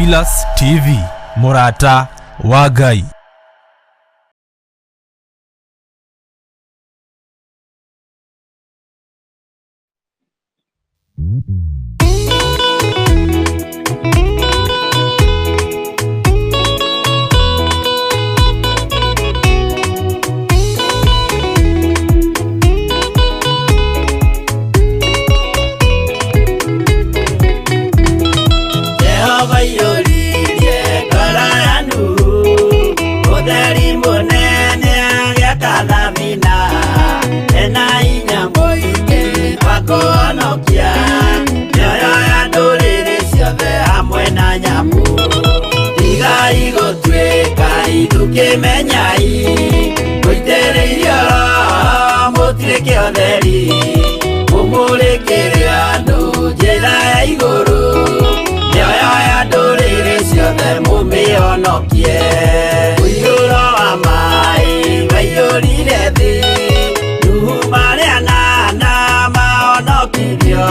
Pillars TV, mũrata wa Ngai. Jehova iyũririe ngoro ya Nuhu, ũtheri mũnene agĩaka thabina, ena hinya mũingĩ wa kũhonokia mĩoyo ya ndũrĩrĩ ciothe hamwe na nyamũ. Tigai gũtuĩka ithukĩmenyai, mũitĩrĩirio Roho mũtuĩke ũtheri, mũmũrĩkĩre andũ njĩra ya igũrũ, mĩoyo ya ndũrĩrĩ ciothe mũmĩhonokie. Mũiyũro wa maĩ waiyũrire thĩ, Nuhu marĩ anana mahonokirio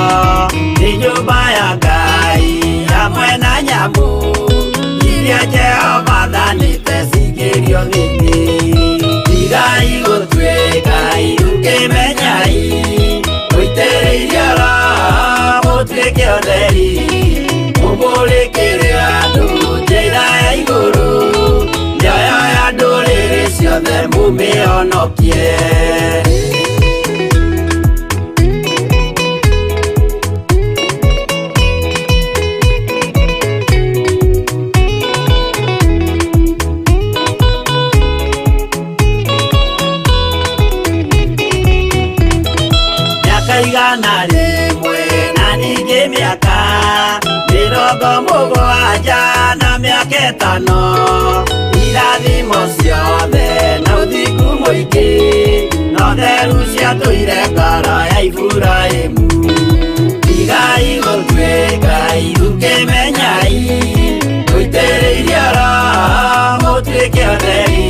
nĩ nyũmba ya Ngai hamwe na nyamũ iria Jehova athanĩte cingĩrio thĩinĩ. Tigai gũtuĩka ithukĩmenyai, mũitĩrĩirio Roho mũtuĩke ũtheri, mũmũrĩkĩre andũ njĩra ya igũrũ, mĩoyo ya ndũrĩrĩ ciothe mũmĩhonokie. Mĩaka 100 na ningĩ mĩaka 70 na mĩaka 5, irathimo ciothe na ũthingu mũingĩ na ũtheru ciatũire ngoro ya Iburahĩmu. Tigai gũtuĩka ithukĩmenyai, mũitĩrĩirio Roho mũtuĩke ũtheri,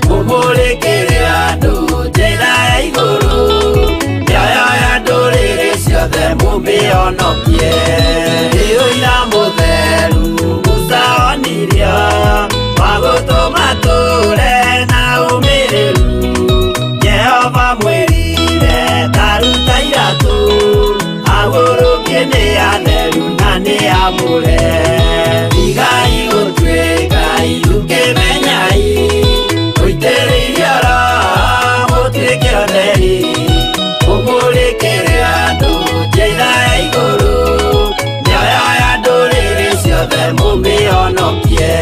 mũmũrĩkĩre andũ njĩra ya igũrũ, mĩoyo ya ndũrĩrĩ ciothe mũmĩhonokie. Nĩ ũira mũtheru Musa onirio wa gũtũma tũre na ũmĩrĩru, Jehova mwĩrire taruta iratũ, agũrũkie nĩ atheru na nĩ amũre. Tigai gũtuĩka ithukĩmenyai, mũitĩrĩirio Roho mũtuĩke ũtheri, mũmũrĩkĩre andũ njĩra ya igũrũ, mĩoyo ya ndũrĩrĩ ciothe mũmĩhonokie.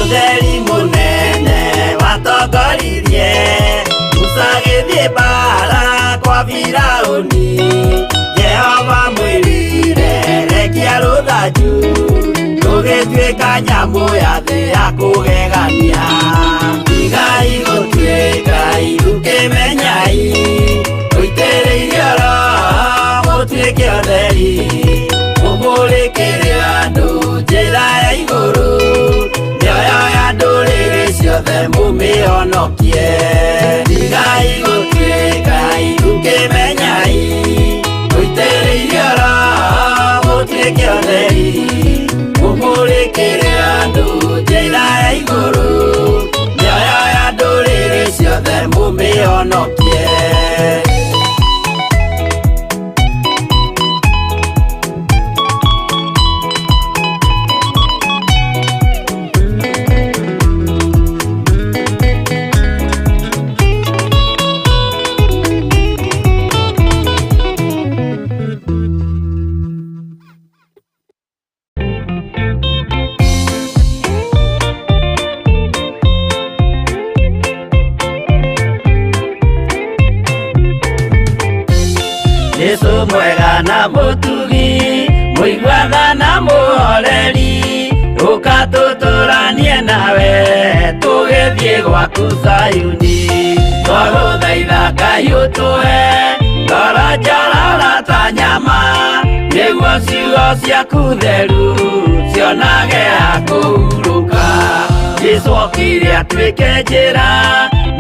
Ũtheri mũnene watongoririe Musa agĩthiĩ mbara kwa Firaũni, Jehova mwĩrire rekia rũthanju, rũgĩtuĩka nyamũ ya thĩ ya kũgegania. Tigai gũtuĩka ithukĩmenyai, mũitĩrĩirio Roho mũtuĩke ũtheri, mũmũrĩkĩre andũ njĩra ya igũrũ, mĩoyo ya ndũrĩrĩ ciothe mũmĩhonokie. Tigai gũtuĩka ithukĩmenyai, mũitĩrĩirio Roho mũtuĩke ũtheri, mũmũrĩkĩre andũ njĩra ya igũrũ, mĩoyo ya ndũrĩrĩ ciothe mũmĩhonokie. Jesu mwega na mũtugi, mũiguatha na mũhoreri, ũka tũtũranie nawe tũgĩthiĩ gwaku Zayuni. Twagũthaitha Ngai ũtũhe ngoro njororo ta nyama, nĩguo Nĩguo ciugo ciaku theru cionage ha kũhurũka. Jesũ okire atuĩke njĩra,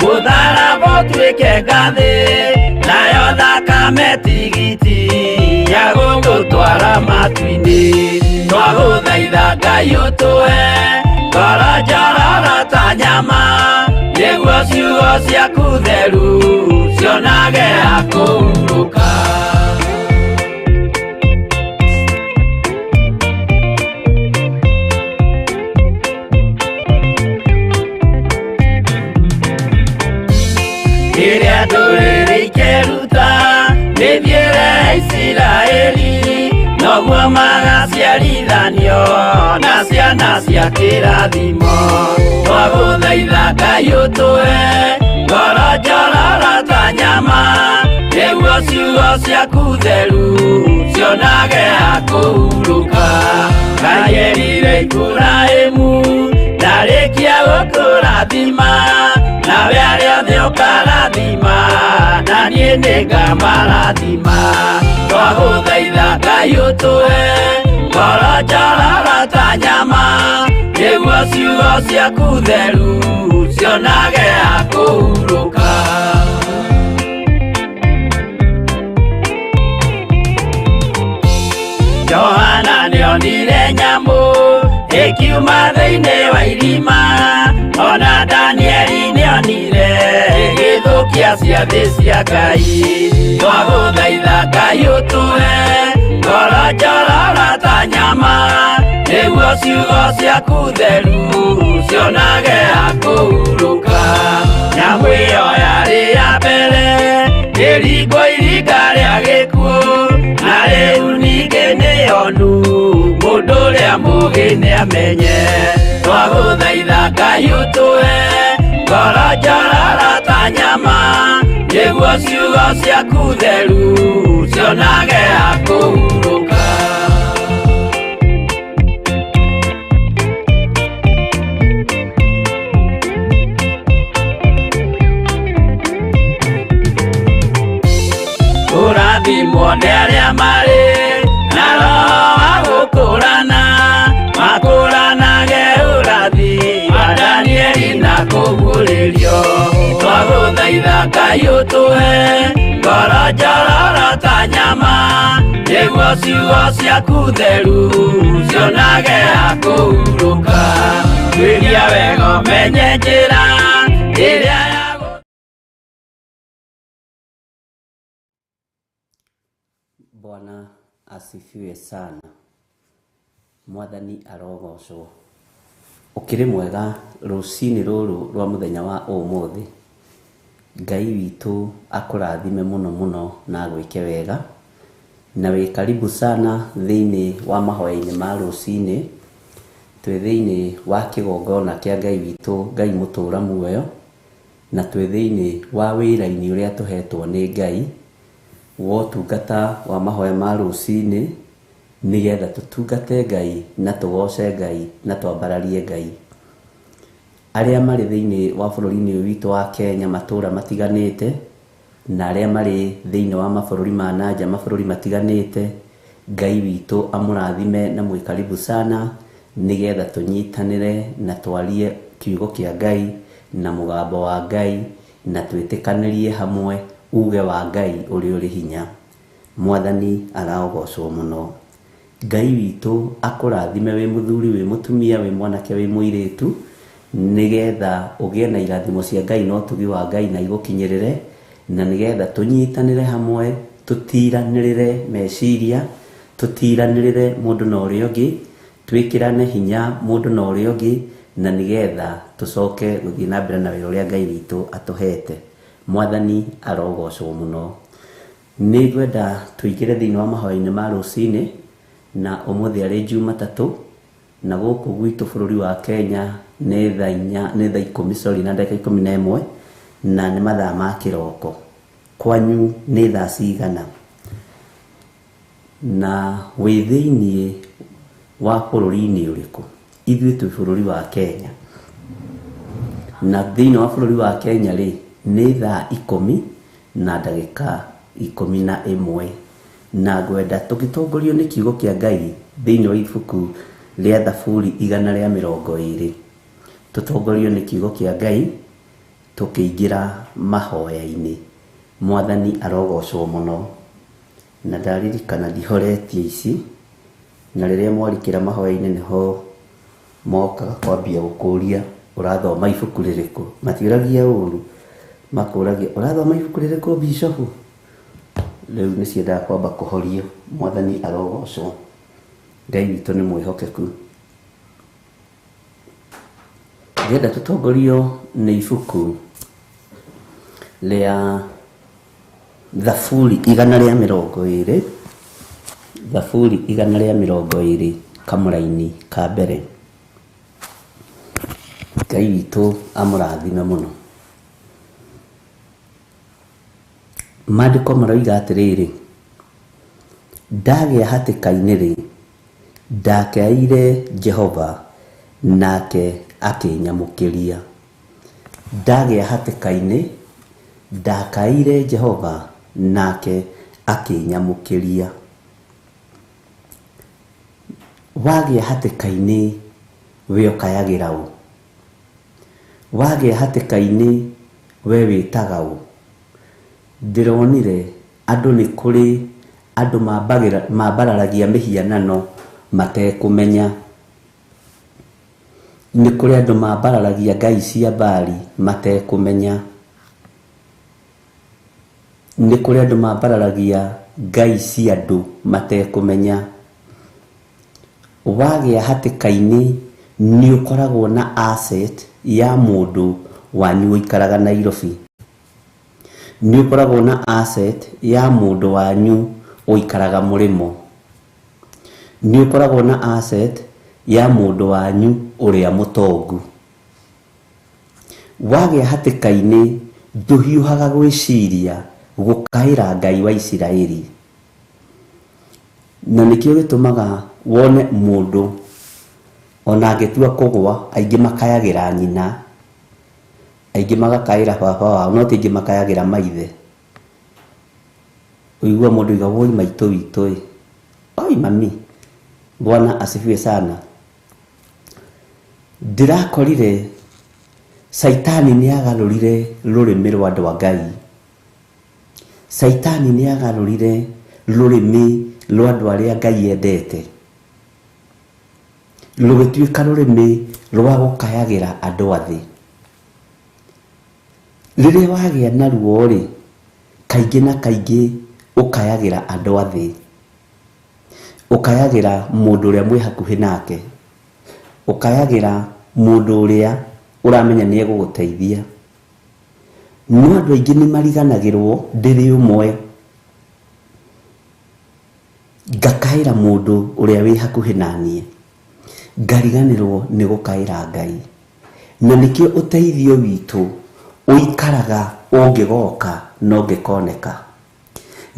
mũtharaba ũtuĩke ngathĩ, nayo thakame tigiti ya gũgũtwara matu-inĩ. Twagũthaitha Ngai ũtũhe ngoro njororo ta nyama, nĩguo ciugo ciaku theru cionage ha kũhurũka. Rĩrĩa ndũrĩrĩ ikeruta mĩthiĩre ya Isiraeli, noguo magaciarithanio na ciana cia kĩrathimo. Twagũthaitha Ngai ũtũhe ngoro njororo ta nyama, nĩguo ciugo ciaku theru cionage ha kũhurũka. Ngai erire Iburahĩmu ndarĩkia gũkũrathima, nawe arĩa othe ũkarathima, na niĩ nĩngamarathima. Twagũthaitha Ngai ũtũhe ngoro njororo ta nyama, nĩguo ciugo ciaku theru cionage ha kũhurũka. Johana nĩonire nyamũ ĩkiuma thĩinĩ wa irima, ona Danieli nĩonire ĩgĩthũkia ciathĩ cia Ngai. Twagũthaitha Ngai ũtũhe ngoro njororo ta nyama, nĩguo ciugo ciaku theru cionage ha kũhurũka. Nyamũ ĩyo yarĩ ya mbere ĩringwo iringa rĩa gĩkuũ, na rĩu ningĩ nĩyonu mũndũ ũrĩa mũũgĩ nĩamenye. Twagũthaitha Ngai ũtũhe ngoro njororo ta nyama, nĩguo ciugo ciaku theru cionage ha kũhurũka. Kũrathimwo nĩ arĩa marĩ na roho wa gũkũrana, makũranage ũrathi wa Danieli na kũguũrĩrio. Twagũthaitha Ngai ũtũhe ngoro njororo ta nyama, nĩguo ciugo ciaku theru cionage ha kũhurũka. Tuĩria wega ũmenye njĩra ĩrĩa ya. Bwana asifiwe sana. Mwathani arogocwo. Ũkĩrĩ mwega rũcinĩ rũrũ rwa mũthenya wa ũmũthĩ. Ngai witũ akũrathime mũno mũno na agwĩke wega. Na wĩ karibu sana thĩinĩ wa mahoya-inĩ ma rũcinĩ. Twĩ thĩinĩ wa kĩgongona kĩa Ngai witũ, Ngai mũtũra muoyo, na twĩ thĩinĩ wa wĩra-inĩ ũrĩa tũhetwo nĩ Ngai wa ũtungata wa mahoya ma rũcinĩ, nĩgetha tũtungate Ngai na tũgoce Ngai na twambararie Ngai. Arĩa marĩ thĩinĩ wa bũrũri-inĩ ũyũ witũ wa Kenya matũra matiganĩte, na arĩa marĩ thĩinĩ wa mabũrũri ma nanja mabũrũri matiganĩte, Ngai witũ amũrathime na mwĩ karibu sana, nĩgetha tũnyitanĩre na twarie kiugo kĩa Ngai na mũgambo wa Ngai, na twĩtĩkanĩrie hamwe uge wa Ngai ũrĩa ũrĩ hinya. Mwathani arogocwo mũno. Ngai witũ akũrathime wĩ mũthuri, wĩ mũtumia, wĩ mwanake, wĩ mũirĩtu, nĩgetha ũgĩe na irathimo cia Ngai na ũtugi wa Ngai na igũkinyĩrĩre, na nĩgetha tũnyitanĩre hamwe, tũtiranĩrĩre meciria, tũtiranĩrĩre mũndũ na ũrĩa ũngĩ, twĩkĩrane hinya mũndũ na ũrĩa ũngĩ, na nĩgetha tũcoke gũthiĩ na mbere na wĩra ũrĩa Ngai witũ atũhete. Mwathani arogocwo mũno. Nĩ ngwenda tũingĩre thĩinĩ wa mahoya-inĩ ma rũcinĩ, na ũmũthĩ arĩ Jumatatũ, na gũkũ gwitũ bũrũri wa Kenya nĩ thaa inya, nĩ thaa ikũmi, sorry, na ndagĩka 11, na nĩ mathaa ma kĩroko. Kwanyu nĩ thaa cigana? Na wĩ thĩinĩ wa bũrũri-inĩ ũrĩkũ? Ithuĩ twĩ bũrũri wa Kenya. Na thĩinĩ wa bũrũri wa Kenya rĩ, nĩ thaa 10 na ndagĩka 11. Na ngwenda tũgĩtongorio nĩ kiugo kĩa Ngai thĩinĩ wa ibuku rĩa Thaburi 120, tũtongorio nĩ kiugo kĩa Ngai tũkĩingĩra mahoya-inĩ. Mwathani arogocwo mũno. Na ndaririkana ndihoretie ici, na rĩrĩa mwarikĩra mahoya-inĩ nĩho mokaga kwambia gũkũria ũrathoma ibuku rĩrĩkũ. Matiũragia ũru, makũragia ũrathoma ibuku rĩrĩkũ bishofu? Rĩu nĩ ciendaga kwamba kũhorio. Mwathani arogocwo. Ngai witũ nĩ mwĩhokeku. Ndĩrenda tũtongorio nĩ ibuku rĩa Thaburi 120, Thaburi 120 kamũraini ka mbere. Ngai witũ amũrathime mũno. Maandĩko maroiga atĩrĩrĩ, ndagĩa hatĩka-inĩ rĩ, ndakaĩire Jehova, nake akĩnyamũkĩria. Ndagĩa hatĩka-inĩ, ndakaĩire Jehova, nake akĩnyamũkĩria. Wagĩa hatĩka-inĩ, we ũkayagĩra ũ? Wagĩa hatĩka-inĩ, we wĩtaga ũ? Ndĩronire andũ nĩ kũrĩ andũ mambararagia mĩhianano matekũmenya. Nĩ kũrĩ andũ mambararagia ngai cia Baali matekũmenya. Nĩ kũrĩ andũ mambararagia ngai cia andũ matekũmenya. Wagĩa hatĩka-inĩ nĩ ũkoragwo na asset ya mũndũ wanyu ũikaraga Nairobi. Nĩ ũkoragwo na asset ya mũndũ wanyu ũikaraga mũrĩmo. Nĩ ũkoragwo na asset ya mũndũ wanyu ũrĩa mũtongu. Wagĩa hatĩka-inĩ ndũhiũhaga gwĩciria gũkaĩra Ngai wa Isiraeli. Na nĩkĩo gĩtũmaga wone mũndũ ona angĩtua kũgũa, aingĩ makayagĩra nyina, aingĩ magakaĩra baba wao, no ti aingĩ makayagĩra maithe. Ũigua mũndũ oiga woi maitũ witũ ĩ, oi mami. Bwana asifiwe sana. Ndĩrakorire Caitani nĩ agarũrire rũrĩmĩ rwa andũ a Ngai. Caitani nĩ agarũrire rũrĩmĩ rwa andũ arĩa Ngai endete, rũgĩtuĩka rũrĩmĩ rwa gũkayagĩra andũ a thĩ. Rĩrĩa wagĩa na ruo-rĩ, kaingĩ na kaingĩ ũkayagĩra andũ a thĩ. Ũkayagĩra mũndũ ũrĩa mwĩ hakuhĩ nake. Ũkayagĩra mũndũ ũrĩa ũramenya nĩ egũgũteithia. No andũ aingĩ nĩ mariganagĩrwo ndĩrĩ ũmwe. Ngakaĩra mũndũ ũrĩa wĩ hakuhĩ naniĩ, ngariganĩrwo nĩ gũkaĩra Ngai. Na nĩkĩo ũteithio witũ ũikaraga ũngĩgoka na ũngĩkoneka.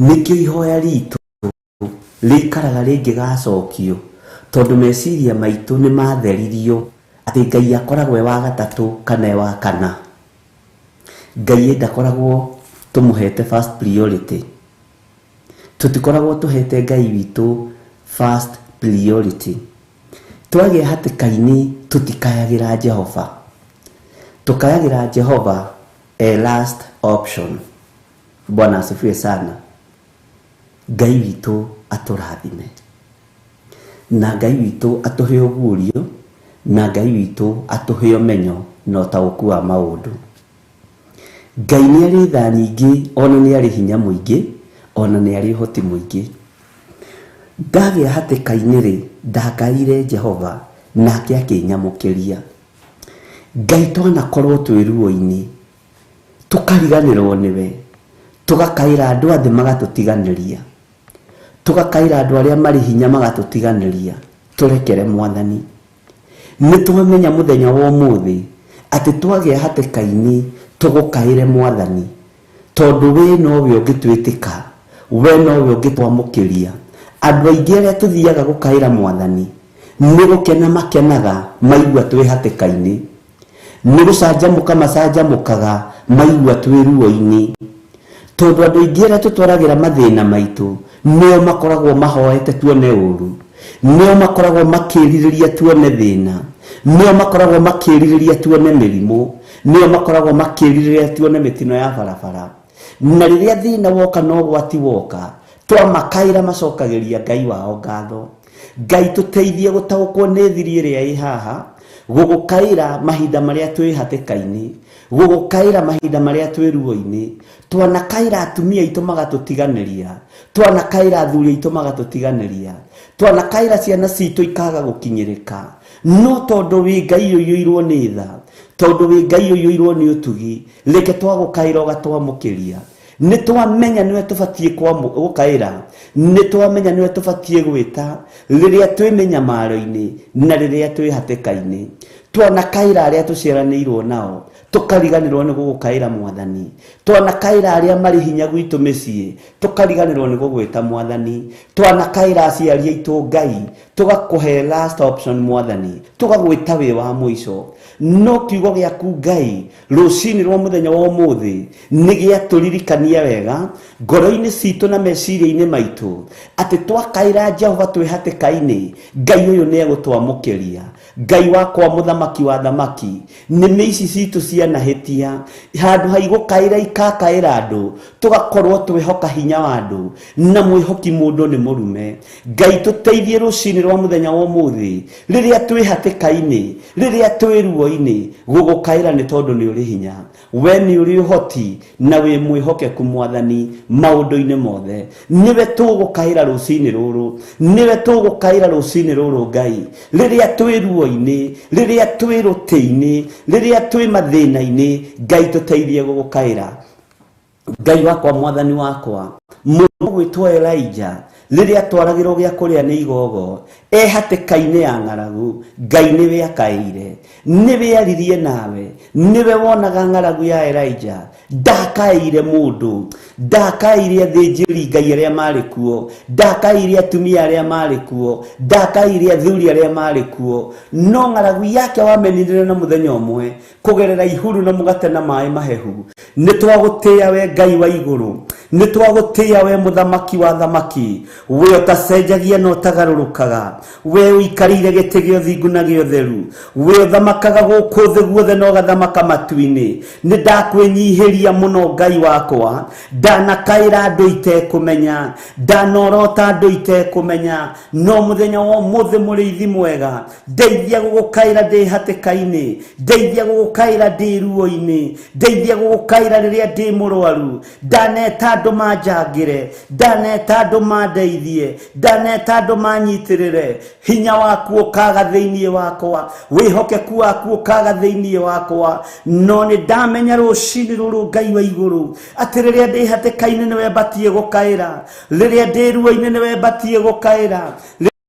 Nĩkĩo ihoya ritũ rĩikaraga rĩngĩgacokio, tondũ meciria maitũ nĩ matheririo atĩ Ngai akoragwo e wa gatatũ kana e wa kana. Ngai ndakoragwo tũmũhete first priority. Tũtikoragwo tũhete Ngai witũ first priority. Twagĩa hatĩka-inĩ tũtikayagĩra Jehova. Tũkayagĩra Jehova a last option. Bwana asifiwe sana. Ngai witũ atũrathime. Na Ngai witũ atũhe ũguũrio, na Ngai witũ atũhe ũmenyo na ũtaũku wa maũndũ. Ngai nĩ arĩ tha nyingĩ, ona nĩ arĩ hinya mũingĩ, ona nĩ arĩ ũhoti mũingĩ. Ndagĩa hatĩka-inĩ rĩ, ndakaĩire Jehova, nake akĩnyamũkĩria. Ngai twanakorwo twĩ ruo-inĩ, tũkariganĩrwo nĩwe, tũgakaĩra andũ a thĩ magatũtiganĩria, tũgakaĩra andũ arĩa marĩ hinya magatũtiganĩria, tũrekere Mwathani. Nĩ twamenya mũthenya wa ũmũthĩ atĩ twagĩa hatĩka-inĩ tũgũkaĩre Mwathani, tondũ we nowe ũngĩtwĩtĩka, we nowe ũngĩtwamũkĩria. Andũ aingĩ arĩa tũthiaga gũkaĩra Mwathani, nĩ gũkena makenaga maigua twĩ hatĩka-inĩ. Nĩ gũcanjamũka macanjamũkaga maigua twĩ ruo-inĩ. Tondu andu aingi aria tutwaragira mathina maitu nio makoragwo mahoete tuone uru, nio makoragwo makiririria tuone thina, nio makoragwo makiririria tuone mirimu, nio makoragwo makiririria tuone mitino ya barabara. Na riria thina woka no gwati woka, twamakaira macokagiria Ngai wao ngatho. Ngai tuteithie gutaukwo ni thiri iria i haha, gugukaira mahinda maria twi hatikaini, gugukaira mahinda maria twi ruo-ini. Twanakaira atumia aitu magatutiganiria, twanakaira athuri aitu magatutiganiria, twanakaira ciana citu ikaga gukinyirika. No tondu wi Ngai uyuirwo ni tha, tondu wi Ngai uyuirwo ni utugi, reke twagukaira ugatwamukiria. Ni twamenya niwe tubatie gukaira, ni twamenya niwe tubatie gwita riria twi minyamaro-ini na riria twi hatĩka-inĩ. Twanakaira aria tuciaranĩirwo nao, tukariganĩrwo nĩ gũgũkaĩra Mwathani. Twanakaira aria marĩ hinya gwitũ mĩciĩ, tukariganĩrwo nĩ gũgwĩta Mwathani. Twanakaira aciari aitũ Ngai, tugakũhe last option Mwathani, tugagwĩta wĩ wa mũico. No kiugo gĩaku Ngai rũcinĩ rwa mũthenya wa ũmũthĩ nĩ gĩatũririkania wega ngoro-inĩ citũ na meciria-inĩ maitũ atĩ twakaĩra Jehova twĩ hatĩka-inĩ, Ngai ũyũ nĩ egũtwamũkĩria. Ngai wakwa mũthamaki wa thamaki, nĩmĩ ici citũ cianahĩtia, handũ ha igũkaĩra ikakaĩra andũ, tũgakorwo twĩhoka hinya wa andũ, na mwĩhoki mũndũ nĩ mũrume. Ngai tũteithie rũcinĩ rwa mũthenya wa ũmũthĩ rĩrĩa twĩ hatĩka-inĩ, rĩrĩa twĩ ruo-inĩ, gũgũkaĩra nĩ tondũ nĩ ũrĩ hinya, we nĩ ũrĩ ũhoti na wĩ mwĩhokeku Mwathani maũndũ-inĩ mothe. Nĩwe tũgũkaĩra rũcinĩ rũrũ, nĩwe tũgũkaĩra rũcinĩ rũrũ Ngai, rĩrĩa twĩ ruo-inĩ, rĩrĩa twĩ rũtĩ-inĩ, rĩrĩa twĩ mathĩna-inĩ, Ngai tũteithie gũgũkaĩra. Ngai wakwa Mwathani wakwa, mũndũ gwĩtwo Elijah rĩrĩa atwaragĩrwo gĩa kũrĩa nĩ igogo, e hatĩka-inĩ ya ng'aragu, Ngai nĩwe akaĩire, nĩwe aririe nawe, nĩwe wonaga ng'aragu ya Elijah. Ndakaĩire mũndũ, ndakaĩire athĩnjĩri Ngai arĩa marĩ kuo, ndakaĩire atumia arĩa marĩ kuo, ndakaĩire athuri arĩa marĩ kuo, no ng'aragu yake wameninire na mũthenya ũmwe kũgerera ihuru na mũgate na maĩ mahehu. Nĩ twagũtĩĩa we Ngai wa igũrũ, nĩ twagũtĩĩa we mũthamaki wa thamaki, we ũtacenjagia na ũtagarũrũkaga, we ũikarĩire gĩtĩ gĩa ũthingu na gĩa ũtheru, we ũthamakaga gũkũ thĩ guothe na ũgathamaka matu-inĩ. Nĩ ndakwĩnyihĩria mũno Ngai wakwa, ndanakaĩra andũ itekũmenya, ndanorota andũ itekũmenya, no mũthenya wa ũmũthĩ mũrĩithi mwega, ndeithia gũgũkaĩra ndĩ hatĩka-inĩ, ndeithia gũgũkaĩra ndĩ ruo-inĩ, ndeithia gũgũkaĩra rĩrĩa ndĩ mũrwaru. Ndaneta andũ manjangĩre, ndaneta andũ mandeithie, ndaneta andũ manyitĩrĩre. Hinya waku ũkaga thĩinĩ wakwa, wĩhokeku waku ũkaga thĩinĩ wakwa. No nĩ ndamenya rũcinĩ rũrũ Ngai wa igũrũ atĩ rĩrĩa ndĩ hatĩka-inĩ nĩwe mbatie gũkaĩra, rĩrĩa ndĩ ruo-inĩ nĩwe mbatie gũkaĩra,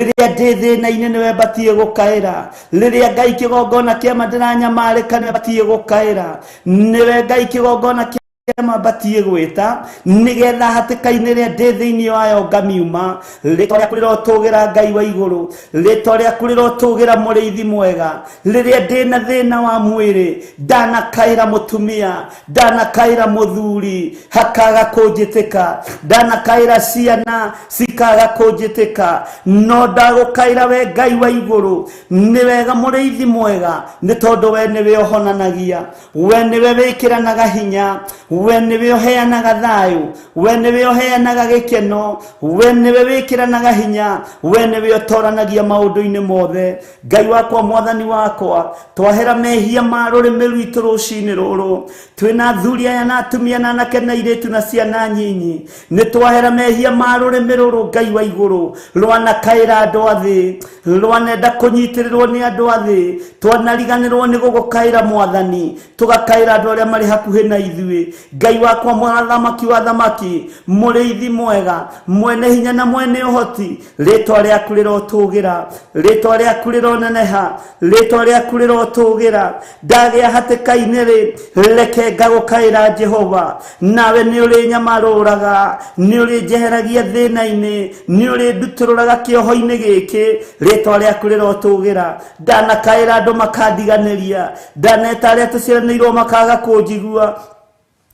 rĩrĩa ndĩ thĩna-inĩ nĩwe mbatie gũkaĩra, rĩrĩa Ngai kĩgongona kĩama ndĩranyamarĩka nĩwe mbatie gũkaĩra, nĩwe Ngai kĩgongona kĩama mbatie gwĩta, nĩgetha hatĩka-inĩ ĩrĩa ndĩ thĩinĩ wayo ngamiuma. Rĩtwa rĩaku rĩrotũgĩra Ngai wa igũrũ, rĩtwa rĩaku rĩrotũgĩra mũrĩithi mwega. Rĩrĩa ndĩ na thĩna wa mwĩrĩ, ndanakaĩra mũtumia, ndanakaĩra mũthuri, hakaga kũnjĩtĩka, ndanakaĩra ciana cikaga kũnjĩtĩka, no ndagũkaĩra we Ngai wa igũrũ. Nĩ wega mũrĩithi mwega, nĩ tondũ we nĩwe ũhonanagia, we nĩwe wĩkĩranaga hinya, we nĩwe ũheanaga thayũ, we nĩwe ũheanaga gĩkeno, we nĩwe wĩkĩranaga hinya, we nĩwe ũtoranagia maũndũ-inĩ mothe. Ngai wakwa Mwathani wakwa, twahera mehia ma rũrĩmĩ rwitũ rũcinĩ rũrũ, twĩna athuri aya na atumia na anake na airĩtu na ciana nyinyi, nĩ twahera mehia ma rũrĩmĩ rũrũ Ngai wa igũrũ, rwanakaĩra andũ a thĩ, rwanenda kũnyitĩrĩrwo nĩ andũ a thĩ, twanariganĩrwo nĩ gũgũkaĩra Mwathani, tũgakaĩra andũ arĩa marĩ hakuhĩ na ithuĩ. Ngai wakwa mũthamaki wa thamaki, mũrĩithi mwega, mwene hinya na mwene ũhoti, rĩtwa rĩaku rĩrotũgĩra, rĩtwa rĩaku rĩroneneha, rĩtwa rĩaku rĩrotũgĩra. Ndagĩa hatĩka-inĩ rĩ, reke ngagũkaĩra Jehova, nawe nĩ ũrĩnyamarũraga, nĩ ũrĩnjeheragia thĩna-inĩ, nĩ ũrĩndutũrũraga kĩoho-inĩ gĩkĩ. Rĩtwa rĩaku rĩrotũgĩra. Ndanakaĩra andũ makandiganĩria, ndaneta arĩa tũciaranĩirwo makaga kũnjigua,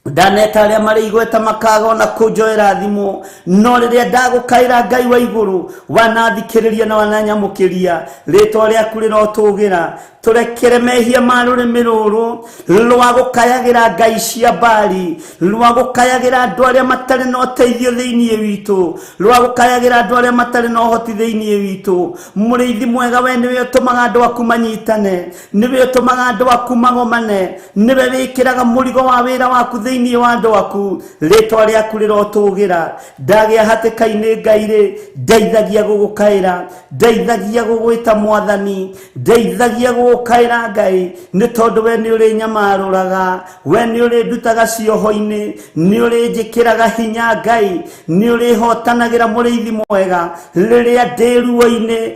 Ndaneta arĩa marĩ igweta makaga ona kũnjoera thimũ, no rĩrĩa ndagũkaĩra Ngai wa igũrũ, wanathikĩrĩria na wananyamũkĩria. Rĩtwa rĩaku rĩrotũgĩra. Tũrekere mehia ma rũrĩmĩ rũrũ rwa gũkayagĩra ngai cia Bali, rwa gũkayagĩra andũ arĩa matarĩ na ũteithio thĩinĩ witũ, rwa gũkayagĩra andũ arĩa matarĩ na ũhoti thĩinĩ witũ. Mũrĩithi mwega, we nĩwe ũtũmaga andũ aku manyitane, nĩwe ũtũmaga andũ aku magomane, nĩwe wĩkĩraga mũrigo wa wĩra waku thĩinĩ wa andũ aku. Rĩtwa rĩaku rĩrotũgĩra. Ndagĩa hatĩka-inĩ Ngai rĩ, ndeithagia gũgũkaĩra, ndeithagia gũgwĩta Mwathani, ndeithagia gũgũkaĩra Ngai, nĩ tondũ we nĩ ũrĩ nyamarũraga, we nĩ ũrĩ ndutaga cioho-inĩ, nĩ ũrĩ njĩkĩraga hinya Ngai, nĩ ũrĩ hotanagĩra mũrĩithi mwega rĩrĩa ndĩ ruo-inĩ,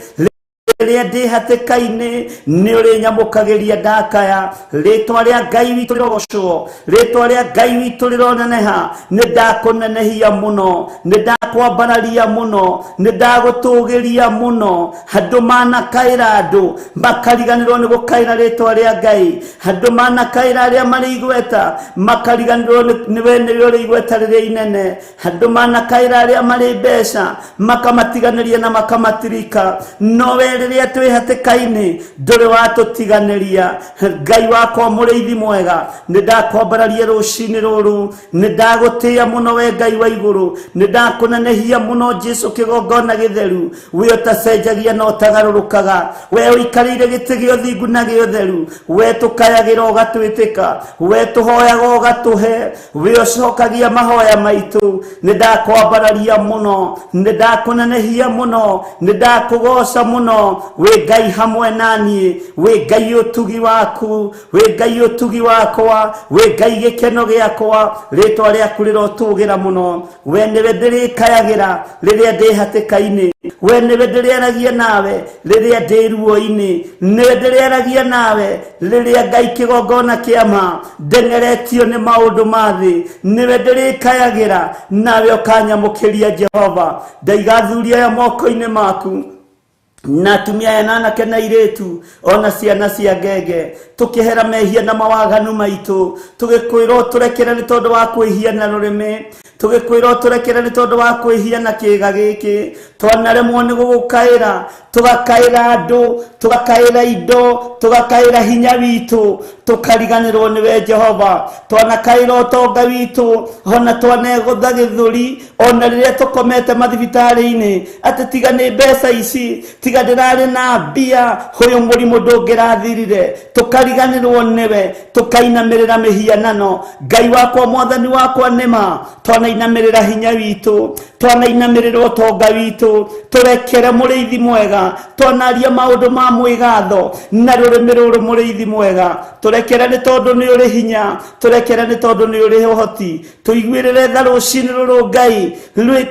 rĩrĩa ndĩ hatĩka-inĩ, nĩ ũrĩ nyamũkagĩria ndakaya. Rĩtwa rĩa Ngai witũ rĩrogocwo, rĩtwa rĩa Ngai witũ rĩroneneha. Nĩ ndakũnenehia mũno, nĩ ndakwambararia mũno, nĩ ndagũtũgĩria mũno. Andũ manakaĩra andũ makariganĩrwo nĩ gũkaĩra rĩtwa rĩa Ngai, andũ manakaĩra arĩa marĩ igweta makariganĩrwo nĩ we nĩwe ũrĩ igweta rĩrĩa inene, andũ manakaĩra arĩa marĩ mbeca makamatiganĩria na makamatirika, no we rĩrĩa twĩ hatĩka-inĩ ndũrĩ watũtiganĩria. Ngai wakwa mũrĩithi mwega, nĩ ndakwambararia rũcinĩ rũrũ, nĩ ndagũtĩĩa mũno we Ngai wa igũrũ, nĩ ndakũnenehia mũno Jesu kĩgongona gĩtheru, we ũtacenjagia na ũtagarũrũkaga, we ũikarĩire gĩtĩ gĩa ũthingu na gĩa ũtheru, we tũkayagĩra ũgatwĩtĩka, we tũhoyaga ũgatũhe, we ũcokagia mahoya maitũ. Nĩ ndakwambararia mũno, nĩ ndakũnenehia mũno, nĩ ndakũgoca mũno. Wĩ Ngai hamwe na niĩ, wĩ Ngai ũtugi waku, wĩ Ngai ũtugi wakwa, wĩ Ngai gĩkeno gĩakwa. Rĩtwa rĩaku rĩrotũgĩra mũno. We nĩwe ndĩrĩkayagĩra rĩrĩa ndĩ hatĩka-inĩ, we nĩwe ndĩrĩaragia nawe rĩrĩa ndĩ ruo-inĩ, nĩwe ndĩrĩaragia nawe rĩrĩa Ngai kĩgongona kĩa ma ndeng'eretio nĩ maũndũ ma thĩ, nĩwe ndĩrĩkayagĩra nawe ũkanyamũkĩria. Jehova, ndaiga athuri aya moko-inĩ maku, na atumia aya na anake na airĩtu ona ciana cia ngenge, tũkĩhera mehia na mawaganu maitũ, tũgĩkwĩrwo tũrekere nĩ tondũ wa kwĩhia na rũrĩmĩ, tũgĩkwĩrwo tũrekere nĩ tondũ wa kwĩhia na kĩĩga gĩkĩ. Twanaremwo nĩ gũgũkaĩra, tũgakaĩra andũ, tũgakaĩra indo, tũgakaĩra hinya witũ, tũkariganĩrwo nĩwe Jehova. Twanakaĩra ũtonga witũ, ona twanegũtha gĩthũri, ona rĩrĩa tũkomete mathibitarĩ-inĩ, atĩ tiga nĩ mbeca ici, tiga ndĩrarĩ na mbia, ũyũ mũrimũ ndũngĩrathirire. Tũkariganĩrwo nĩwe, tũkainamĩrĩra mĩhianano. Ngai wakwa, Mwathani wakwa, nĩma twanainamĩrĩra hinya witũ, twanainamĩrĩra ũtonga witũ. Tũrekere mũrĩithi mwega, twanaria maũndũ ma mwĩgatho na rũrĩmĩ rũrũ. Mũrĩithi mwega, tũrekere nĩ tondũ nĩ ũrĩ hinya, tũrekere nĩ tondũ nĩ ũrĩ ũhoti. Tũiguĩrĩre tha rũcinĩ rũrũ Ngai,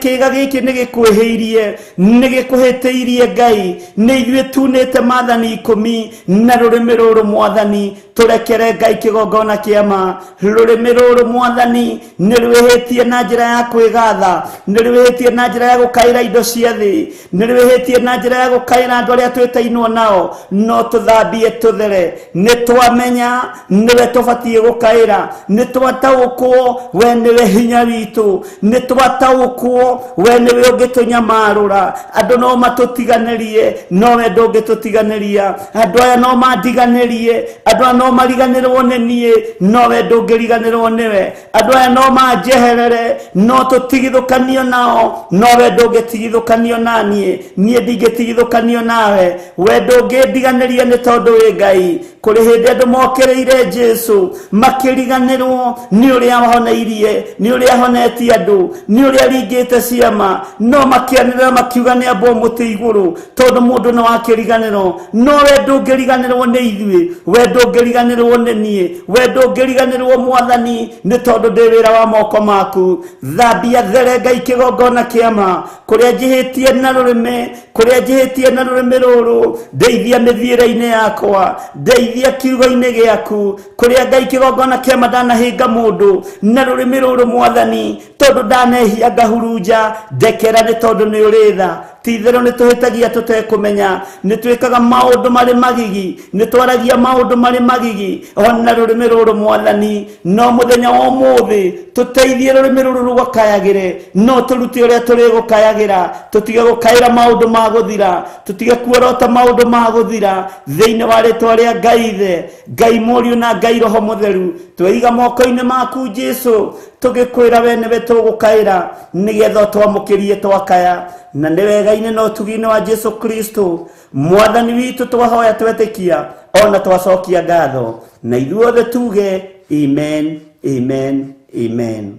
kĩĩga gĩkĩ nĩ gĩkwĩhĩirie, nĩ gĩkũhĩtĩirie Ngai, nĩ ithuĩ tunĩte maathani 10 na rũrĩmĩ rũrũ. Mwathani, tũrekere Ngai kĩgongona kĩa ma. Rũrĩmĩ rũrũ Mwathani nĩ rwĩhĩtie na njĩra ya kwĩgatha, nĩ rwĩhĩtie na njĩra ya gũkaĩra indo cia thĩ, nĩ rwĩhĩtie na njĩra ya gũkaĩra andũ arĩa twĩtainwo nao. No tũthambie tũthere. Nĩ twamenya nĩwe tũbatiĩ gũkaĩra, nĩ twataũkwo we nĩwe hinya witũ, nĩ twataũkwo we nĩwe ũngĩtũnyamarũra. Andũ no matũtiganĩrie, no we ndũngĩtũtiganĩria. Andũ aya no mandiganĩrie, andũ aya no mariganĩrwo nĩ niĩ, no we ndũngĩriganĩrwo nĩwe. Andũ aya no manjeherere, no tũtigithũkanio nao, no we ndũngĩtigithũkanio na niĩ. Niĩ ndingĩtigithũkanio nawe, we ndũngĩndiganĩria nĩ tondũ wĩ Ngai. Kũrĩ hĩndĩ andũ mokĩrĩire Jesu makĩriganĩrwo nĩ ũrĩa ahoneirie, nĩ ũrĩa ahonetie andũ, nĩ ũrĩa aringĩte ciama, no makĩanĩrĩra makiuga nĩ ambwo mũtĩ igũrũ, tondũ mũndũ no akĩriganĩrwo, no we ndũngĩriganĩrwo nĩ ithuĩ, we ndũngĩriganĩrwo nĩ niĩ, we ndũngĩriganĩrwo Mwathani, nĩ tondũ ndĩ wĩra wa moko maku. Thambia there Ngai kĩgongona kĩa ma, kũrĩa njĩhĩtie na rũrĩmĩ, kũrĩa njĩhĩtie na rũrĩmĩ rũrũ, ndeithia mĩthiĩre-inĩ yakwa, ndeithia kiugo-inĩ gĩaku. Kũrĩa Ngai kĩgongona kĩa ma ndanahĩnga mũndũ na rũrĩmĩ rũrũ, Mwathani, tondũ ndanehia ngahurunja, ndekera nĩ tondũ nĩ ũrĩ tha. Ti-itherũ nĩ tũhĩtagia tũtekũmenya, nĩ twĩkaga maũndũ marĩ magigi, nĩ twaragia maũndũ marĩ magigi ona rũrĩmĩ rũrũ Mwathani. No mũthenya wa ũmũthĩ tũteithie rũrĩmĩ rũrũ rũgũkayagĩre, no tũrute ũrĩa tũrĩgũkayagĩra, tũtige gũkaĩra maũndũ ma gũthira, tũtige kuorota maũndũ ma gũthira. Thĩinĩ wa rĩtwa rĩa Ngai Ithe, Ngai Mũriũ na Ngai Roho Mũtheru, tweiga moko-inĩ maku Jesu, tũgĩkwĩra we nĩwe tũgũkaĩra nĩgetha ũtwamũkĩrie twakaya. Na nĩ wega-inĩ na ũtugi-inĩ wa Jesu Kristo Mwathani witũ twahoya twetĩkia ona twacokia ngatho, na ithuothe tuge amen, amen, amen.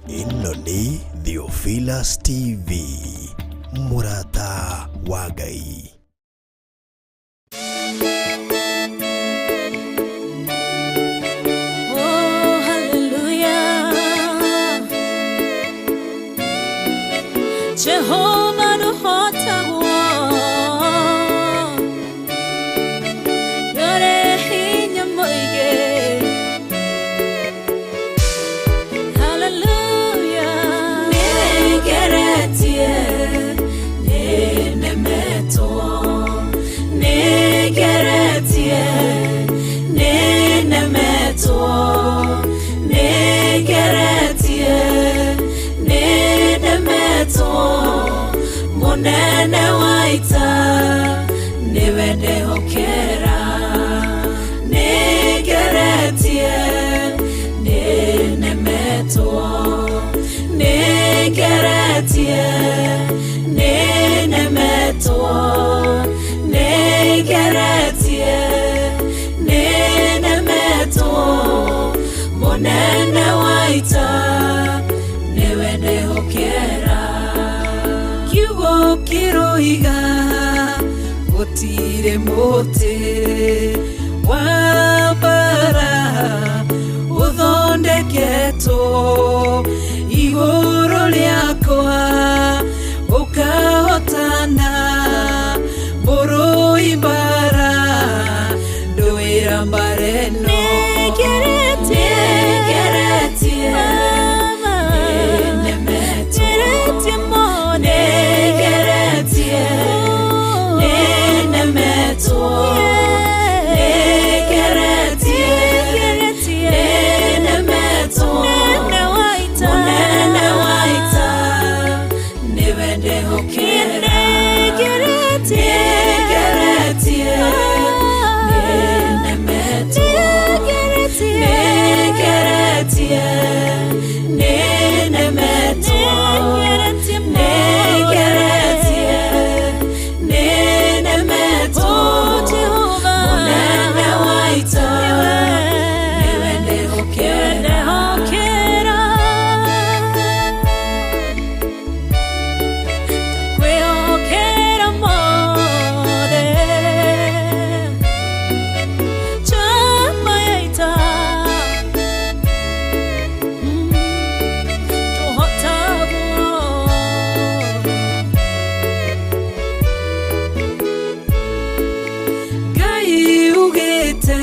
Ĩno nĩ Theophilus TV, mũrata wa Ngai. Oh, hallelujah. Jehovah nũhotagwo, ndũrĩ hinya mũingĩ. Hallelujah. Nĩngeretie, nĩnemetwo, nĩngeretie, nĩnemetwo, nĩngeretie, nĩnemetwo. Mũnene wa ita nĩwe ndehokera. Nĩngeretie, nĩnemetwo, nĩngeretie, nĩnemetwo, nĩngeretie, nĩnemetwo. Mũnene wa ita nĩwe ndehokera. Kiugo kĩroiga gũtirĩ mũtĩ wa mbara ũthondeketwo igũrũ rĩakwa ũkahotana. Mũrũi mbara ndũĩra mbara ĩno. Nĩngeretie, nĩnemetwo, nĩngeretie, nĩnemetwo, nĩngeretie, nĩnemetwo. Mũnene wa ita nĩwe ndehokera. Nĩngeretie, nĩnemetwo, nĩngeretie, nĩnemetwo, nĩngeretie, nĩnemetwo. Mũnene wa ita nĩwe ndehokera. Kwĩhokera mothe chama ya ita tũhotagwo. Ngai ugĩte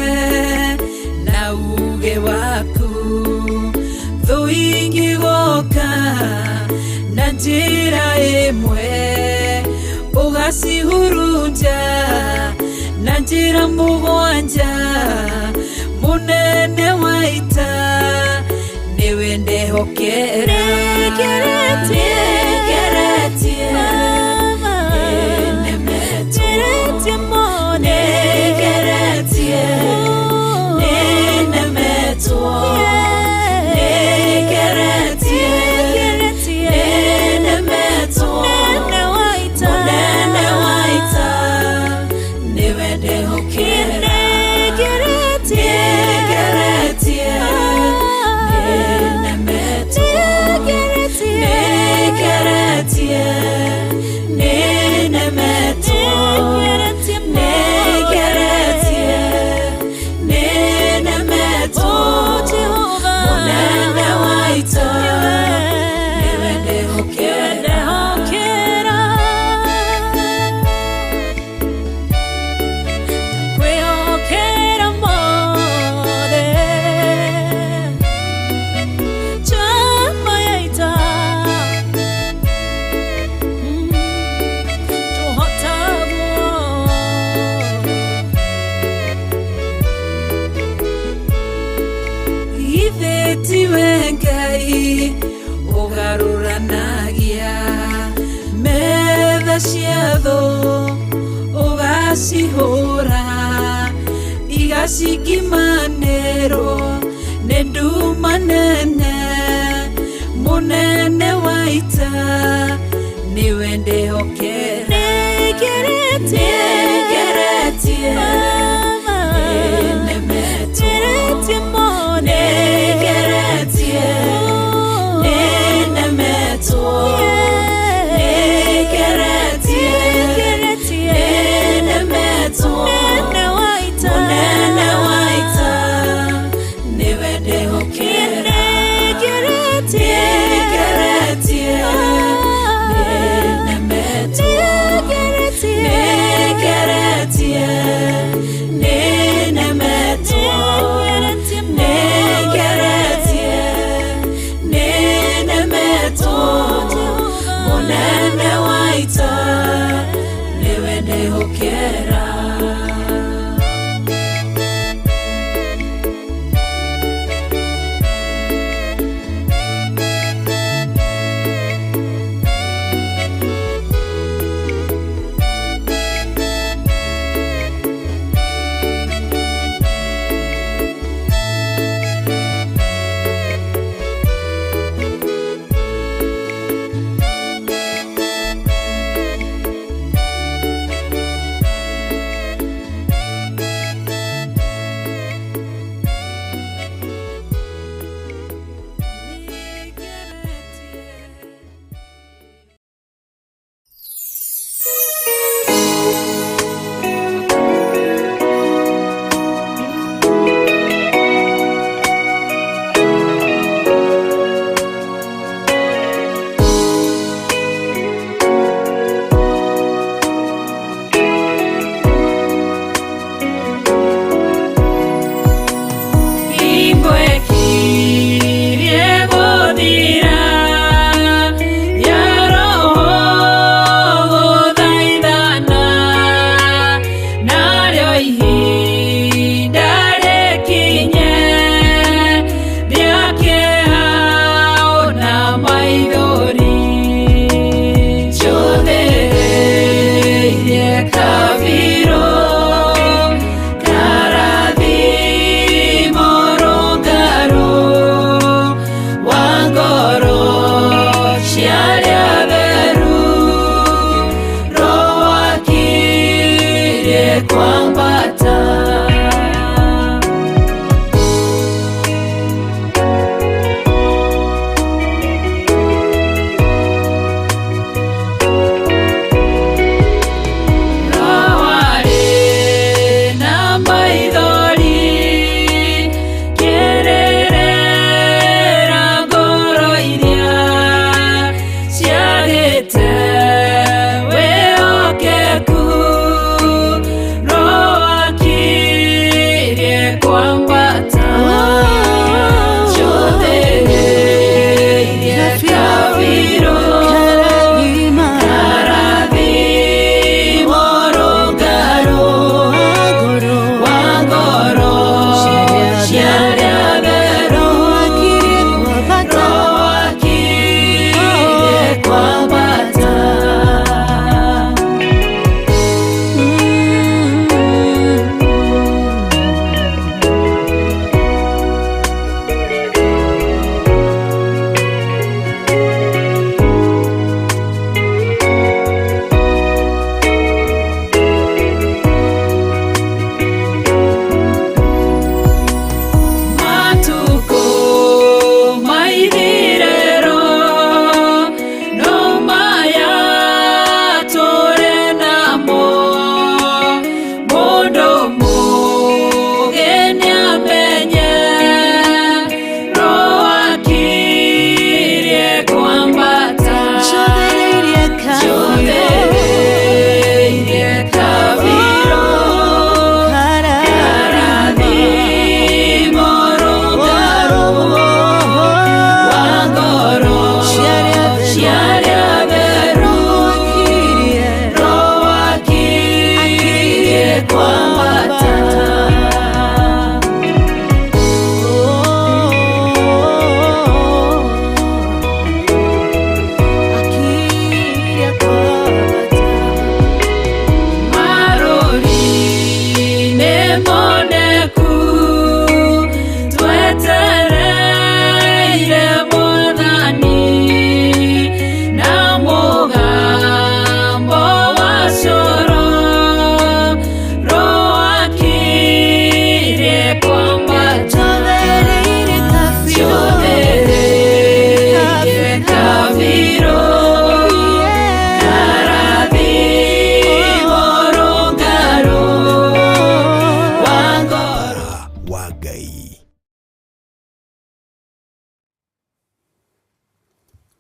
na uge waku thũ ingĩgoka na njĩra ĩmwe ũgacihurunja na njĩra mũgwanja. Mũnene wa ita nĩwe ndehokera. Nĩngeretie, nĩnemetwo, nĩngeretie, nĩnemetwo, nĩngeretie, nĩnemetwo. Mũnene wa ita nĩwe ndehokera. Nĩngeretie, nĩnemetwo, Githĩ tiwe Ngai ũgarũranagia metha cia thũ ũgacihũra igacingimanĩrwo nĩ nduma nene mũnene wa ita nĩwe ndĩhokera nĩngeretie nĩnemetwo nĩngeretie nĩnemetwo nĩngeretie nĩnemetwo mũnene wa ita nĩwe ndĩhokera nĩngeretie nĩnemetwo nĩngeretie nĩnemetwo nĩngeretie nĩnemetwo mũnene wa ita nĩwe ndĩhokera.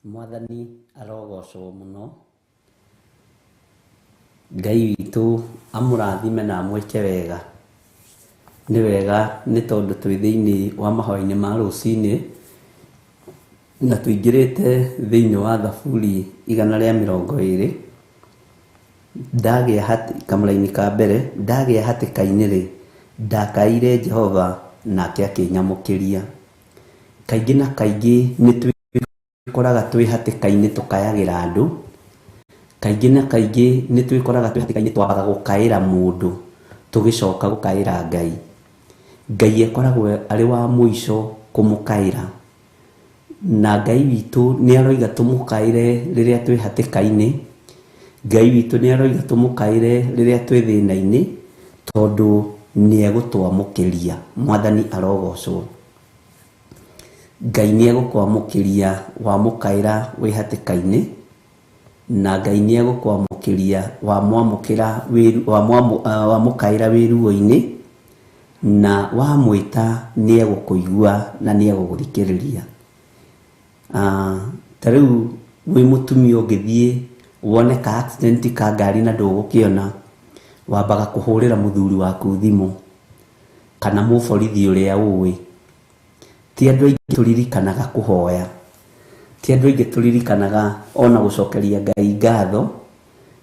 Mwathani arogocwo mũno. Ngai witũ amũrathime na amwĩke wega. Nĩ wega nĩ tondũ twĩ thĩinĩ wa mahoya-inĩ ma rũcinĩ na tũingĩrĩte thĩinĩ wa Thaburi 120. Ndagĩa kamũraini ka mbere, ndagĩa hatĩka-inĩ rĩ, ndakaĩire Jehova nake akĩnyamũkĩria. Kaingĩ na kaingĩ nĩ twĩkoraga twĩ hatĩka-inĩ tũkayagĩra andũ. Kaingĩ na kaingĩ nĩ twĩkoraga twĩ hatĩka-inĩ twambaga gũkaĩra mũndũ tũgĩcoka gũkaĩra Ngai. Ngai akoragwo arĩ wa mũico kũmũkaĩra. Na Ngai witũ nĩ aroiga tũmũkaĩre rĩrĩa twĩ hatĩka-inĩ. Ngai witũ nĩ aroiga tũmũkaĩre rĩrĩa twĩ thĩna-inĩ, tondũ nĩ egũtwamũkĩria. Mwathani arogocwo. Ngai nĩ egũkwamũkĩria wamũkaĩra wĩ hatĩka-inĩ, na Ngai nĩ egũkwamũkĩria wamwamũkĩra wamũkaĩra wĩ ruo-inĩ, na wamwĩta nĩ egũkũigua na nĩ egũgũthikĩrĩria. Ta rĩu wĩ mũtumia ũngĩthiĩ wone ka accident ka ngari na ndũgũkĩona, wambaga kũhũrĩra mũthuri waku thimũ kana mũborithi ũrĩa ũĩ. Ti andũ aingĩ tũririkanaga kũhoya, ti andũ aingĩ tũririkanaga ona gũcokeria Ngai ngatho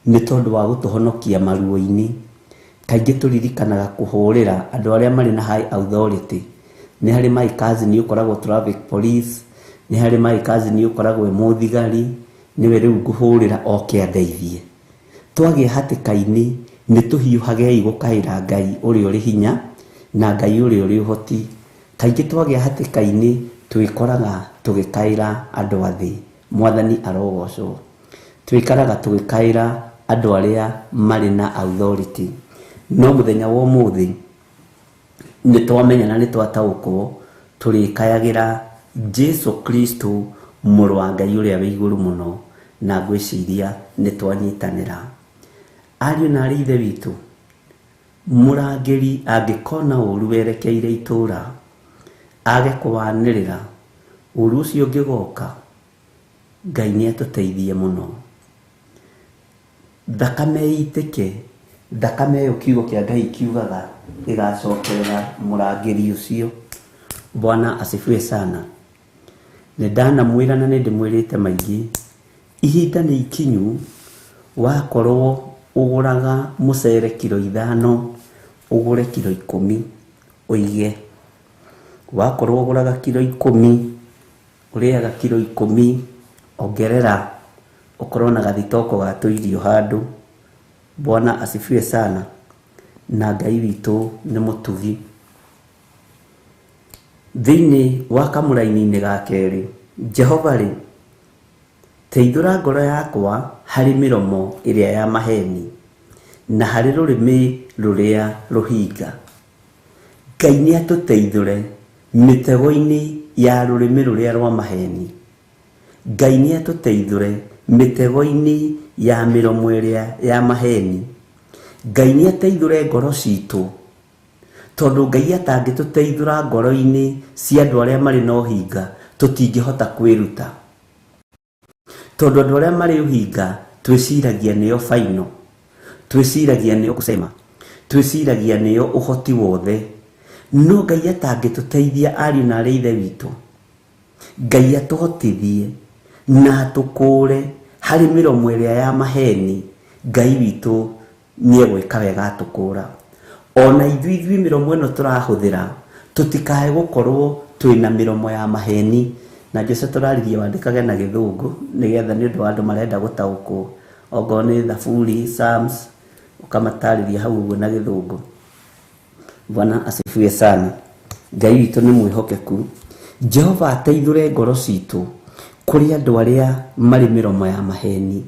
nĩ tondũ wa gũtũhonokia maruo-inĩ. Kaingĩ tũririkanaga kũhũrĩra andũ arĩa marĩ na high authority. Nĩ harĩ my cousin ũkoragwo traffic police, nĩ harĩ my cousin ũkoragwo e mũthigari, nĩwe rĩu ngũhũrĩra oke andeithie. Twagĩa hatĩka-inĩ nĩ tũhiũhagei gũkaĩra Ngai ũrĩa ũrĩ hinya na Ngai ũrĩa ũrĩ ũhoti. Kaingĩ twagĩa hatĩka-inĩ twĩkoraga tũgĩkaĩra andũ a thĩ. Mwathani arogocwo. Twĩkaraga tũgĩkaĩra andũ arĩa marĩ na authority. No mũthenya wa ũmũthĩ nĩ twamenya na nĩ twataũkwo tũrĩkayagĩra Jesu Kristo mũrũ wa Ngai ũrĩa wĩ igũrũ mũno, na ngwĩciria nĩ twanyitanĩra. Ariũ na arĩ ithe witũ, mũrangĩri angĩkona ũru werekeire itũũra, age kũwanĩrĩra, ũru ũcio ũngĩgoka, Ngai nĩ atũteithie mũno. Thakame ĩitĩke, thakame ĩyo kiugo kĩa Ngai kiugaga ĩgacokerera mũrangĩri ũcio. Bwana asifiwe sana. Nĩ ndanamwĩra na nĩ ndĩmwĩrĩte maingĩ, ihinda nĩ ikinyu wakorwo ũgũraga mũcere kiro 5, ũgũre kiro 10 ũige. Wakorwo ũgũraga kiro 10, ũrĩaga kiro 10, ongerera ũkorwo na gathitoko ga tũirio handũ. Bwana asifiwe sana. Na Ngai witũ nĩ mũtugi. Thĩinĩ wa kamũraini-inĩ ga kerĩ, Jehova rĩ, teithũra ngoro yakwa harĩ mĩromo ĩrĩa ya maheni na harĩ rũrĩmĩ rũrĩa rũhinga. Ngai nĩ atũteithũre mĩtego-inĩ ya rũrĩmĩ rũrĩa rwa maheni. Ngai nĩ atũteithũre mĩtego-inĩ ya mĩromo ĩrĩa ya maheni. Ngai nĩ ateithũre ngoro citũ, tondũ Ngai atangĩtũteithũra ngoro-inĩ cia andũ arĩa marĩ na ũhinga, tũtingĩhota kwĩruta. Tondũ andũ arĩa marĩ ũhinga twĩciragia nĩo final, twĩciragia nĩo kusema, twĩciragia nĩo ũhoti wothe. No Ngai atangĩtũteithia ariũ na arĩ ithe witũ, Ngai atũhotithie na atũkũũre harĩ mĩromo ĩrĩa ya maheni, Ngai witũ nĩ egwĩka wega atũkũũra. Ona ithuĩ mĩromo ĩno tũrahũthĩra, tũtikae gũkorwo twĩna mĩromo ya maheni. Na Jose tũraririe wandĩkage na gĩthũngũ nĩgetha nĩ ũndũ wa andũ marenda gũtaũkwo. Ongorwo nĩ Thaburi, Psalms, ũkamatarĩria hau ũguo na gĩthũngũ. Bwana asifiwe sana. Ngai witũ nĩ mwĩhokeku. Jehova ateithũre ngoro citũ kũrĩ andũ arĩa marĩ mĩromo ya maheni.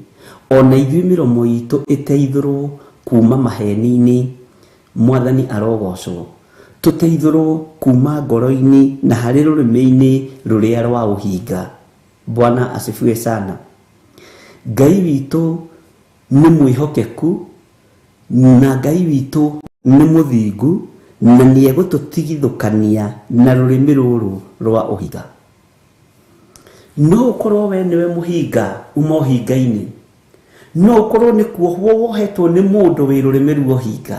Ona ithuĩ mĩromo itũ ĩteithũrwo kuma maheni-inĩ. Mwathani arogocwo. Tũteithũrwo kuma ngoro-inĩ na harĩ rũrĩmĩ-inĩ rũrĩa rwa ũhinga. Bwana asifiwe sana. Ngai witũ nĩ mwĩhokeku na Ngai witũ nĩ mũthingu na nĩ egũtũtigithũkania na rũrĩmĩ rũrũ rwa ũhinga. No ũkorwo we nĩwe mũhinga uma ũhinga-inĩ. No ũkorwo nĩ kuohwo wohetwo nĩ mũndũ wĩ rũrĩmĩ rwa ũhinga,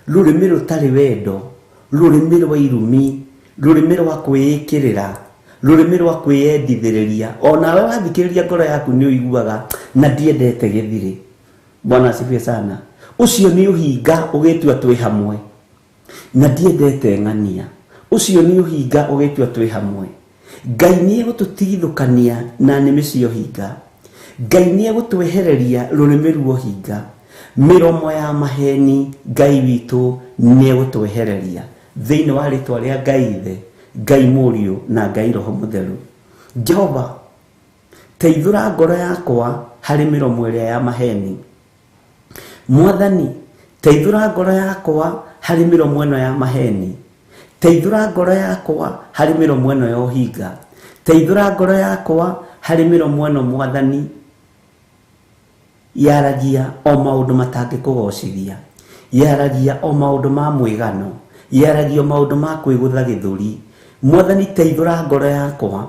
rũrĩmĩ rũtarĩ wendo, rũrĩmĩ rwa irumi, rũrĩmĩ rwa kwĩĩkĩrĩra, rũrĩmĩ rwa kwĩyendithĩrĩria. Onawe wathikĩrĩria ngoro yaku nĩ ũiguaga na ndiendete gĩthirĩ. Bwana asifiwe sana. Ũcio nĩ ũhinga ũgĩtua twĩ hamwe, na ndiendete ng'ania. Ũcio nĩ ũhinga ũgĩtua twĩ hamwe. Ngai nĩ egũtũtigithũkania na nĩmĩ cia ũhinga. Ngai nĩ egũtwehereria rũrĩmĩ rwa ũhinga. Mĩromo ya maheni Ngai witũ nĩ egũtwehereria thĩinĩ wa rĩtwa rĩa Ngai Ithe, Ngai Mũriũ na Ngai Roho Mũtheru. Jehova, teithũra ngoro yakwa harĩ mĩromo ĩrĩa ya maheni. Mwathani, teithũra ngoro yakwa harĩ mĩromo ĩno ya maheni. Teithũra ngoro yakwa harĩ mĩromo ĩno ya ũhinga. Teithũra ngoro yakwa harĩ mĩromo ĩno Mwathani yaragia o maũndũ matangĩkũgocithia, yaragia o maũndũ ma mwĩgano, yaragia o maũndũ ma kwĩgũtha gĩthũri. Mwathani, teithũra ngoro yakwa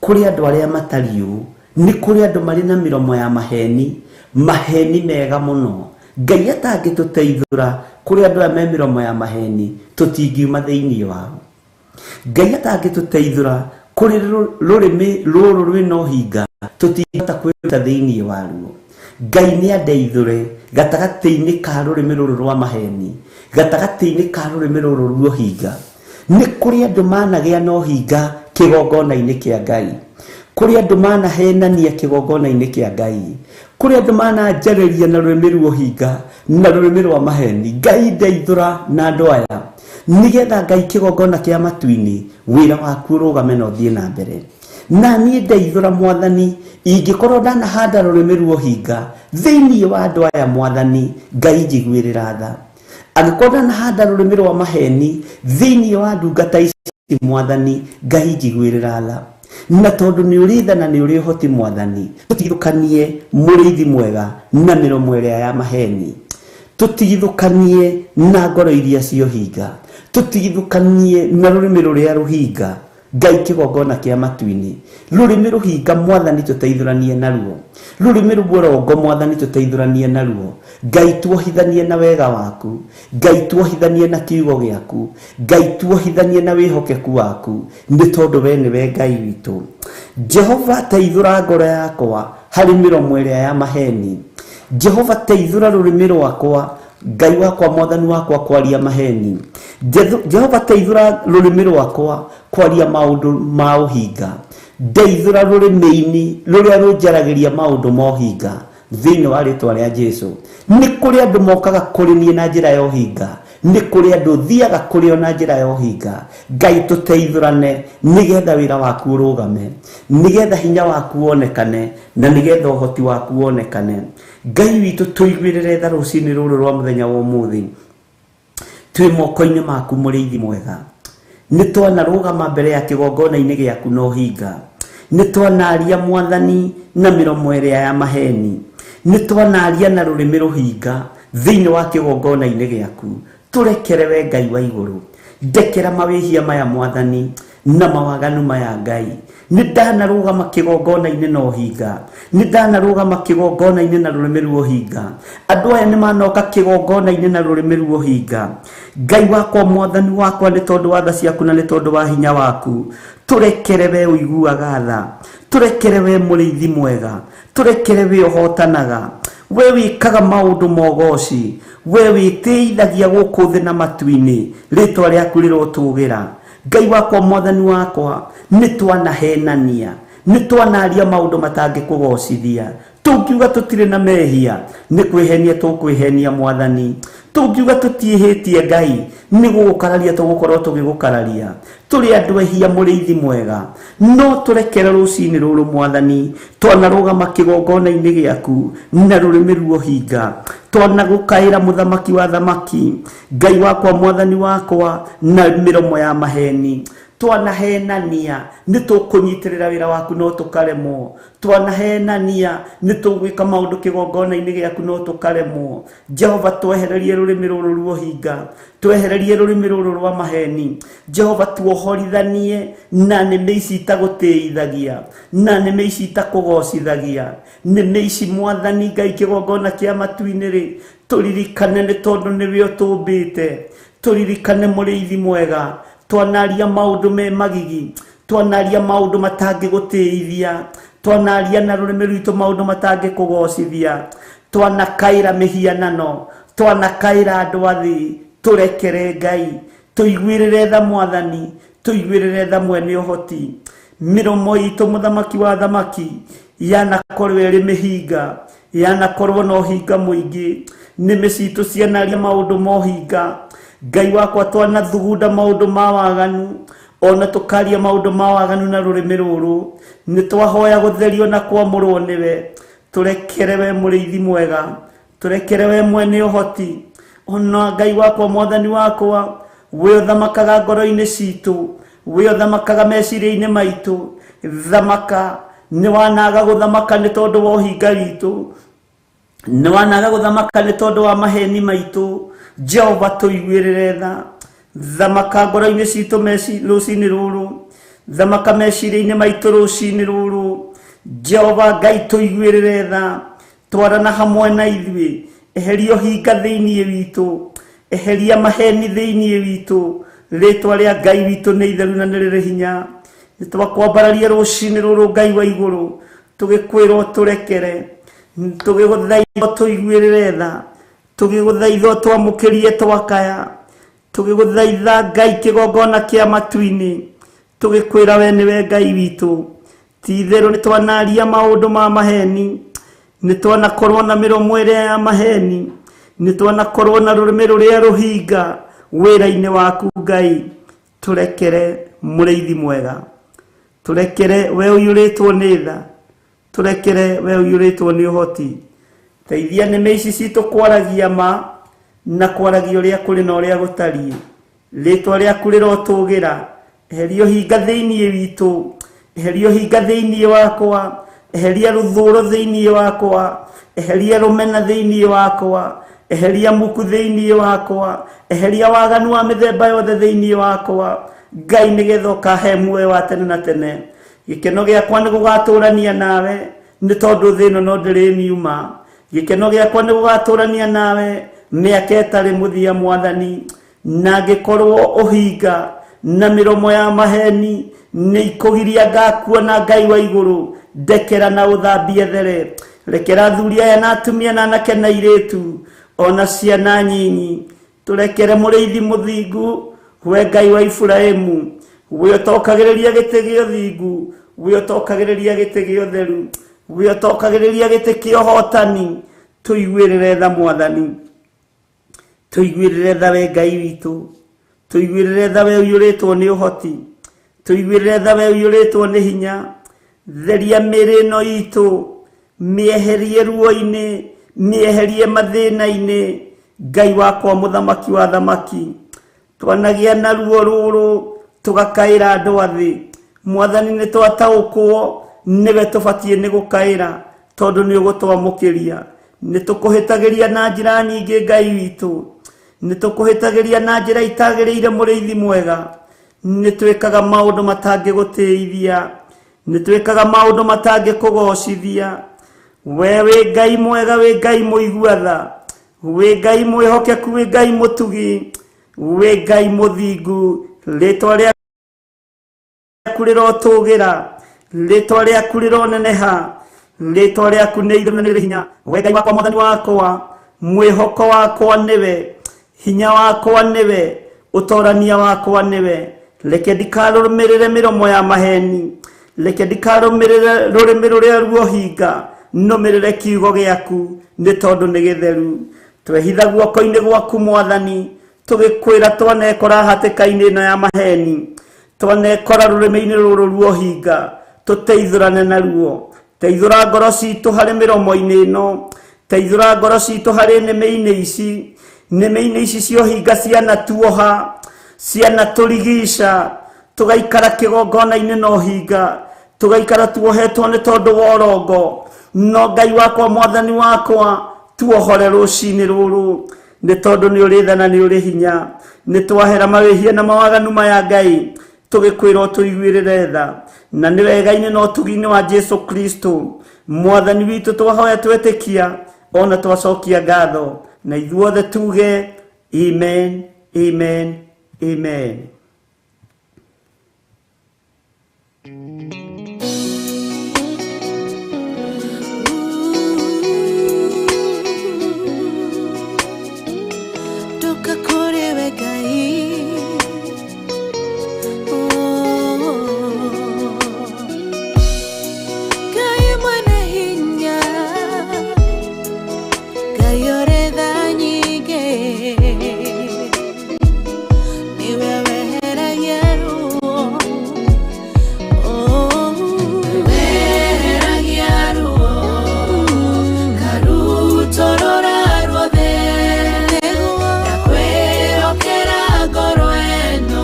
kũrĩ andũ arĩa matariĩ ũũ. Nĩ kũrĩ andũ marĩ na mĩromo ya maheni, maheni mega mũno. Ngai atangĩtũteithũra kũrĩ andũ aya me mĩromo ya maheni, tũtingiuma thĩinĩ wao. Ngai atangĩtũteithũra kũrĩ rũrĩmĩ rũrũ rwĩna ũhinga, tũtingĩhota kwĩruta thĩinĩ waruo. Ngai nĩ andeithũre gatagatĩ-inĩ ka rũrĩmĩ rũrũ rwa maheni, gatagatĩ-inĩ ka rũrĩmĩ rũrũ rwa ũhinga. Nĩ kũrĩ andũ managĩa na ũhinga kĩgongona-inĩ kĩa Ngai, kũrĩ andũ manahenania kĩgongona-inĩ kĩa Ngai, kũrĩ andũ mananjarĩria na rũrĩmĩ rwa ũhinga na rũrĩmĩ rwa maheni. Ngai ndeithũra na andũ aya, nĩgetha Ngai kĩgongona kĩa matu-inĩ wĩra waku ũrũgame na ũthiĩ na mbere. Na niĩ ndeithũra Mwathani, ingĩkorwo ndanahanda rũrĩmĩ rwa ũhinga thĩinĩ wa andũ aya Mwathani, Ngai njiguĩrĩra tha. Angĩkorwo ndanahanda rũrĩmĩ rwa maheni thĩinĩ wa ndungata ici Mwathani, Ngai njiguĩrĩra tha. Na tondũ nĩ ũrĩ tha na nĩ ũrĩ ũhoti Mwathani, tũtigithũkanie mũrĩithi mwega na mĩromo ĩrĩa ya maheni, tũtigithũkanie na ngoro iria cia ũhinga, tũtigithũkanie na rũrĩmĩ rũrĩa rũhinga. Ngai kĩgongona kĩa matu-inĩ, rũrĩmĩ rũhinga Mwathani tũteithũranie naruo, rũrĩmĩ rũorongo Mwathani tũteithũranie naruo. Ngai tuohithanie na wega waku, Ngai tuohithanie na kiugo gĩaku, Ngai tuohithanie na wĩhokeku waku, nĩ tondũ we nĩwe Ngai witũ. Jehova, teithũra ngoro yakwa harĩ mĩromo ĩrĩa ya maheni. Jehova, teithũra rũrĩmĩ rwakwa, Ngai wakwa Mwathani wakwa, kwaria maheni. Jehova, teithũra rũrĩmĩ rwakwa kwaria maũndũ ma ũhinga. Ndeithũra rũrĩmĩ-inĩ rũrĩa rũnjaragĩria maũndũ ma ũhinga thĩinĩ wa rĩtwa rĩa Jesu. Nĩ kũrĩ andũ mokaga kũrĩ niĩ na njĩra ya ũhinga, nĩ kũrĩ andũ thiaga kũrĩ o na njĩra ya ũhinga. Ngai tũteithũrane nĩgetha wĩra waku ũrũgame, nĩgetha hinya waku wonekane, na nĩgetha ũhoti waku wonekane. Ngai witũ, tũiguĩrĩre tha rũcinĩ rũrũ rwa mũthenya wa ũmũthĩ. Twĩ moko-inĩ maku mũrĩithi mwega. Nĩ twanarũgama mbere ya kĩgongona-inĩ gĩaku na ũhinga. Nĩ twanaria Mwathani na mĩromo ĩrĩa ya maheni. Nĩ twanaria na rũrĩmĩ rũhinga thĩinĩ wa kĩgongona-inĩ gĩaku. Tũrekere we Ngai wa igũrũ. Ndekera mawĩhia maya Mwathani na mawaganu maya Ngai. Nĩ ndanarũgama kĩgongona-inĩ na ũhinga, nĩ ndanarũgama kĩgongona-inĩ na rũrĩmĩ rwa ũhinga. Andũ aya nĩ manoka kĩgongona-inĩ na rũrĩmĩ rwa ũhinga. Ngai wakwa Mwathani wakwa, nĩ tondũ wa tha ciaku na nĩ tondũ wa hinya waku, tũrekere we ũiguaga tha, tũrekere we mũrĩithi mwega, tũrekere we ũhotanaga, we wĩkaga maũndũ mogoci, we wĩtĩithagia gũkũ thĩ na matu-inĩ, rĩtwa rĩaku rĩrotũgĩra. Ngai wakwa Mwathani wakwa, nĩ twanahenania, nĩ twanaria maũndũ matangĩkũgocithia. Tũngiuga tũtirĩ na mehia, nĩ kwĩhenia tũkwĩhenia Mwathani. Tũngiuga tũtiĩhĩtie Ngai, nĩ gũgũkararia tũgũkorwo tũgĩgũkararia. Tũrĩ andũ ehia mũrĩithi mwega, no tũrekere rũcinĩ rũrũ Mwathani. Twanarũgama kĩgongona-inĩ gĩaku na rũrĩmĩ rwa ũhinga, twanagũkaĩra mũthamaki wa thamaki, Ngai wakwa Mwathani wakwa, na mĩromo ya maheni. Twanahenania nĩ tũkũnyitĩrĩra wĩra waku no tũkaremwo. Twanahenania nĩ tũgwĩka maũndũ kĩgongona-inĩ gĩaku no tũkaremwo. Jehova, twehererie rũrĩmĩ rũrũ ruohinga, twehererie rũrĩmĩ rũrũ rwa maheni. Jehova, tuohorithanie na nĩmĩ ici itagũtĩithagia, na nĩmĩ ici itakũgocithagia, nĩmĩ ici Mwathani Ngai kĩgongona kĩa matu-inĩ rĩ, tũririkane nĩ tondũ nĩwe ũtũmbĩte. Tũririkane mũrĩithi mwega. Twanaria maũndũ me magigi, twanaria maũndũ matangĩgũtĩithia, twanaria na rũrĩmĩ rwitũ maũndũ matangĩkũgocithia, twanakaĩra mĩhianano, twanakaĩra andũ a thĩ. Tũrekere Ngai, tũiguĩrĩre tha Mwathani, tũiguĩrĩre tha mwene ũhoti. Mĩromo itũ, mũthamaki wa thamaki, yanakorwo ĩrĩ mĩhinga, yanakorwo na ũhinga mũingĩ. Nĩmĩ citũ cianaria maũndũ ma ũhinga. Ngai wakwa, twanathugunda maũndũ ma waganu, ona tũkaria maũndũ ma waganu na rũrĩmĩ rũrũ. Nĩ twahoya gũtherio na kwamũrwo nĩwe. Tũrekere we mũrĩithi mwega, tũrekere we mwene ũhoti. Ona Ngai wakwa, Mwathani wakwa, we ũthamakaga ngoro-inĩ citũ, we ũthamakaga meciria-inĩ maitũ, thamaka. Nĩ wanaga gũthamaka nĩ tondũ wa ũhinga witũ, nĩ wanaga gũthamaka nĩ tondũ wa maheni maitũ. Jehova, tũiguĩrĩre tha. Thamaka ngoro-inĩ citũ rũcinĩ rũrũ, thamaka meciria-inĩ maitũ rũcinĩ rũrũ. Jehova Ngai, tũiguĩrĩre tha, twarana hamwe na ithuĩ. Eheria ũhinga thĩinĩ witũ, eheria maheni thĩinĩ witũ. Rĩtwa rĩa Ngai witũ nĩ itheru na nĩ rĩrĩ hinya. Nĩ twakwambararia rũcinĩ rũrũ, Ngai wa igũrũ, tũgĩkwĩrwo tũrekere, tũgĩgũthaitha tũiguĩrĩre tha, tũgĩgũthaitha twamũkĩrie twakaya, tũgĩgũthaitha Ngai kĩgongona kĩa matu-inĩ, tũgĩkwĩra we nĩwe Ngai witũ. Ti itherũ nĩ twanaria maũndũ ma maheni, nĩ twanakorwo na mĩromo ĩrĩa ya maheni, nĩ twanakorwo na rũrĩmĩ rũrĩa rũhinga wĩra-inĩ waku. Ngai, tũrekere mũrĩithi mwega, tũrekere we ũiyũrĩtwo nĩ tha, tũrekere we ũiyũrĩtwo nĩ ũhoti. Teithia nĩmĩ ici citũ kwaragia ma na kwaragia ũrĩa kũrĩ na ũrĩa gũtariĩ. Rĩtwa rĩaku rĩrotũgĩra. Eheria ũhinga thĩinĩ witũ, eheria ũhinga thĩinĩ wakwa, eheria rũthũro thĩinĩ wakwa, eheria rũmena thĩinĩ wakwa, eheria muku thĩinĩ wakwa, eheria waganu wa mĩthemba yothe thĩinĩ wakwa, Ngai, nĩgetha ũkahe muoyo wa tene na tene. Gĩkeno gĩakwa nĩ gũgatũrania nawe, nĩ tondũ thĩ ĩno no ndĩrĩmiuma. Gĩkeno gĩakwa nĩ gũgatũrania nawe mĩaka ĩtarĩ mũthia, Mwathani. Na ngĩkorwo ũhinga na mĩromo ya maheni nĩ ikũgiria ngakuona, Ngai wa igũrũ, ndekera na ũthambie there. Rekera athuri aya na atumia na anake na airĩtu ona ciana nyinyi. Tũrekere mũrĩithi mũthingu, we Ngai wa Iburahĩmu, we ũtokagĩrĩria gĩtĩ gĩa ũthingu, we ũtokagĩrĩria gĩtĩ gĩa ũtheru, we ũtokagĩrĩria gĩtĩ kĩa ũhotani. Tũiguĩrĩre tha Mwathani, tũiguĩrĩre tha we Ngai witũ, tũiguĩrĩre tha we ũiyũrĩtwo nĩ ũhoti, tũiguĩrĩre tha we ũiyũrĩtwo nĩ hinya. Theria mĩĩrĩ ĩno itũ, mĩeherie ruo-inĩ, mĩeherie mathĩna-inĩ. Ngai wakwa, mũthamaki wa thamaki, twanagĩa na ruo rũrũ tũgakaĩra andũ a thĩ. Mwathani, nĩ twataũkwo nĩwe tũbatiĩ nĩ gũkaĩra, tondũ nĩ ũgũtwamũkĩria. Nĩ tũkũhĩtagĩria na njĩra nyingĩ, Ngai witũ, nĩ tũkũhĩtagĩria na njĩra itagĩrĩire. Mũrĩithi mwega, nĩ twĩkaga maũndũ matangĩgũtĩithia, nĩ twĩkaga maũndũ matangĩkũgocithia. We wĩ Ngai mwega, wĩ Ngai mũigua tha, wĩ Ngai mwĩhokeku, wĩ Ngai mũtugi, wĩ Ngai mũthingu. Rĩtwa rĩaku rĩrotũgĩra, rĩtwa rĩaku rĩroneneha, rĩtwa rĩaku nĩ itheru na nĩ rĩrĩ hinya. We Ngai wakwa, Mwathani wakwa, mwĩhoko wakwa nĩwe, hinya wakwa nĩwe, ũtorania wakwa nĩwe. Reke ndikarũmĩrĩre mĩromo ya maheni, reke ndikarũmĩrĩre rũrĩmĩ rũrĩa ruohinga, nũmĩrĩre kiugo gĩaku nĩ tondũ nĩ gĩtheru. Twehitha guoko-inĩ gwaku, Mwathani, tũgĩkwĩra twanekora hatĩka-inĩ ĩno ya maheni, twanekora rũrĩmĩ-inĩ rũrũ ruohinga, tũteithũrane naruo. Teithũra ngoro citũ harĩ mĩromo-inĩ ĩno, teithũra ngoro citũ harĩ nĩmĩ-inĩ ici, nĩmĩ-inĩ ici ciohinga cianatuoha, cianatũrigica. Tũgaikara kĩgongona-inĩ na ũhinga, tũgaikara tuohetwo nĩ tondũ wa ũrongo. No Ngai wakwa, Mwathani wakwa, tuohore rũcinĩ rũrũ, nĩ tondũ nĩ ũrĩ tha na nĩ ũrĩ hinya. Nĩ twahera mawĩhia na mawaganu maya Ngai, tũgĩkwĩra ũtũiguĩrĩre tha, na nĩ wega-inĩ na ũtugi-inĩ wa Jesu Kristo Mwathani witũ twahoya twetĩkia ona twacokia ngatho, na ithuothe tuge amen, amen, amen. Ndoka kũrĩ we Ngai. Oh. Ngai mwene hinya, Ngai ũrĩ tha nyingĩ, nĩwe weheragia ruo. Oh. Weheragia ruo, ngarutũrũra ruothe, Nĩguo ndakwĩhokera ngoro ĩno,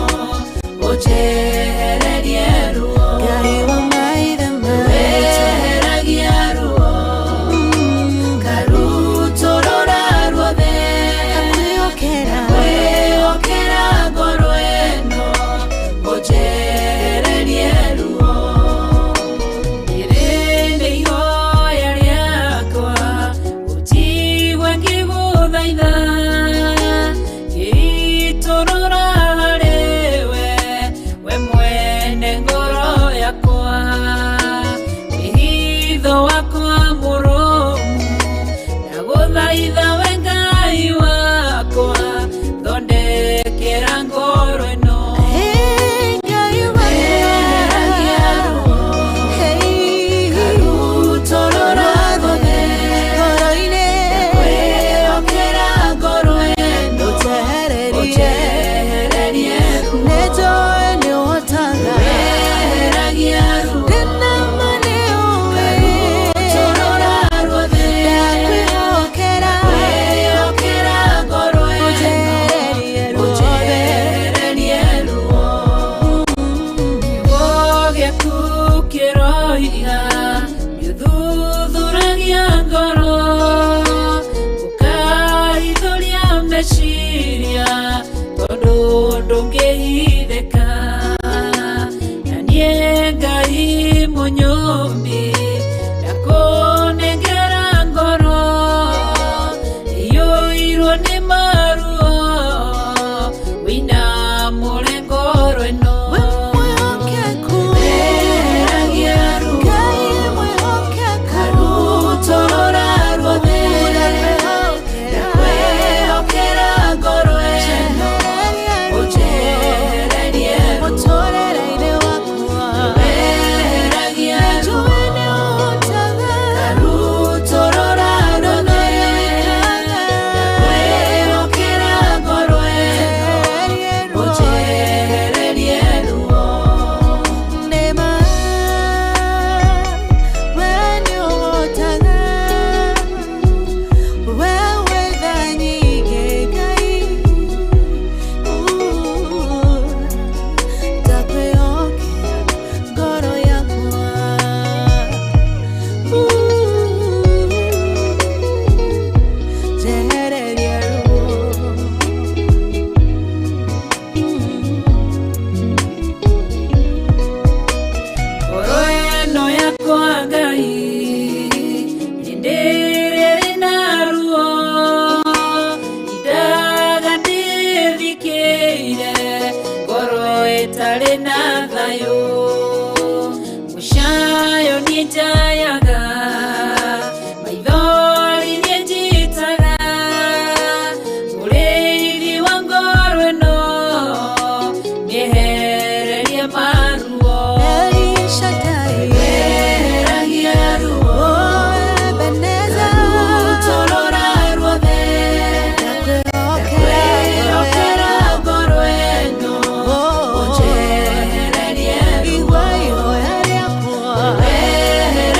ũnjehererie ruo. Ngai wa maithe maitũ. Weheragia ruo, ngarutũrũra ruothe, Ndakwĩhokera. ndakwĩhokera ngoro ĩno, ũnjehererie ruo. Rĩrĩ ihoya rĩakwa, ũnjigue ngĩgũthaitha, ngĩitũrũra harĩwe, we mwene ngoro yakwa. Wĩhitho wakwa mũrũmu, ndagũthaitha we Ngai wakwa, thondekera ngoro ĩno. Hey, Ngai wa Weheragia ruo, Hey, ngarutũrũra ruothe, ngoro-inĩ. ndakwĩhokera ngoro ĩno, Ũnjehererie. ũnjehererie ruo. Nĩnjũĩ nĩũhotaga. Weheragia ruo, Ndĩna ma nĩũĩ. ngarutũrũra ruothe, Ndakwĩhokera. ndakwĩhokera ngoro ĩno, Ũnjehererie ruothe. ũnjehererie ruo. Kiugo gĩaku kĩroiga, nĩũthuthuragia ngoro, ũkahithũria meciria, tondũ ndũngĩhithĩka. Na niĩ Ngai mũnyũmbi, ndakũnengera ngoro, ĩiyũirwo nĩ maruo, wĩinamũre ngoro ĩno. We mwĩhokeku. Weheragia ruo, Ngai mwĩhokeku. ngarutũrũra ruothe, ndakwĩhokera ngoro ĩno, ũnjehererie ruo. Mũtũũrĩre-inĩ wakwa. Weheragia ruo, Nĩnjũĩ nĩũhotaga. ngarutũrũra ruothe, ndakwĩhokera ngoro ĩno, ũnjehererie ruo. Nĩma, we nĩũhotaga. We wĩ tha nyingĩ, Ngai. Ndakwĩhokera ngoro yakwa. Njehererie ruo. Ngoro ĩno yakwa Ngai, nĩndĩrĩrĩ na ruo, indaga ndĩthikĩire, ngoro ĩtarĩ na thayũ. Mũcayo niĩ njayaga, maithori niĩ njitaga, mũrĩithi wa ngoro ĩno, mĩehererie maruo. El Shaddai. Weheragia ruo, Oh, Ebenezer. ngarutũrũra ruothe, Ndakwĩhokera. ndakwĩhokera ngoro ĩno, Oh, ũnjehererie ruo. Igua ihoya rĩakwa. Weheragia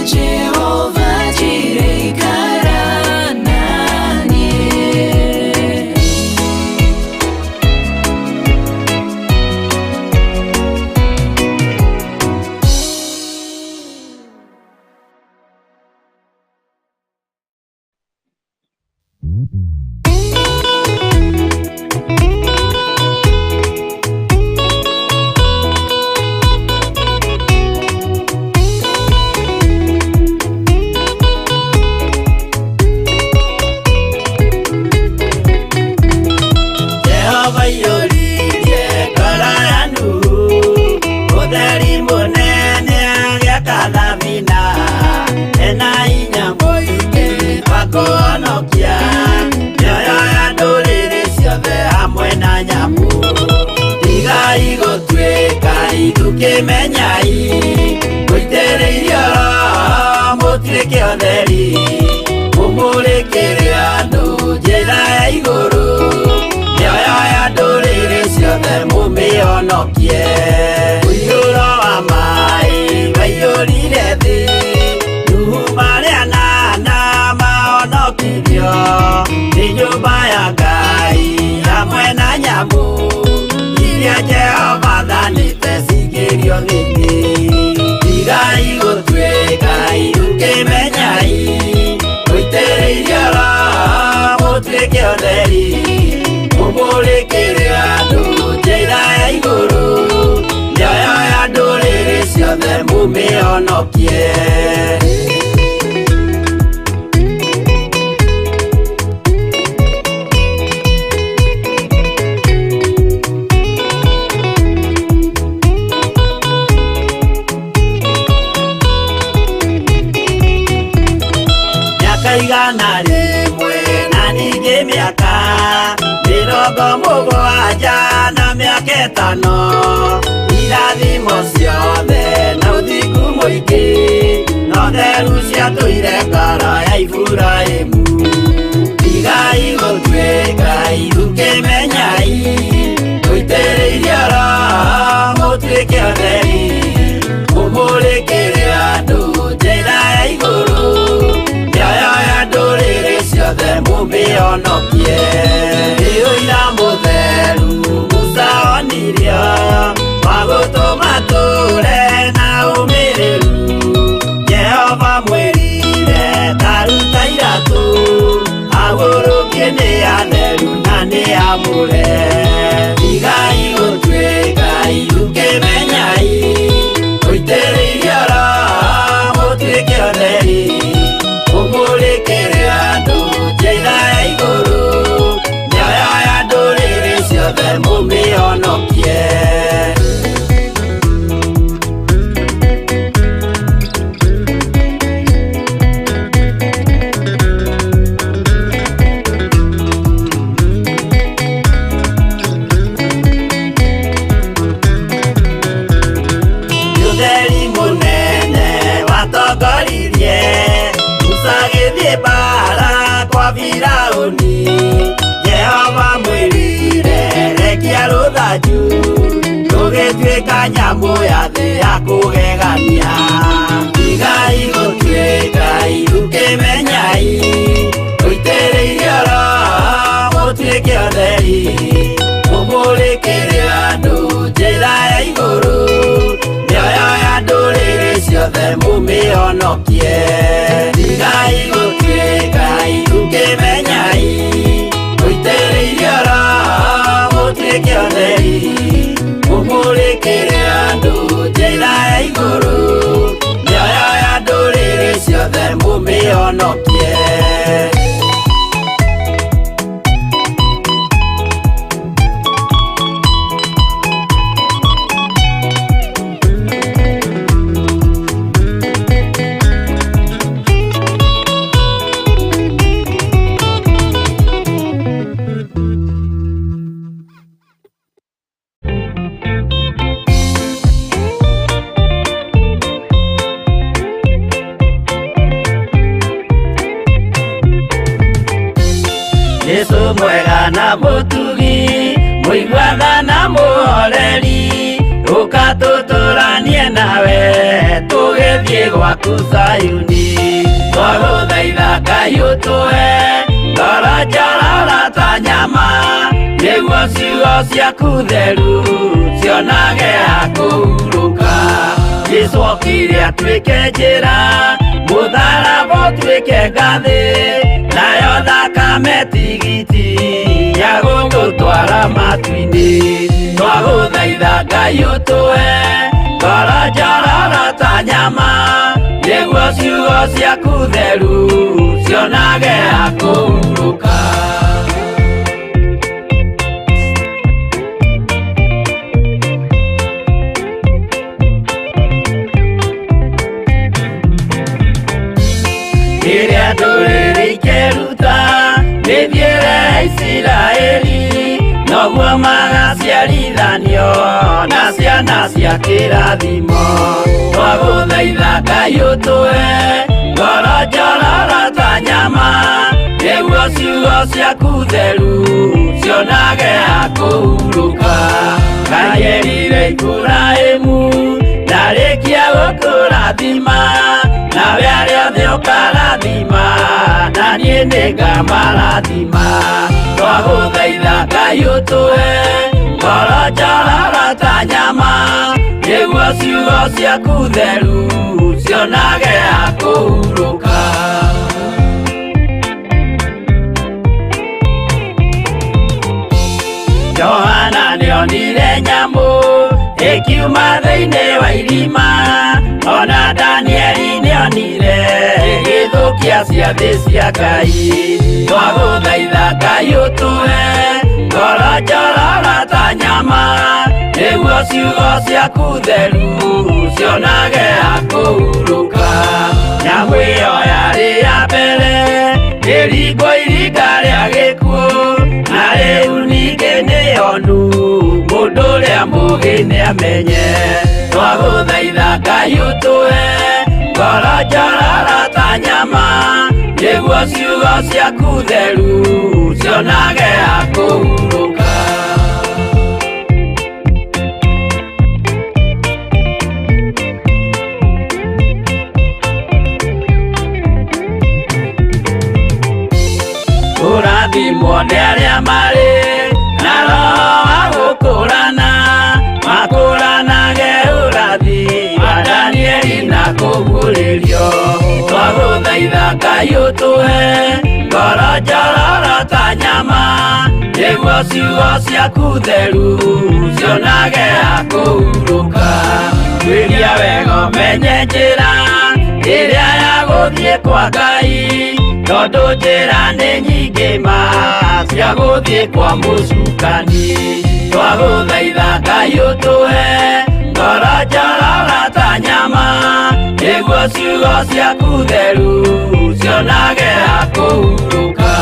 Jehova Jireh, ikara naniĩ. Jehova iyũririe ngoro ya Nuhu, ũtheri mũnene agĩaka thabina, ena hinya mũingĩ wa kũhonokia mĩoyo ya ndũrĩrĩ ciothe hamwe na nyamũ. Tigai gũtuĩka ithukĩmenyai, mũitĩrĩirio Roho mũtuĩke ũtheri, mũmũrĩkĩre andũ njĩra ya igũrũ, mĩoyo ya ndũrĩrĩ ciothe mũmĩhonokie. Ũiyũro wa maĩ waiyũrire thĩ, Nuhu marĩ anana mahonokirio nĩ nyũmba ya Ngai hamwe na nyamũ iria Jehova athanĩte cingĩrio thĩinĩ. Tigai gũtuĩka ithukĩmenyai, mũitĩrĩirio Roho mũtuĩke ũtheri, mũmũrĩkĩre andũ njĩra ya igũrũ, mĩoyo ya ndũrĩrĩ ciothe mũmĩhonokie. Mĩaka 100 na ningĩ mĩaka 70 na mĩaka 5, irathimo ciothe na ũthingu mũingĩ no theru ciatũire ngoro ya Iburahĩmu. Tigai gũtuĩka ithukĩmenyai, mũitĩrĩirio Roho mũtuĩke ũtheri, mũmũrĩkĩre andũ njĩra ya igũrũ, mĩoyo ya ndũrĩrĩ ciothe mũmĩhonokie. Nĩ ũira mũtheru Musa onirio, wa gũtũma tũre na ũmĩrĩru. Jehova mwĩrire ta ruta iratũ, agũrũkie nĩ atheru na nĩ amũre. Tigai gũtuĩka ithukĩmenyai, mũitĩrĩirio Roho mũtuĩke ũtheri, mũmũrĩkĩre andũ njĩra ya igũrũ, mĩoyo ya ndũrĩrĩ ciothe mũmĩhonokie. Ũtheri mũnene watongoririe Musa agĩthiĩ mbaara kwa Firaũni. Jehova mwĩrire rekia rũthanju, rũgĩtuĩka nyamũ ya thĩ ya kũgegania. Tigai gũtuĩka ithukĩmenyai, mũitĩrĩirio Roho mũtuĩke ũtheri, mũmũrĩkĩre andũ njĩra ya igũrũ, mĩoyo ya ndũrĩrĩ ciothe mũmĩhonokie. Tigai gũtuĩka ithukĩmenyai, mũitĩrĩirio Roho mũtuĩke ũtheri, mũmũrĩkĩre andũ njĩra ya igũrũ, mĩoyo ya ndũrĩrĩ ciothe mũmĩhonokie. Yesu mwega na mũtugi, mũiguana na mũhoreri, ũka tũtũranie nawe Tũgĩthiĩ gwaku Zayuni. Twagũthaitha Ngai ũtũhe ngoro njororo ta nyama, nĩguo ciugo ciaku theru cionage ha kũhurũka. Jesũ okire atuĩke njĩra, mũtharaba ũtuĩke ngathĩ, nayo thakame tigiti ya gũgũtwara matu-inĩ. Twagũthaitha Ngai ũtũhe ngoro njororo ta nyama, nĩguo ciugo ciaku theru cionage ha kũhurũka. Rĩrĩa ndũrĩrĩ ikeruta mĩthiĩre ya Isiraeli, noguo magaciarithanio na ciana cia kĩrathimo. Twagũthaitha Ngai ũtũhe ngoro njororo ta nyama, nĩguo ciugo ciaku theru cionage ha kũhurũka. Ngai erire Iburahĩmu ndarĩkia gũkũrathima, nawe arĩa othe ũkarathima, na niĩ nĩngamarathima. Twagũthaitha Ngai ũtũhe ngoro njororo ta nyama, nĩguo ciugo ciaku theru cionage ha kũhurũka. Johana nĩonire nyamũ ĩkiuma thĩinĩ wa irima, ona Danieli nĩonire ĩgĩthũkia ciathĩ cia Ngai. Twagũthaitha Ngai ũtũhe ngoro njororo ta nyama, nĩguo ciugo ciaku theru cionage ha kũhurũka. Nyamũ ĩyo yarĩ ya mbere ĩringwo iringa rĩa gĩkuũ, na rĩu ningĩ nĩyonu mũndũ ũrĩa mũũgĩ nĩamenye. Twagũthaitha Ngai ũtũhe ngoro njororo ta nyama, nĩguo ciugo ciaku theru cionage ha kũhurũka. Kũrathimwo nĩ arĩa marĩ na roho wa gũkũrana, makũranage ũrathi wa Danieli na kũguũrĩrio. Twagũthaitha Ngai ũtũhe ngoro njororo ta nyama, nĩguo ciugo ciaku theru cionage ha kũhurũka. Tuĩria wega ũmenye njĩra ĩrĩa ya gũthiĩ kwa Ngai, tondũ njĩra nĩ nyingĩ ma cia gũthiĩ kwa mũcukani. Twagũthaitha Ngai ũtũhe ngoro njororo ta nyama, nĩguo ciugo ciaku theru cionage ha kũhurũka.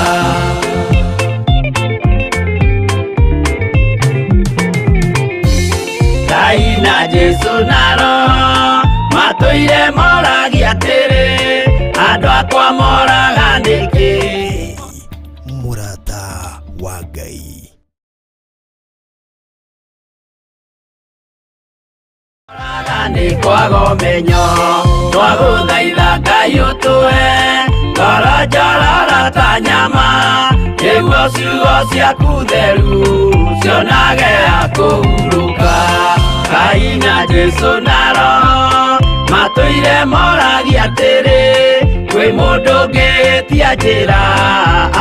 Ngai na Jesũ na Roho matũire moragia atĩrĩ, andũ akwa moraga nĩkĩ? Mũrata wa Ngai. Moraga nĩ kwaga ũmenyo. Twagũthaitha Ngai ũtũhe ngoro njororo ta nyama, nĩguo ciugo ciaku theru cionage ha kũhurũka. Ngai na Jesũ na Roho matũire moragia atĩrĩ, kwĩ mũndũ ũngĩtia njĩra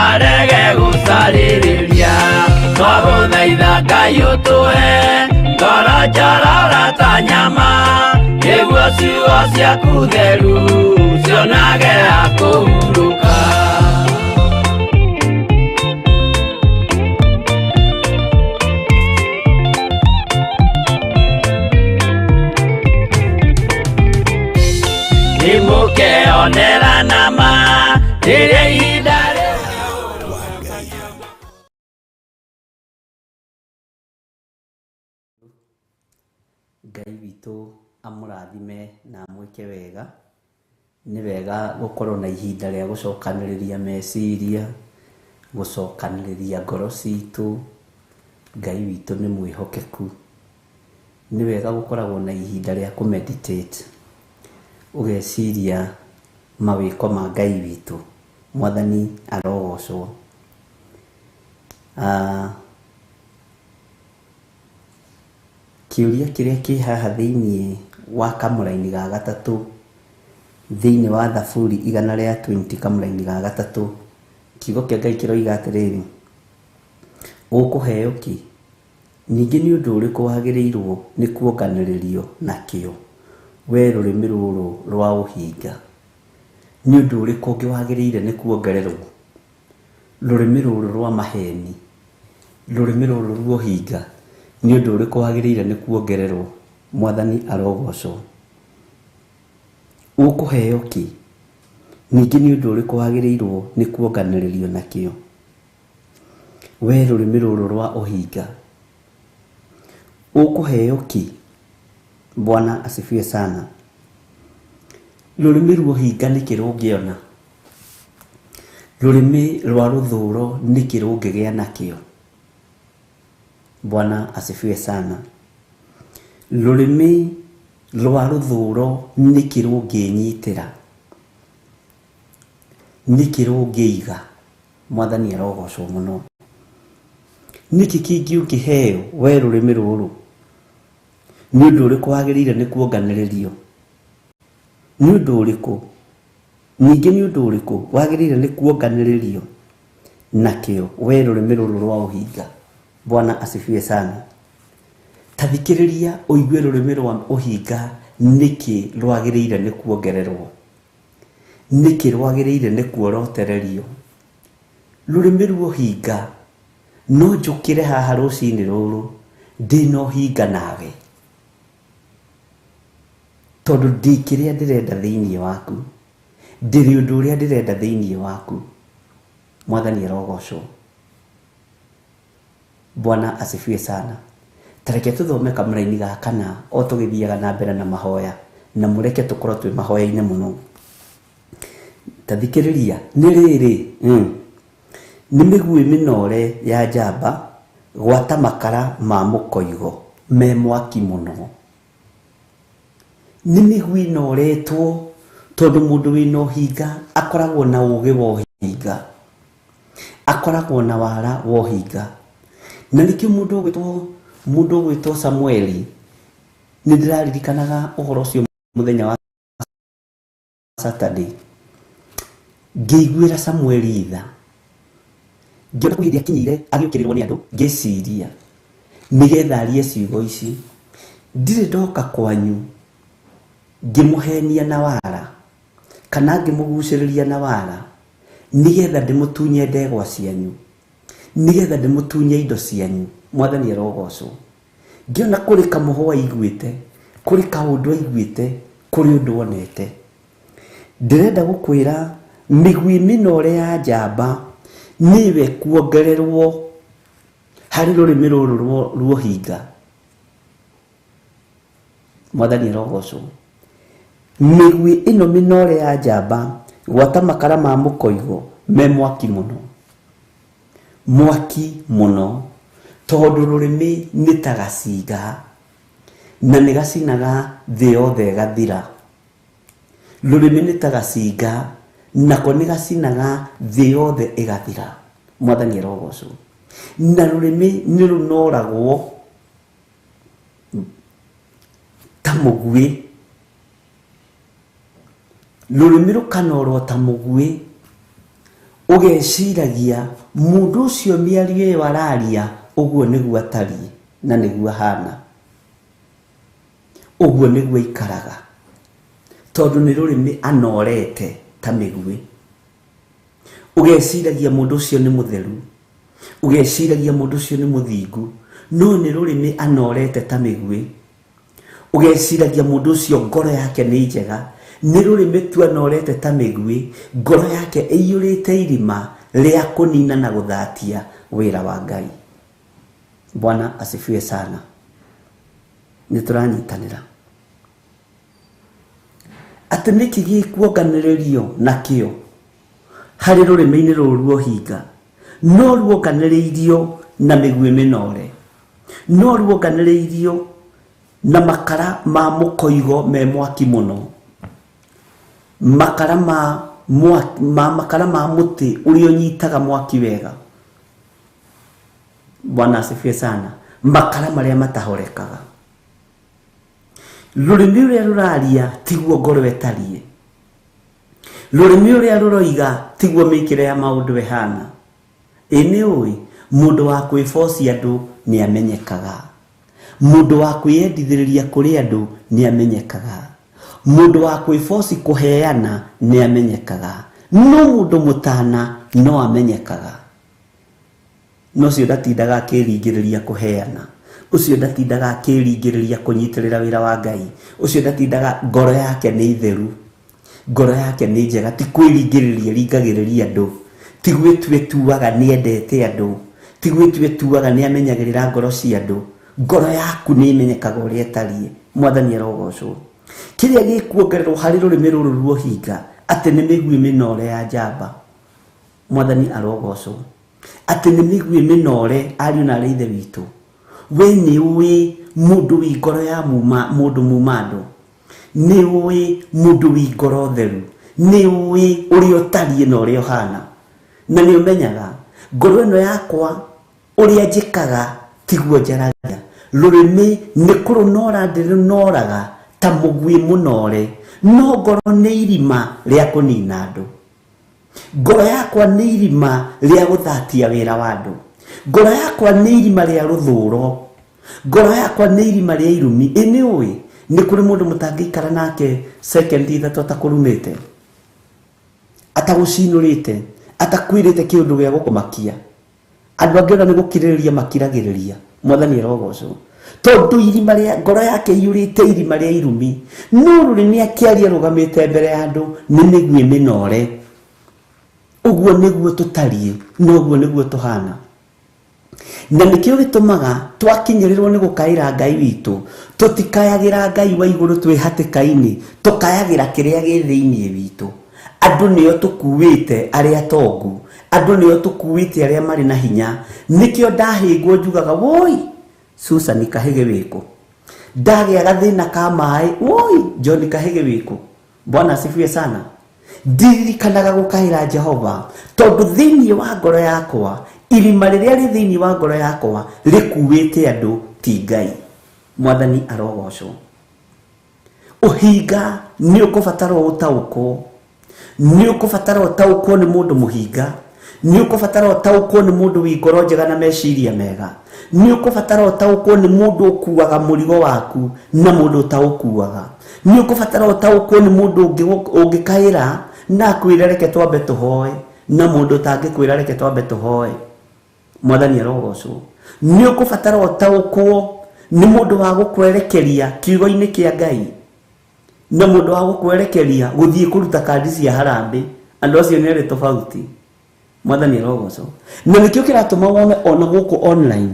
arege gũcarĩrĩria. Twagũthaitha Ngai ũtũhe ngoro njororo ta nyama, nĩguo ciugo ciaku theru cionage ha kũhurũka. Nĩmũkeonera nama rĩrĩa ihinda rĩu Wa Ngai. Ngai witũ amũrathime na amwĩke wega. Nĩ wega gũkorwo na ihinda rĩa gũcokanĩrĩria meciria, gũcokanĩrĩria ngoro citũ. Ngai witũ nĩ mwĩhokeku. Nĩ wega gũkoragwo na ihinda rĩa kũ meditate. Ũgeciria mawĩko ma Ngai witũ. Mwathani arogocwo. Kĩũria kĩrĩa kĩ haha thĩiniĩ wa kamũraini ga gatatũ, thĩiniĩ wa Thaburi 120 kamũraini ga gatatũ, kiugo kĩa Ngai kĩroiga atĩrĩrĩ, ũkũheo kĩ? Ningĩ nĩ ũndũ ũrĩkũ wagĩrĩirwo nĩ kuonganĩrĩrio nakĩo, we rũrĩmĩ rũrũ rwa ũhinga? Nĩ ũndũ ũrĩkũ ũngĩ wagĩrĩire nĩ kuongererwo? Rũrĩmĩ rũrũ rwa maheni, rũrĩmĩ rũrũ rwa ũhinga, nĩ ũndũ ũrĩkũ wagĩrĩire nĩ kuongererwo? Mwathani arogocwo. Ũkũheo kĩ? Ningĩ nĩ ũndũ ũrĩkũ wagĩrĩirwo nĩ kuonganĩrĩrio nakĩo, we rũrĩmĩ rũrũ rwa ũhinga? Ũkũheo kĩ? Bwana asifiwe sana. Rũrĩmĩ rwa ũhinga nĩkĩ rũngĩona? Rũrĩmĩ rwa rũthũro nĩkĩ rũngĩgĩa nakĩo? Bwana asifiwe sana. Rũrĩmĩ rwa rũthũro nĩkĩ rũngĩnyitĩra? Nĩkĩ rũngĩiga? Mwathani arogocwo mũno. Nĩkĩ kĩngĩ ũngĩheo we rũrĩmĩ rũrũ? Nĩ ũndũ ũrĩkũ wagĩrĩire nĩ kuonganĩrĩrio? Nĩ ũndũ ũrĩkũ? Ningĩ nĩ ũndũ ũrĩkũ wagĩrĩire nĩ kuonganĩrĩrio nakĩo we rũrĩmĩ rũrũ rwa ũhinga? Bwana asifiwe sana. Ta thikĩrĩria ũigue rũrĩmĩ rwa ũhinga nĩkĩ rwagĩrĩire nĩ kuongererwo? Nĩkĩ rwagĩrĩire nĩ kuorotererio? Rũrĩmĩ rwa ũhinga, no njũkĩre haha rũcinĩ rũrũ ndĩna ũhinga nawe, tondũ ndĩ kĩrĩa ndĩrenda thĩiniĩ waku, ndĩrĩ ũndũ ũrĩa ndĩrenda thĩiniĩ waku. Mwathani arogocwo. Bwana asifiwe sana. Ta reke tũthome kamũraini ga kana o tũgĩthiaga na mbere na mahoya, na mũreke tũkorwo twĩ mahoya-inĩ mũno. Ta thikĩrĩria, nĩ rĩrĩ, nĩ mĩguĩ mĩnore ya njamba gwata makara ma mũkoigo me mwaki mũno. Nĩ mĩguĩ ĩnoretwo tondũ mũndũ wĩna ũhinga akoragwo na ũgĩ wa ũhinga, akoragwo na wara wa ũhinga. Na nĩkĩo mũndũ ũgwĩtwo Samueli, nĩ ndĩraririkanaga ũhoro ũcio mũthenya wa Saturday, ngĩiguĩra Samueli tha, ngĩona kwĩ hĩndĩ akinyire agĩũkĩrĩrwo nĩ andũ, ngĩciria nĩgetha arie ciugo ici, ndirĩ ndoka kwanyu ngĩmũhenia na wara kana ngĩmũgucĩrĩria na wara, nĩgetha ndĩmũtunye ndegwa cianyu, nĩgetha ndĩmũtunye indo cianyu. Mwathani arogocwo. Ngĩona kũrĩ kamũhwa aiguĩte, kũrĩ kaũndũ aiguĩte, kũrĩ ũndũ onete. Ndĩrenda gũkwĩra mĩguĩ mĩnore ya njamba nĩwe kuongererwo harĩ rũrĩmĩ rũrũ rwa ũhinga. Mwathani arogocwo. Mĩguĩ ĩno mĩnore ya njamba gwata makara ma mũkoigo me mwaki mũno, mwaki mũno, tondũ rũrĩmĩ nĩ ta gacinga na nĩ gacinaga thĩ yothe ĩgathira. Rũrĩmĩ nĩ ta gacinga nako nĩ gacinaga thĩ yothe ĩgathira. Mwathani arogocwo. Na rũrĩmĩ nĩ rũnoragwo ta mũguĩ, rũrĩmĩ rũkanorwo ta mũguĩ, ũgeciragia mũndũ ũcio mĩario ĩyo araria ũguo nĩguo atariĩ na nĩguo ahana, ũguo nĩguo aikaraga, tondũ nĩ rũrĩmĩ anorete ta mĩguĩ. Ũgeciragia mũndũ ũcio nĩ mũtheru, ũgeciragia mũndũ ũcio nĩ mũthingu, no nĩ rũrĩmĩ anorete ta mĩguĩ. Ũgeciragia mũndũ ũcio ngoro yake nĩ njega, nĩ rũrĩmĩ tu anorete ta mĩguĩ, ngoro yake ĩiyũrĩte irima rĩa kũnina na gũthatia wĩra wa Ngai. Bwana asifiwe sana. Nĩ tũranyitanĩra atĩ nĩkĩ gĩkuonganĩrĩrio nakĩo harĩ rũrĩmĩ-inĩ rũrũ rwa ũhinga? No ruonganĩrĩirio na mĩguĩ mĩnore, no ruonganĩrĩirio na makara ma mũkoigo me mwaki mũno. Makara ma mwaki, ma makara ma mũtĩ ũrĩa ũnyitaga mwaki wega. Bwana asifiwe sana. Makara marĩa matahorekaga. Rũrĩmĩ rũrĩa rũraria tiguo ngoro ĩtariĩ. Rũrĩmĩ rũrĩa rũroiga tiguo mĩkĩre ya maũndũ ĩhana. Ĩ nĩ ũĩ mũndũ wa kwĩbocia andũ nĩ amenyekaga. Mũndũ wa kwĩyendithĩrĩria kũrĩ andũ nĩ amenyekaga. Mũndũ wa kwĩboci kũheana nĩ amenyekaga. No mũndũ mũtana no amenyekaga. No ũcio ndatindaga akĩringĩrĩria kũheana. Ũcio ndatindaga akĩringĩrĩria kũnyitĩrĩra wĩra wa Ngai. Ũcio ndatindaga, ngoro yake nĩ itheru. Ngoro yake nĩ njega, ti kwĩringĩrĩria ringagĩrĩria andũ. Ti gwĩtuĩtuaga nĩ endete andũ. Ti gwĩtuĩtuaga nĩ amenyagĩrĩra ngoro cia andũ. Ngoro yaku nĩ ĩmenyekaga ũrĩa ĩtariĩ. Mwathani arogocwo. Kĩrĩa gĩkuongererwo harĩ rũrĩmĩ rũrũ ruohinga atĩ nĩ mĩguĩ mĩnore ya njamba. Mwathani arogocwo. Atĩ nĩ mĩguĩ mĩnore ariũ na arĩ ithe witũ. We nĩ ũĩ mũndũ wĩ ngoro ya muma, mũndũ muma andũ. Nĩ ũĩ mũndũ wĩ ngoro theru. Nĩ ũĩ ũrĩa ũtariĩ na ũrĩa ũhana. Na nĩ ũmenyaga ngoro ĩno yakwa ũrĩa njĩkaga tiguo njaragia. Rũrĩmĩ nĩ kũrũnora ndĩrũnoraga ta mũguĩ mũnore, no ngoro nĩ irima rĩa kũnina andũ. Ngoro yakwa nĩ irima rĩa gũthatia wĩra wa andũ. Ngoro yakwa nĩ irima rĩa rũthũro. Ngoro yakwa nĩ irima rĩa irumi. Ĩ nĩ ũĩ nĩ kũrĩ mũndũ mũtangĩikara nake second ithatũ atakũrumĩte, atagũcinũrĩte, atakwĩrĩte kĩũndũ gĩa gũkũmakia. Andũ angĩ ona nĩ gũkirĩrĩria makiragĩrĩria. Mwathani arogocwo. Tondũ irima rĩa ngoro yake iyũrĩte irima rĩa irumi. No rũrĩmĩ akĩaria rũgamĩte mbere ya andũ nĩ mĩguĩ mĩnore. Ũguo nĩguo tũtariĩ, na ũguo nĩguo tũhana. Na nĩkĩo gĩtũmaga twakinyĩrĩrwo nĩ gũkaĩra Ngai witũ, tũtikayagĩra Ngai wa igũrũ twĩ hatĩka-inĩ, tũkayagĩra kĩrĩa gĩ thĩinĩ witũ. Andũ nĩo tũkuĩte arĩa tongu, andũ nĩo tũkuĩte arĩa marĩ na hinya. Nĩkĩo ndahĩngwo njugaga, woi Susan Kahĩgĩ wĩkũ? Ndagĩa gathĩna ka maĩ, woi John Kahĩgĩ wĩkũ? Bwana asifiwe sana. Ndirikanaga gũkaĩra Jehova tondũ thĩinĩ wa ngoro yakwa irima rĩrĩa rĩ thĩinĩ wa ngoro yakwa rĩkuĩte andũ ti Ngai. Mwathani arogocwo. Ũhinga nĩ ũkũbatara ũtaũkwo. Nĩ ũkũbatara ũtaũkwo nĩ mũndũ mũhinga. Nĩ ũkũbatara ũtaũkwo nĩ mũndũ wĩ ngoro njega na meciria mega. Nĩ ũkũbatara ũtaũkwo nĩ mũndũ ũkuaga mũrigo waku na mũndũ ũtaũkuaga. Nĩ ũkũbatara ũtaũkwo nĩ mũndũ ũngĩkaĩra na akwĩre reke twambe tũhoe, na mũndũ ũtangĩkwĩra reke twambe tũhoe. Mwathani arogocwo. Nĩ ũkũbatara ũtaũkwo nĩ mũndũ wa gũkwerekeria kiugo-inĩ kĩa Ngai, na mũndũ wa gũkwerekeria gũthiĩ kũruta kandi cia harambĩ. Andũ acio nĩ erĩ tofauti. Mwathani arogocwo. Na nĩkĩo kĩratũma wone ona gũkũ online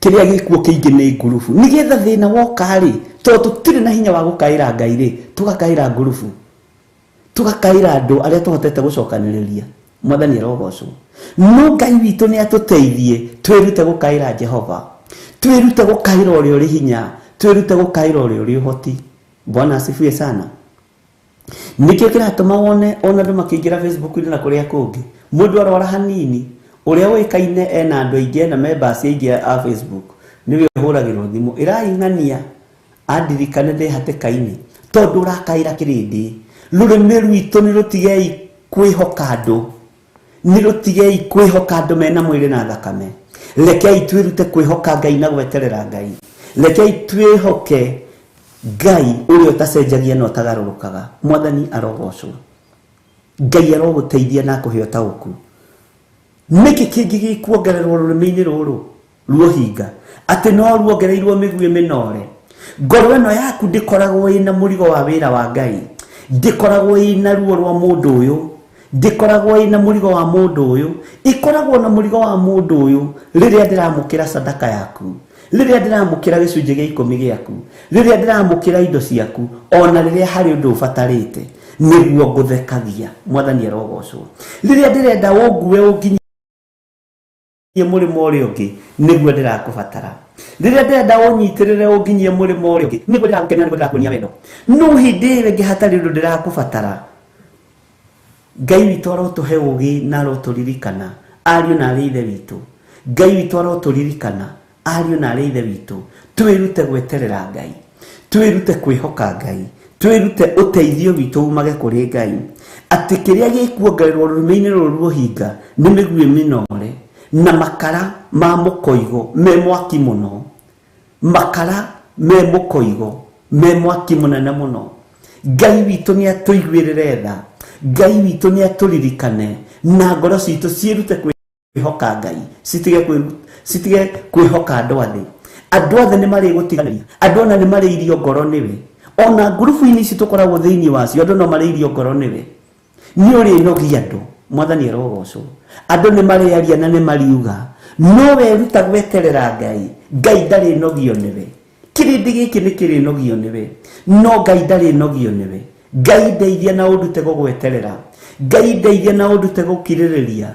kĩrĩa gĩkuo kĩingĩ nĩ ngurubu. Nĩgetha thĩna woka rĩ, tondũ tũtirĩ na hinya wa gũkaĩra Ngai rĩ, tũgakaĩra ngurubu, tũgakaĩra andũ arĩa tũhotete gũcokanĩrĩria. Mwathani arogocwo. No Ngai witũ nĩ atũteithie twĩrute gũkaĩra Jehova, twĩrute gũkaĩra ũrĩa ũrĩ hinya, twĩrute gũkaĩra ũrĩa ũrĩ ũhoti. Bwana asifiwe sana. Nĩkĩo kĩratũma wone ona andũ makĩingĩra Facebook-inĩ na kũrĩa kũngĩ, mũndũ arwara hanini, ũrĩa ũĩkaine ena andũ aingĩ, ena members aingĩ a Facebook, nĩwe ũhũragĩrwo thimũ, ĩraing'ania andirikane ndĩ hatĩka-inĩ, tondũ ũrakaĩra kĩrĩndĩ. Rũrĩmĩ rwitũ nĩ rũtigei kwĩhoka andũ, nĩ rũtigei kwĩhoka andũ mena mwĩrĩ na thakame. Rekei twĩrute kwĩhoka Ngai na gweterera Ngai. Rekei twĩhoke Ngai ũrĩa ũtacenjagia na ũtagarũrũkaga. Mwathani arogocwo. Ngai arogũteithia na akũhe ũtaũku. Nĩkĩ kĩngĩ gĩkuongererwo rũrĩmĩ-inĩ rũrũ ruohinga atĩ no ruongereirwo mĩguĩ mĩnore? Ngoro ĩno yaku ndĩkoragwo ĩna mũrigo wa wĩra wa Ngai, ndĩkoragwo ĩna ruo rwa mũndũ ũyũ, ndĩkoragwo ĩna mũrigo wa mũndũ ũyũ, ĩkoragwo na mũrigo wa mũndũ ũyũ rĩrĩa ndĩramũkĩra sadaka yaku, rĩrĩa ndĩramũkĩra gĩcunjĩ gĩa ikũmi gĩaku, rĩrĩa ndĩramũkĩra indo ciaku, ona rĩrĩa harĩ ũndũ ũbatarĩte, nĩguo ngũthekagia. Mwathani arogocwo. Rĩrĩa ndĩrenda ũngue ũnginyie Mũrĩmo ũrĩa ũngĩ nĩguo ndĩrakũbatara. Rĩrĩa ndĩrenda ũnyitĩrĩre ũnginyie mũrĩmo ũrĩa ũngĩ nĩguo ndĩragũkenera, nĩguo ndĩrakuonia wendo. No hĩndĩ ĩyo ĩngĩ hatarĩ ũndũ ndĩrakũbatara. Ngai witũ arotũhe ũgĩ na arotũririkana, ariũ na arĩ ithe witũ. Ngai witũ arotũririkana, ariũ na arĩ ithe witũ. Twĩrute gweterera Ngai, twĩrute kwĩhoka Ngai, twĩrute ũteithio witũ umage kũrĩ Ngai, atĩ kĩrĩa gĩkuongererwo rũrĩmĩ-inĩ rũrũ rũhinga nĩ mĩguĩ mĩnore na makara ma mũkoigo me mwaki mũno, makara me mũkoigo me mwaki mũnene mũno. Ngai witũ nĩ atũiguĩrĩre tha, Ngai witũ nĩ atũririkane, na ngoro citũ ciĩrute kwĩhoka Ngai, citige kwĩhoka andũ a thĩ. Andũ othe nĩ marĩgũtiganĩria, andũ ona nĩ marĩirio ngoro nĩwe. Ona ngurubu-inĩ ici tũkoragwo thĩinĩ wacio, andũ no marĩirio ngoro nĩwe. Nĩ ũrĩnogia andũ, Mwathani arogocwo. Andũ nĩ marĩaria na nĩ mariuga, no weruta gweterera Ngai, Ngai ndarĩnogio nĩwe. Kĩrĩndĩ gĩkĩ nĩ kĩrĩnogio nĩwe, no Ngai ndarĩnogio nĩwe. Ngai ndeithia na ũndute gũgweterera, Ngai ndeithia na ũndute gũkirĩrĩria,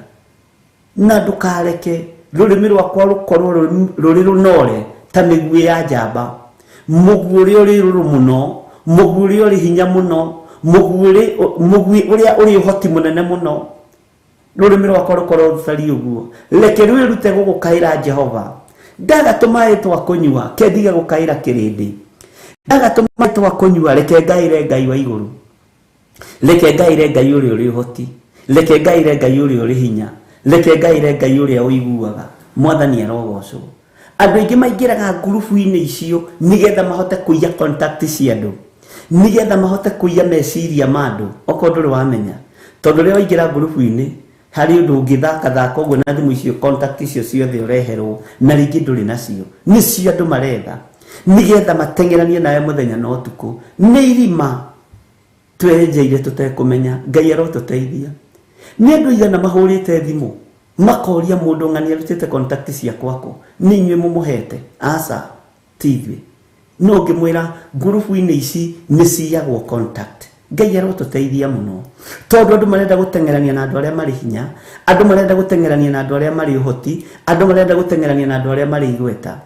na ndũkareke rũrĩmĩ rwakwa rũkorwo rũrĩ rũnore ta mĩguĩ ya njamba, mũguĩ ũrĩa ũrĩ rũrũ mũno, mũguĩ ũrĩa ũrĩ hinya mũno, mũguĩ ũrĩa ũrĩ ũhoti mũnene mũno. Rũrĩmĩ rwakwa rũkorwo rũtariĩ ũguo. Reke rwĩrute gũgũkaĩra Jehova. Ndaga tũmaĩ twa kũnyua, ke ndige gũkaĩra kĩrĩndĩ. Ndaga tũmaĩ twa kũnyua, reke ngaĩre Ngai wa igũrũ. Reke ngaĩre Ngai ũrĩa ũrĩ ũhoti. Reke ngaĩre Ngai ũrĩa ũrĩ hinya. Reke ngaĩre Ngai ũrĩa ũiguaga. Mwathani arogocwo. Andũ aingĩ maingĩraga ngurubu-inĩ icio nĩgetha mahote kũiya contact cia andũ, nĩgetha mahote kũiya meciria ma andũ. Okorwo ndũrĩ wamenya, tondũ rĩrĩa waingĩra ngurubu-inĩ harĩ ũndũ ũngĩthakathaka ũguo na thimũ icio, contact icio ciothe ũreherwo na rĩngĩ ndũrĩ nacio, nĩcio andũ maretha nĩgetha mateng'eranie nawe mũthenya na ũtukũ. Nĩ irima twenjeire tũtekũmenya. Ngai arotũteithia. Nĩ andũ aigana mahũrĩte thimũ makoria mũndũ ng'ani arutĩte contact ciakwa kũ? Nĩ inyuĩ mũmũhete? Aca, ti ithuĩ. No ngĩmwĩra ngurubu-inĩ ici nĩ ciyagwo contact. Ngai arotũteithia mũno, tondũ andũ marenda gũteng'erania na andũ arĩa marĩ hinya, andũ marenda gũteng'erania na andũ arĩa marĩ ũhoti, andũ marenda gũteng'erania na andũ arĩa marĩ igweta.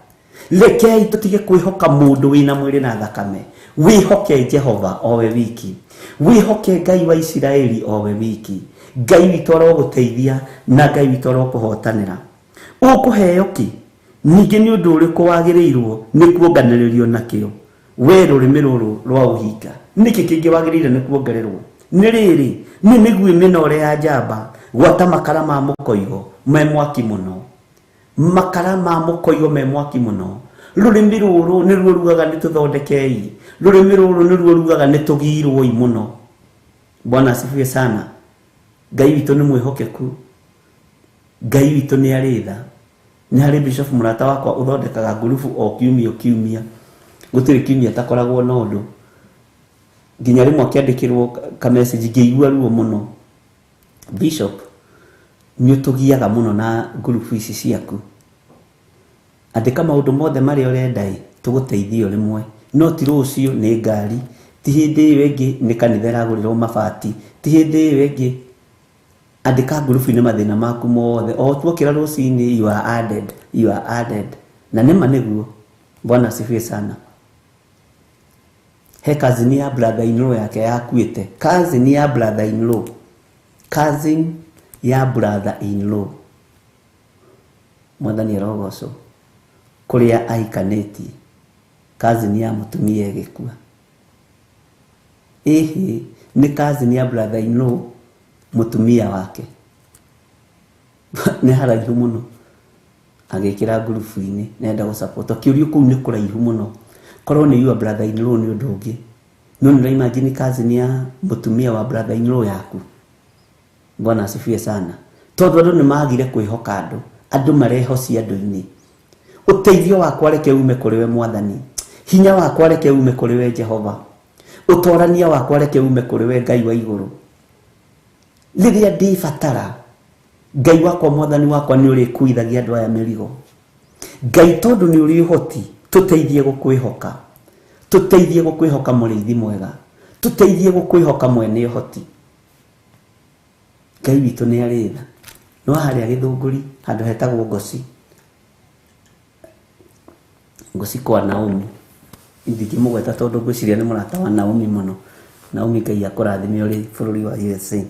Rekei tũtige kwĩhoka mũndũ wĩna mwĩrĩ na thakame. Wĩhoke Jehova owe wiki, wĩhoke Ngai wa Isiraeli owe wiki. Ngai witũ arogũteithia na Ngai witũ arokũhotanĩra. Ũkũheo kĩ? Ningĩ nĩ ũndũ ũrĩkũ wagĩrĩirwo nĩ kuonganĩrĩrio nakĩo we rũrĩmĩ rũrũ rwa ũhinga? Nĩkĩ kĩngĩ wagĩrĩire nĩ kuongererwo? Nĩ rĩrĩ, nĩ mĩguĩ mĩnore ya njamba, gwata makara ma mũkoigo me mwaki mũno. Makara ma mũkoigo me mwaki mũno. Rũrĩmĩ rũrũ nĩruo rugaga nĩ tũthondekei, rũrĩmĩ rũrũ nĩruo rugaga nĩ tũgirwoi mũno. Bwana asifiwe sana. Ngai witũ nĩ mwĩhokeku, Ngai witũ nĩ arĩ tha. Nĩ harĩ bishop mũrata wakwa ũthondekaga ngurubu o kiumia o kiumia, gũtirĩ kiumia atakoragwo na ũndũ. Nginya rĩmwe akĩandĩkĩrwo ka message ngĩigua ruo mũno. Bishop, nĩ ũtũgiaga mũno na ngurubu ici ciaku. Andĩka maũndũ mothe marĩa ũrenda ĩ, tũgũteithie o rĩmwe. No ti rũciũ nĩ ngari, ti hĩndĩ ĩyo ĩngĩ nĩ kanitha ĩragũrĩrwo mabati, ti hĩndĩ ĩyo ĩngĩ. Andĩka ngurubu-inĩ mathĩna maku mothe, o tuokĩra rũcinĩ you are added, you are added. Na nĩma nĩguo. Bwana asifiwe sana. He cousin ya brother in law yake yakuĩte, cousin ya brother in law, cousin ya brother in law. Mwathani arogocwo. Kũrĩa ahikanĩtie, cousin ya mũtumia ĩgĩkua. Ĩhĩ, nĩ cousin ya brother in law mũtumia wake. Nĩ haraihu mũno. Agĩkĩra ngurubu-inĩ nenda gũ-support. Akĩũrio kũu nĩ kũraihu mũno. Korwo nĩ your brother in law nĩ ũndũ ũngĩ. No nĩ ũra-imagine cousin ya mũtumia wa brother in law yaku. Bwana asifiwe sana. Tondũ andũ nĩ magire kwĩhoka andũ, andũ marehocia andũ-inĩ. Ũteithio wakwa reke ume kũrĩ we Mwathani, hinya wakwa reke ume kũrĩ we Jehova, ũtorania wakwa reke ume kũrĩ we Ngai wa igũrũ. Rĩrĩa ndĩbatara, Ngai wakwa Mwathani wakwa nĩ ũrĩkuithagia andũ aya mĩrigo. Ngai tondũ nĩ ũrĩ ũhoti, tũteithie gũkwĩhoka, tũteithie gũkwĩhoka mũrĩithi mwega, tũteithie gũkwĩhoka mwene ũhoti. Ngai witũ nĩ arĩ tha. Nĩ wa harĩa Gĩthũngũri handũ hetagwo Ngoci. Ngoci kwa Naomi. Ndingĩmũgweta tondũ ngwĩciria nĩ mũrata wa Naomi mũno. Naomi Ngai akũrathime ũrĩ bũrũri wa USA.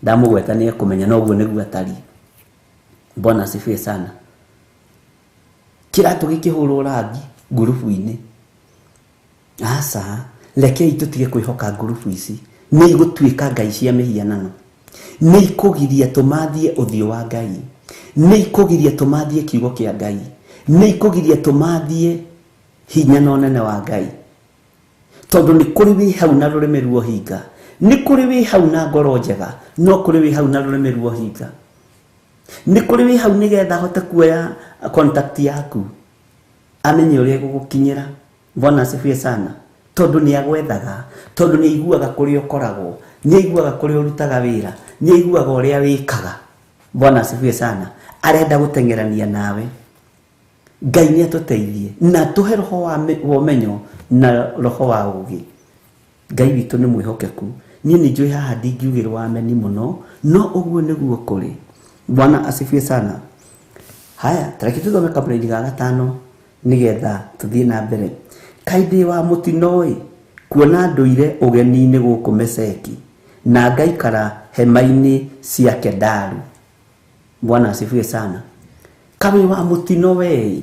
Ndamũgweta nĩ ekũmenya no ũguo nĩguo atariĩ. Bwana asifiwe sana. Kĩratũ gĩkĩhũrwo rangi ngurubu-inĩ. Aca, rekei tũtige kwĩhoka ngurubu ici. Nĩ igũtuĩka ngai cia mĩhianano. Nĩ ikũgiria tũmathie ũthiũ wa Ngai. Nĩ ikũgiria tũmathie kiugo kĩa Ngai. Nĩ ikũgiria tũmathie hinya na ũnene wa Ngai. Tondũ nĩ kũrĩ wĩ hau na rũrĩmĩ rwa ũhinga. Nĩ kũrĩ wĩ hau na ngoro njega, no kũrĩ wĩ hau na rũrĩmĩ rwa ũhinga. Nĩ kũrĩ wĩ hau nĩgetha ahote kuoya contact yaku, amenye ũrĩa ĩgũgũkinyĩra. Bwana asifiwe sana. Tondũ nĩ agwethaga, tondũ nĩ aiguaga kũrĩa ũkoragwo, nĩ aiguaga kũrĩa ũrutaga wĩra, nĩ aiguaga ũrĩa wĩkaga. Bwana asifiwe sana. Arenda gũteng'erania nawe. Ngai nĩ atũteithie na atũhe roho wa ũmenyo na roho wa ũũgĩ. Ngai witũ nĩ mwĩhokeku. Niĩ nĩ njũĩ haha ndingiugĩrwo ameni mũno, no ũguo nĩguo kũrĩ. Bwana asifiwe sana. Haya, tareke tũthome kamũraini ga gatano nĩgetha tũthiĩ na mbere. Kaĩ ndĩ wa mũtino-ĩ, kuona ndũire ũgeni-inĩ gũkũ Meseki na ngaikara hema-inĩ cia Kedaru. Bwana asifiwe sana. Kaĩ wĩ wa mũtino we-ĩ,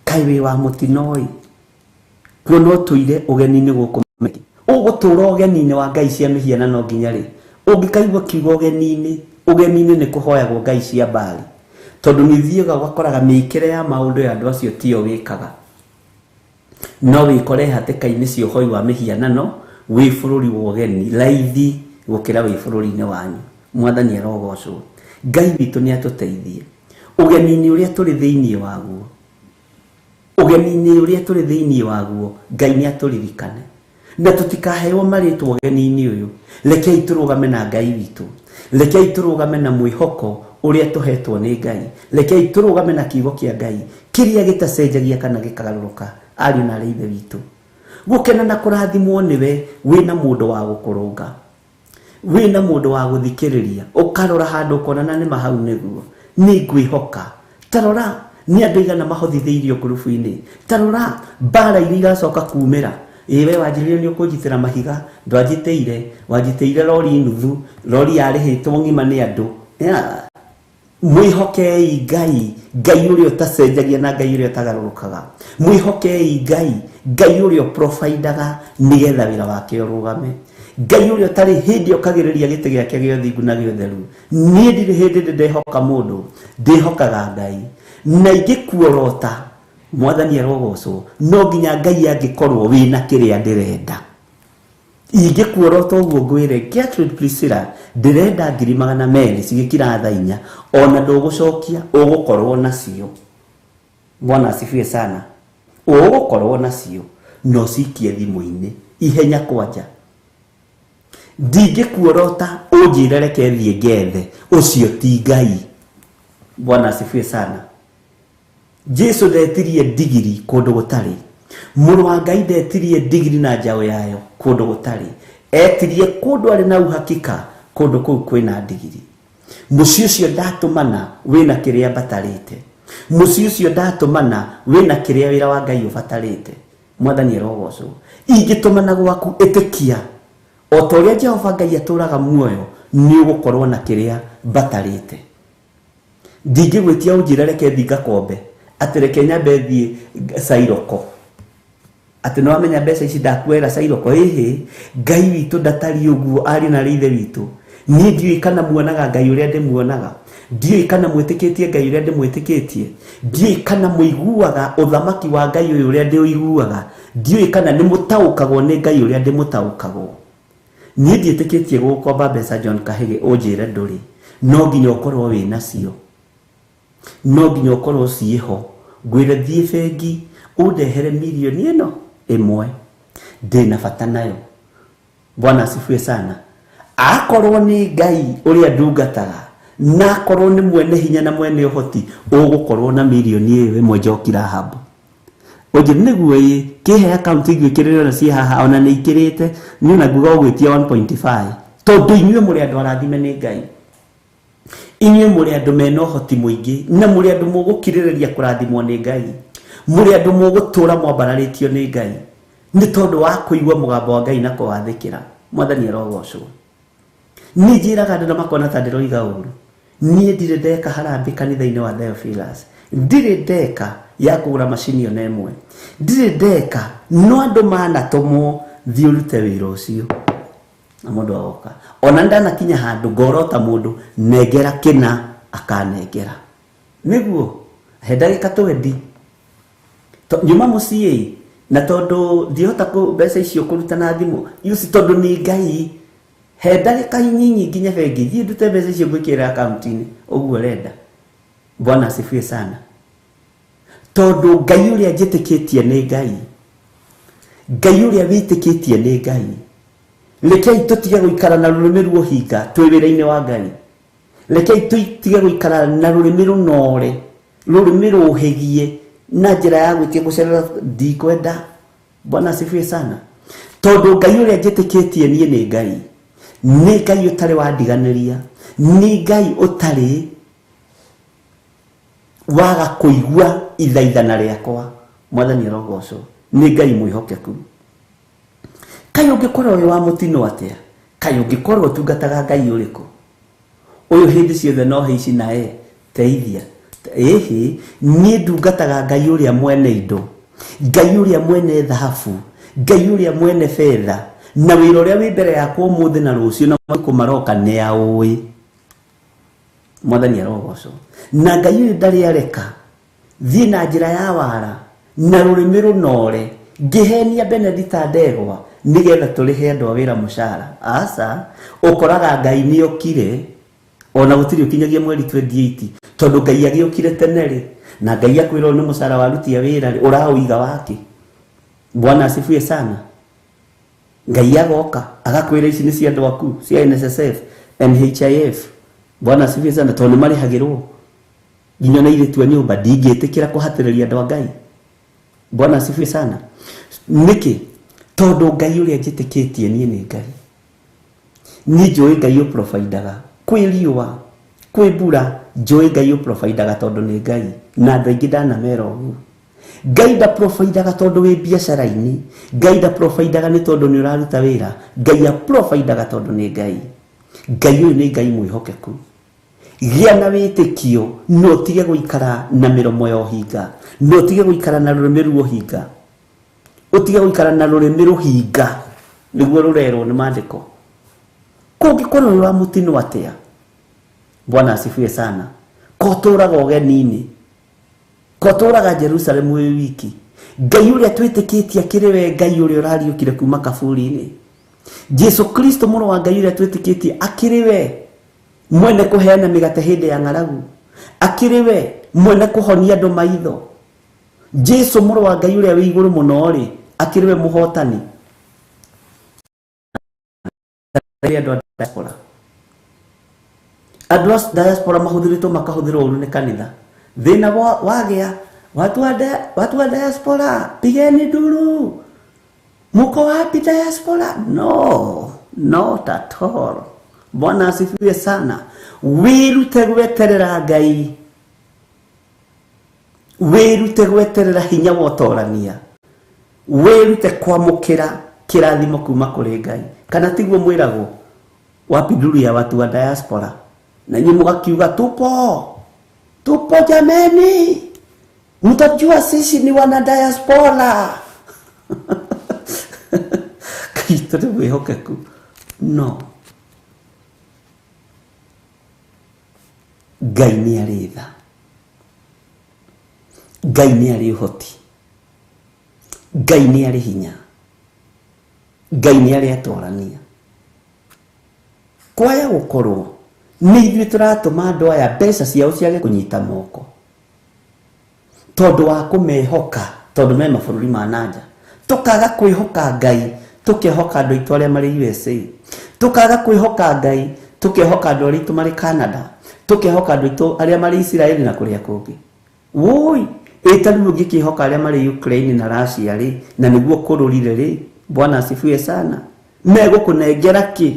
kaĩ wĩ wa mũtino-ĩ, kuona ũtũire ũgeni-inĩ gũkũ Meseki. Ũgũtũra ũgeni-inĩ wa ngai cia mĩhianano nginya rĩ? Ũngĩkaigua kiugo ũgeni-inĩ, ũgeni-inĩ nĩ kũhoyagwo ngai cia Baali. Tondũ nĩ ũthiaga ũgakoraga mĩĩkĩre ya maũndũ ya andũ acio tiyo wĩkaga. No wĩkore hatĩka-inĩ cia ũhoi wa mĩhianano wĩ bũrũri wa ũgeni raithi gũkĩra wĩ bũrũri-inĩ wanyu. Mwathani arogocwo. Ngai witũ nĩ atũteithie. Ũgeni-inĩ ũrĩa tũrĩ thĩinĩ waguo, ũgeni-inĩ ũrĩa tũrĩ thĩinĩ waguo, Ngai nĩ atũririkane. Na tũtikaheo marĩtwa ũgeni-inĩ ũyũ. Rekei tũrũgame na Ngai witũ. Rekei tũrũgame na mwĩhoko ũrĩa tũhetwo nĩ Ngai. Rekei tũrũgame na kiugo kĩa Ngai kĩrĩa gĩtacenjagia kana gĩkagarũrũka. Ariũ na arĩ ithe witũ, gũkena na kũrathimwo nĩwe wĩna mũndũ wa gũkũrũnga, wĩna mũndũ wa gũthikĩrĩria, ũkarora handũ ũkona na nĩma hau nĩguo nĩ ngwĩhoka. Tarora nĩ andũ aigana mahothithĩirio ngurubu-inĩ. Tarora mbara iria iracoka kumĩra. Ĩĩ we wanjĩrire nĩ ũkũnjitĩra mahiga, ndwanjitĩire, wanjitĩire rori nuthu, rori yarĩhĩtwo ng'ima nĩ andũ. Mwĩhokei Ngai, Ngai ũrĩa ũtacenjagia na Ngai ũrĩa ũtagarũrũkaga. Mwĩhokei Ngai, Ngai ũrĩa ũprovidaga nĩgetha wĩra wake ũrũgame. Ngai ũrĩa ũtarĩ hĩndĩ okagĩrĩria gĩtĩ gĩake gĩa ũthingu na gĩa ũtheru. Niĩ ndirĩ hĩndĩ ndĩ ndehoka mũndũ, ndĩhokaga Ngai. Na ingĩkuorota, Mwathani arogocwo, no nginya Ngai angĩkorwo wĩna kĩrĩa ndĩrenda. Ingĩkuorota ũguo ngwĩre Gertrude Priscilla, ndĩrenda 200,000 cigĩkira thaa inya, ona ndũgũcokia, ũgũkorwo nacio. Bwana asifiwe sana. Ũgũkorwo nacio, no cikie thimũ-inĩ ihenya kwanja. Ndingĩkuorota ũnjĩre reke thiĩ ngethe, ũcio ti Ngai. Bwana asifiwe sana. Jesu ndetirie ndigiri kũndũ gũtarĩ. Mũrũ wa Ngai ndetirie ndigiri na njaũ yayo kũndũ gũtarĩ. Etirie kũndũ arĩ na uhakika kũndũ kũu kwĩna ndigiri. Mũciĩ ũcio ndatũmana wĩna kĩrĩa mbatarĩte. Mũciĩ ũcio ndatũmana wĩna kĩrĩa wĩra wa Ngai ũbatarĩte. Mwathani arogocwo. Ingĩtũmana gwaku ĩtĩkia o ta ũrĩa Jehova Ngai atũraga muoyo, nĩ ũgũkorwo na kĩrĩa mbatarĩte. Ndingĩgwĩtia ũnjĩre reke thiĩ ngakombe, atĩ reke nyambe thiĩ Cairoko. Atĩ nĩ wamenya mbeca ici ndakuoera Cairoko. Ĩhĩ, Ngai witũ ndatariĩ ũguo, ariũ na arĩ ithe witũ. Niĩ ndiũĩ kana muonaga Ngai ũrĩa ndĩmuonaga. Ndiũĩ kana mwĩtĩkĩtie Ngai ũrĩa ndĩmwĩtĩkĩtie. Ndiũĩ kana mũiguaga ũthamaki wa Ngai ũyũ ũrĩa ndĩũiguaga. Ndiũĩ kana nĩ mũtaũkagwo nĩ Ngai ũrĩa ndĩmũtaũkagwo. Niĩ ndiĩtĩkĩtie gũgũkomba mbeca John Kahĩgĩ ũnjĩre ndũrĩ. No nginya ũkorwo wĩ nacio. No nginya ũkorwo ciĩho. Ngwĩre thiĩ bengi ũndehere mirioni ĩno ĩmwe. Ndĩna bata nayo. Bwana asifiwe sana. Akorwo nĩ Ngai ũrĩa ndungataga, na akorwo nĩ mwene hinya na mwene ũhoti, ũgũkorwo na mirioni ĩyo ĩmwe Njoki Rahab. Ũnjĩre nĩguo ĩ, kĩhe account ingĩkĩrĩre ona ciĩ haha, ona nĩ ikĩrĩte, niĩ ona nguga ũgwĩtia 1.5. Tondũ inyuĩ mũrĩ andũ arathime nĩ Ngai. Inyuĩ mũrĩ andũ mena ũhoti mũingĩ na mũrĩ andũ mũgũkirĩrĩria kũrathimwo nĩ Ngai, mũrĩ andũ mũgũtũra mwambararĩtio nĩ Ngai nĩ tondũ wa kũigua mũgambo wa Ngai na kũwathĩkĩra. Mwathani arogocwo. Niĩ njĩraga andũ na makona ta ndĩroiga ũru, niĩ ndirĩ ndeka harambĩ kanitha-inĩ wa Theophilus, ndirĩ ndeka ya kũgũra macini ona ĩmwe, ndirĩ ndeka, no andũ manatũmwo thiĩ ũrute wĩra ũcio na mũndũ agoka. Ona ndanakinya handũ ngorota mũndũ nengera kĩna akanengera, nĩguo he ndagĩka 20 nyuma mũciĩ, na tondũ ndihota mbeca icio kũruta na thimũ ici tondũ nĩ Ngai, he ndagĩka nyinyi nginya bengi thiĩ ndute mbeca icio ngwĩkĩrĩra akaunti-inĩ ũguo ũrenda. Bwana asifiwe sana. Tondũ Ngai ũrĩa njĩtĩkĩtie nĩ Ngai, Ngai ũrĩa wĩtĩkĩtie nĩ Ngai. Rekei tũtige gũikara na rũrĩmĩ rwa ũhinga twĩ wĩra-inĩ wa Ngai. Rekei tũtige gũikara na rũrĩmĩ rũnore, rũrĩmĩ rũhĩgie na njĩra ya gwĩtia gũcerera ndikwenda. Bwana asifiwe sana. Tondũ Ngai ũrĩa njĩtĩkĩtie niĩ nĩ Ngai, nĩ Ngai ũtarĩ wandiganĩria, nĩ Ngai ũtarĩ waga kũigua ithaithana rĩakwa. Mwathani arogocwo. Nĩ Ngai mwĩhokeku. Kaĩ ũngĩkorwo wĩ wa mũtino atĩa? Kaĩ ũngĩkorwo ũtungataga Ngai ũrĩkũ? Ũyũ hĩndĩ ciothe no hĩici nae teithia. Ĩhĩ, niĩ ndungataga Ngai ũrĩa mwene indo, Ngai ũrĩa mwene thahabu, Ngai ũrĩa mwene betha, na wĩra ũrĩa wĩ mbere yakwa ũmũthĩ na rũciũ na matukũ maroka nĩ aũĩ. Mwathani arogocwo. Na Ngai ũyũ ndarĩ areka thiĩ na njĩra ya wara na rũrĩmĩ rũnore ngĩhenia Benedita Ndegwa nĩgetha tũrĩhe andũ a wĩra mũcara. Aca, ũkoraga Ngai nĩ okire ona gũtirĩ ũkinyagia mweri 28, tondũ Ngai agĩũkire tene rĩ, na Ngai akwĩra ũyũ nĩ mũcara wa aruti a wĩra rĩ, ũraũiga wake. Bwana asifiwe sana. Ngai agoka agakwĩra ici nĩ cia andũ aku cia NSSF, NHIF. Bwana asifiwe sana, tondũ nĩ marĩhagĩrwo nginya na airĩtu a nyũmba. Ndingĩtĩkĩra kũhatĩrĩria andũ a Ngai. Bwana asifiwe sana. Nĩkĩ? Tondũ Ngai ũrĩa njĩtĩkĩtie niĩ nĩ Ngai. Niĩ njũĩ Ngai ũprovidaga kwĩ riũa, kwĩ mbura, njũĩ Ngai ũprovidaga tondũ nĩ Ngai. Na andũ aingĩ ndanamera ũguo. Ngai ndaprovidaga tondũ wĩ biacara-inĩ, Ngai ndaprovidaga nĩ tondũ nĩ ũraruta wĩra, Ngai aprovidaga tondũ nĩ Ngai. Ngai ũyũ nĩ Ngai mwĩhokeku. Gĩa na wĩtĩkio, no ũtige gũikara na mĩromo ya ũhinga, no ũtige gũikara na rũrĩmĩ rwa ũhinga, ũtige gũikara na rũrĩmĩ rũhinga, nĩguo rũrerwo nĩ maandĩko. Kũngĩkorwo wĩ wa mũtino atĩa? Bwana asifiwe sana. Ko ũtũraga ũgeni-inĩ, ko ũtũraga Jerusalemu wĩ wiki, Ngai ũrĩa twĩtĩkĩtie akĩrĩ we Ngai ũrĩa ũrariũkire kuma kaburi-inĩ, Jesu Kristo mũrũ wa Ngai ũrĩa twĩtĩkĩtie akĩrĩ we mwene kũheana mĩgate hĩndĩ ya ng'aragu, akĩrĩ we mwene kũhonia andũ maitho, Jesu mũrũ wa Ngai ũrĩa wĩ igũrũ mũno rĩ, akĩrĩ we mũhotani. Andũ a diaspora, andũ a diaspora mahũthĩrĩtwo makahũthĩrwo ũru nĩ kanitha. Thĩna wagĩa watu wa diaspora, pigeni nduru, muko wapi diaspora? No, not at all. Bwana asifiwe sana. Wĩrute gweterera Ngai, wĩrute gweterera hinya wa ũtorania, wĩrute kwamũkĩra kĩrathimo kuma kũrĩ Ngai. Kana tiguo mwĩragwo wapi nduru ya watu wa diaspora? Na nyinyi mũgakiuga tupo, tupo jameni, mtajua sisi ni wana diaspora. Kristo nĩ mwĩhokeku. No Ngai nĩ arĩ tha, Ngai nĩ arĩ ũhoti, Ngai nĩ arĩ hinya, Ngai nĩ arĩ atorania. Kwaya gũkorwo nĩ ithuĩ tũratũma andũ aya mbeca ciao ciage kũnyita moko tondũ wa kũmehoka, tondũ me mabũrũri ma nanja. Tũkaga kwĩhoka Ngai, tũkehoka andũ aitũ arĩa marĩ USA, tũkaga kwĩhoka Ngai, tũkehoka andũ arĩa aitũ marĩ Canada, tũkehoka andũ aitũ arĩa marĩ Israeli na kũrĩa kũngĩ. Woi, ĩta rĩu ũngĩkĩhoka arĩa marĩ Ukraine na Russia rĩ, na nĩguo kũrũrire rĩ, Bwana asifiwe sana. Megũkũnengera kĩ?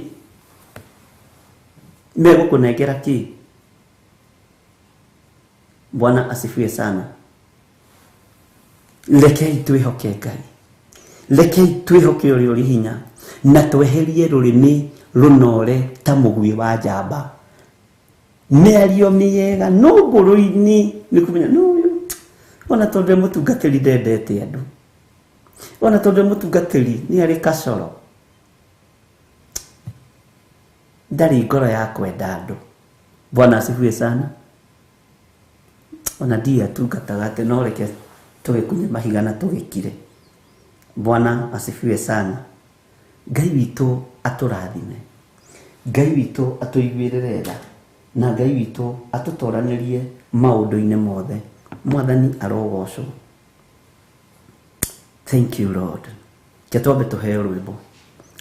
Megũkũnengera kĩ? Bwana asifiwe sana. Rekei twĩhoke Ngai, rekei twĩhoke ũrĩa ũrĩ hinya, na tweherie rũrĩmĩ rũnore ta mũguĩ wa njamba. Mĩario mĩega no ngoro-inĩ nĩ kũmenya no ũyũ ona tondũ mũtungatĩri ndendete andũ, ona tondũ mũtungatĩri nĩ arĩ kacoro, ndarĩ ngoro ya kwenda andũ. Bwana asifiwe sana. Ona ndiye atungataga atĩ no reke tũgĩkunye mahiga na tũgĩkire. Bwana asifiwe sana. Ngai witũ atũrathime, Ngai witũ atũiguĩrĩre tha, na Ngai witũ atũtoranĩrie maũndũ-inĩ mothe. Mwathani arogocwo. Thank you Lord. Ke twambe tũheo rwĩmbo.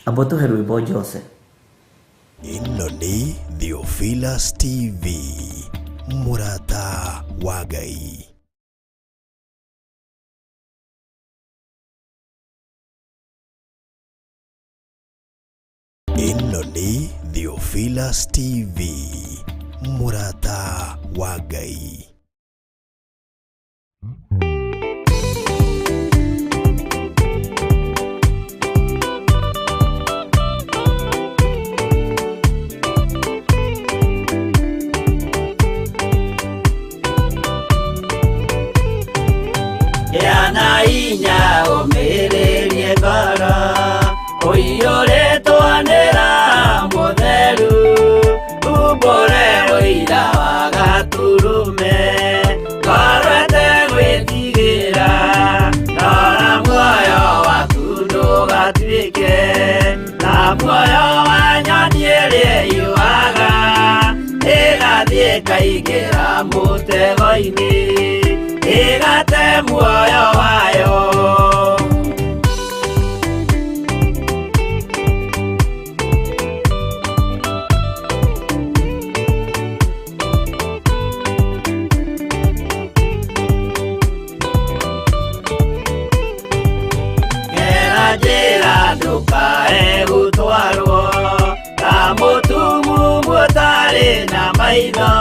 Amba tũhe rwĩmbo Jose. Ĩno nĩ Theophilus TV, mũrata wa Ngai. Ĩno nĩ Theophilus TV, mũrata wa Ngai. Yana inya ũmĩrĩrie ngoro, ũiyũrĩtwo nĩ Roho Mũtheru, umbũre ũira wa Gatũrũme, ngoro ĩtegwĩtigĩra, rora muoyo waku ndũgatuĩke ta muoyo wa nyoni ĩrĩa ĩũaga, ĩgathiĩ ĩkaingĩra mũtego-inĩ, ĩgate muoyo wayo. Gera njĩra ndũkae gũtwarwo ta mũtumumu ũtarĩ na maitho,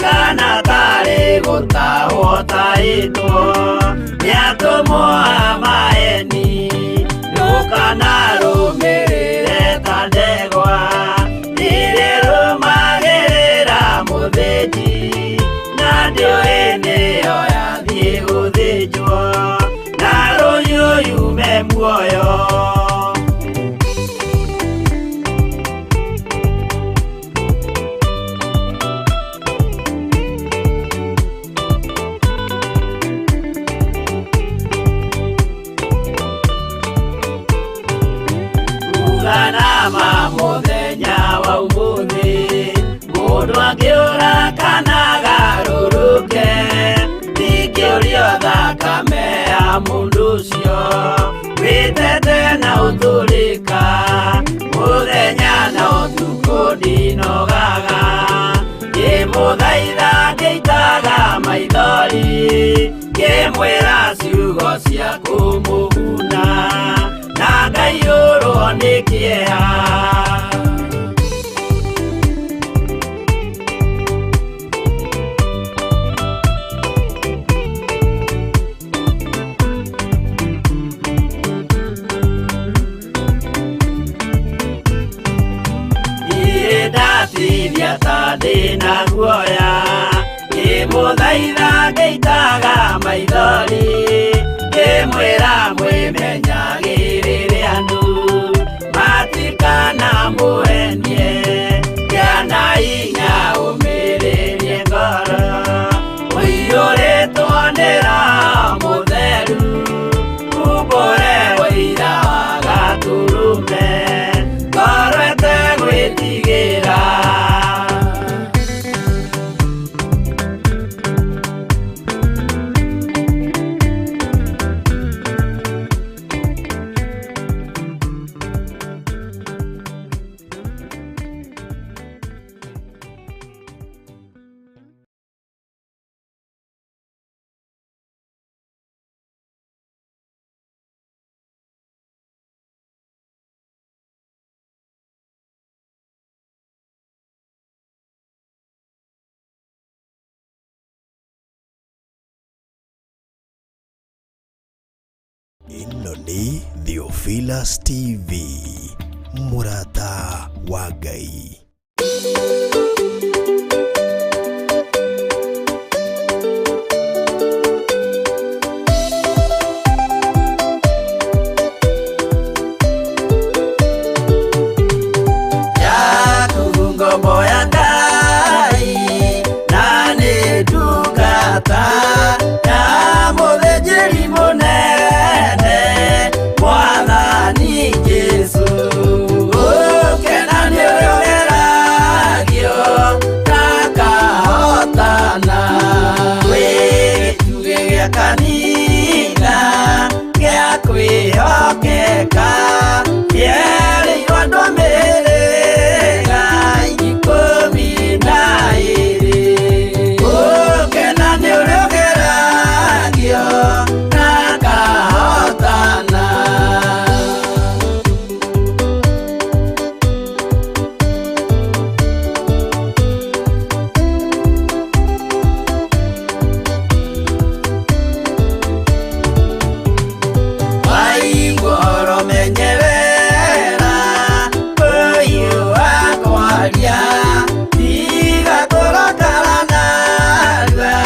kana tarĩ gũtahwo tahĩtwo nĩ atũmwo a maeni. Ndũkanarũmĩrĩre ta ndegwa ĩrĩa ĩrũmagĩrĩra mũthĩnji, na ndĩũĩ nĩyo yathiĩ gũthĩnjwo, na rũhiũ yume muoyo. Uganama mũthenya wa ũmũthĩ, mũndũ angĩũra kana agarũrũke, ndingĩũrio thakame ya mũndũ ũcio, wĩtete na ũtũrĩka, mũthenya na ũtukũ ndinogaga, ngĩmũthaitha ngĩitaga maithori, ngĩmwĩra ciugo cia kũmũguna, na ngaiyũrwo nĩ kĩeha. Niĩ ndatithia ta ndĩna guoya, ngĩmũthaitha ngĩitaga maithori, ngĩmwĩra mwĩmenyagĩrĩre andũ matikanamũhenie, kĩana hinya ũmĩrĩrie ngoro, ũiyũrĩtwo nĩ Roho Mũtheru, umbũre ũira wa Gatũrũme, ngoro ĩtegwĩtigĩra. Ĩno nĩ Theophilus TV, mũrata wa Ngai. Yaku ngombo ya Ngai na nĩ ndungata ya mũthĩnjĩri mũnene Mwathani Jesũ. Ũkena nĩ ũrĩa ũgeragio ndakahotana. Wĩ gĩtugĩ gĩa kanitha gĩa kwĩhokeka kĩerĩirwo andũ a mĩhĩrĩga 12. Ũkena nĩ ũrĩa ũgeragio ndakahotana. Waigua ũhoro menyerera ũyũ wakwaria tiga kũrakara narua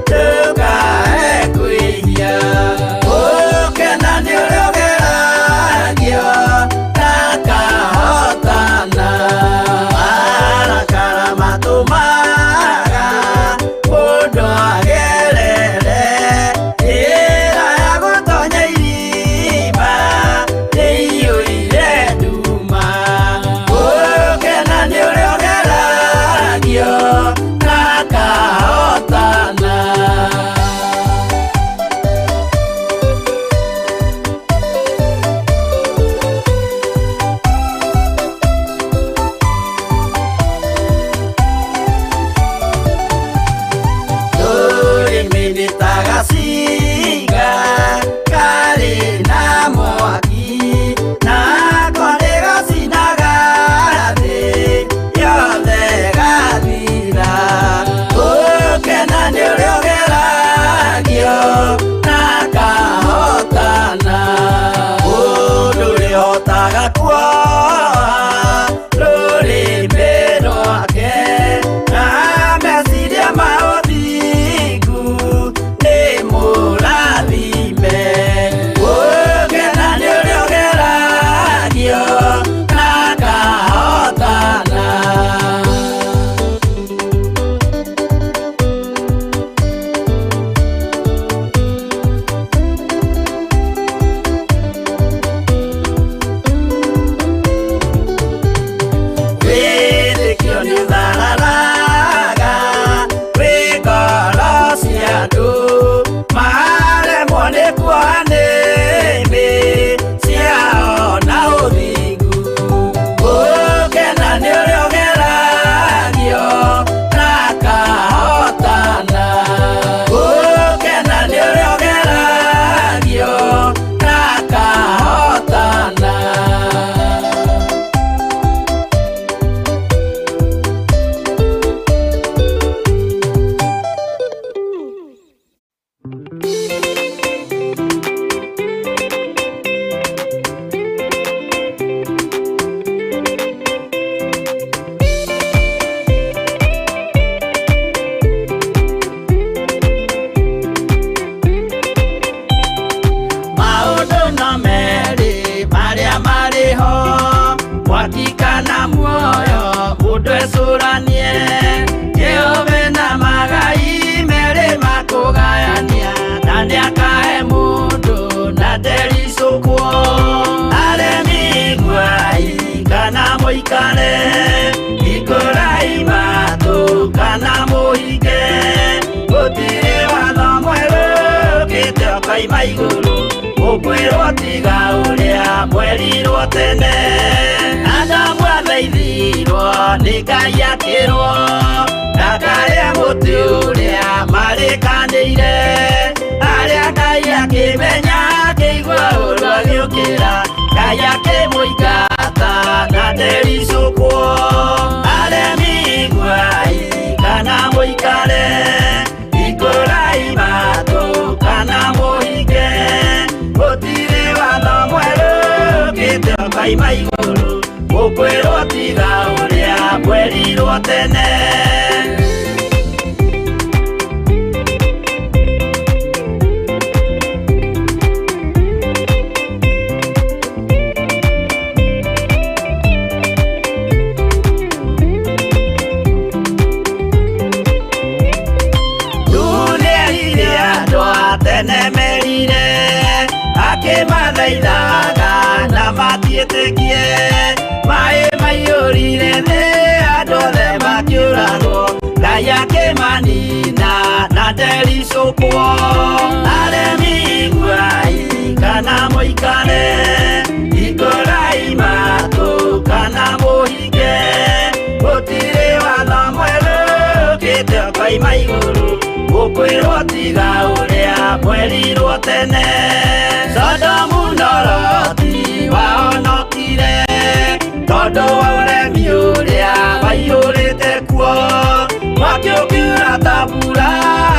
ndũkae kwĩhia. Ũkena nĩ ũrĩa ũgeragio ndakahotana. Marakara matũmaga mũndũ agerere njĩra ya gũtonya irima ĩiyũire nduma. Ũkena nĩ ũrĩa ũgeragio ndakahotana. Rũrĩmĩ nĩ ta gacinga karĩ na mwaki, nako nĩgacinaga thĩ yothe gathira. Ũkena nĩ ũrĩa ũgeragio ndakahotana. Mũndũ ũrĩhotaga kuoha rũrĩmĩ rwake na meciria ma ũthingu nĩ mũrathime. Ũkena nĩ ũrĩa ũgeragio ndakahotana. Wĩtĩkio nĩũthararaga wĩ ngoro cia andũ maremwo nĩ kuoha nĩmĩ ciao na ũthingu. Ũkena nĩ ũrĩa ũgeragio ndakahotana. Ũkena nĩ ũrĩa ũgeragio ndakahotana. Maũndũ no merĩ marĩa marĩ ho, mwaki kana muoyo, mũndũ ecũranie. Jehova na magai merĩ makũgayania, na nĩakahe mũndũ na ndericũkwo. Aremi iguai kana mũikare, hingũrai matũ kana mũhinge. Gũtirĩ watho mwerũ ũkĩte ũkoima igũrũ, mũkwĩrwo tiga ũrĩa mwerirwo tene. Adamu athaithirwo nĩ Ngai akĩrwo ndakarĩe mũtĩ ũrĩa marĩkanĩire. Arĩa Ngai akĩmenya akĩigua ũũru agĩũkĩra, Ngai akĩmũingata na ndericũkwo. Aremi iguai kana mũikare, hingũrai matũ kana mũhinge. Gũtirĩ ũkoima igũrũ mũkwĩrwo tiga ũrĩa mwerirwo tene. Akimathaithaga na matiĩtĩkie maĩ maiyũrire thĩ andũ othe makĩũragwo Ngai akĩmanina na ndericũkwo. Aremi iguai kana mũikare hingũrai matũ kana mũhinge gũtirĩ watho mwerũ ũkĩte ũkoima igũrũ mũkwĩrwo tiga ũrĩa mwerirwo tene. Sodomu na Loti wahonokire tondũ wa ũremi ũrĩa waiyũrĩte kuo mwaki ũkiura ta mbura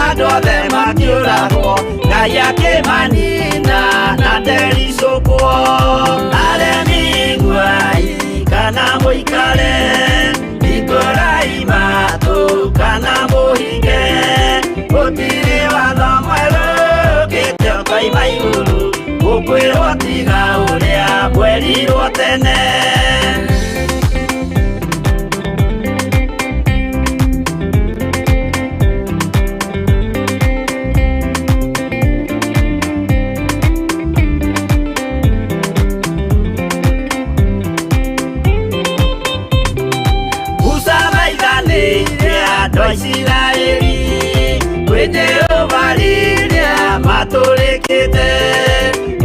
andũ othe makĩũragwo Ngai akĩmanina na ndericũkwo. Aremi iguai kana mũikare hingũrai matũ kana mũhinge gũtirĩ watho mwerũ ũkĩte ũkoima igũrũ mũkwĩrwo tiga ũrĩa mwerirwo tene. Musa maithanĩire andũ a Isiraeli kwĩ Jehova rĩrĩa matũrĩkĩte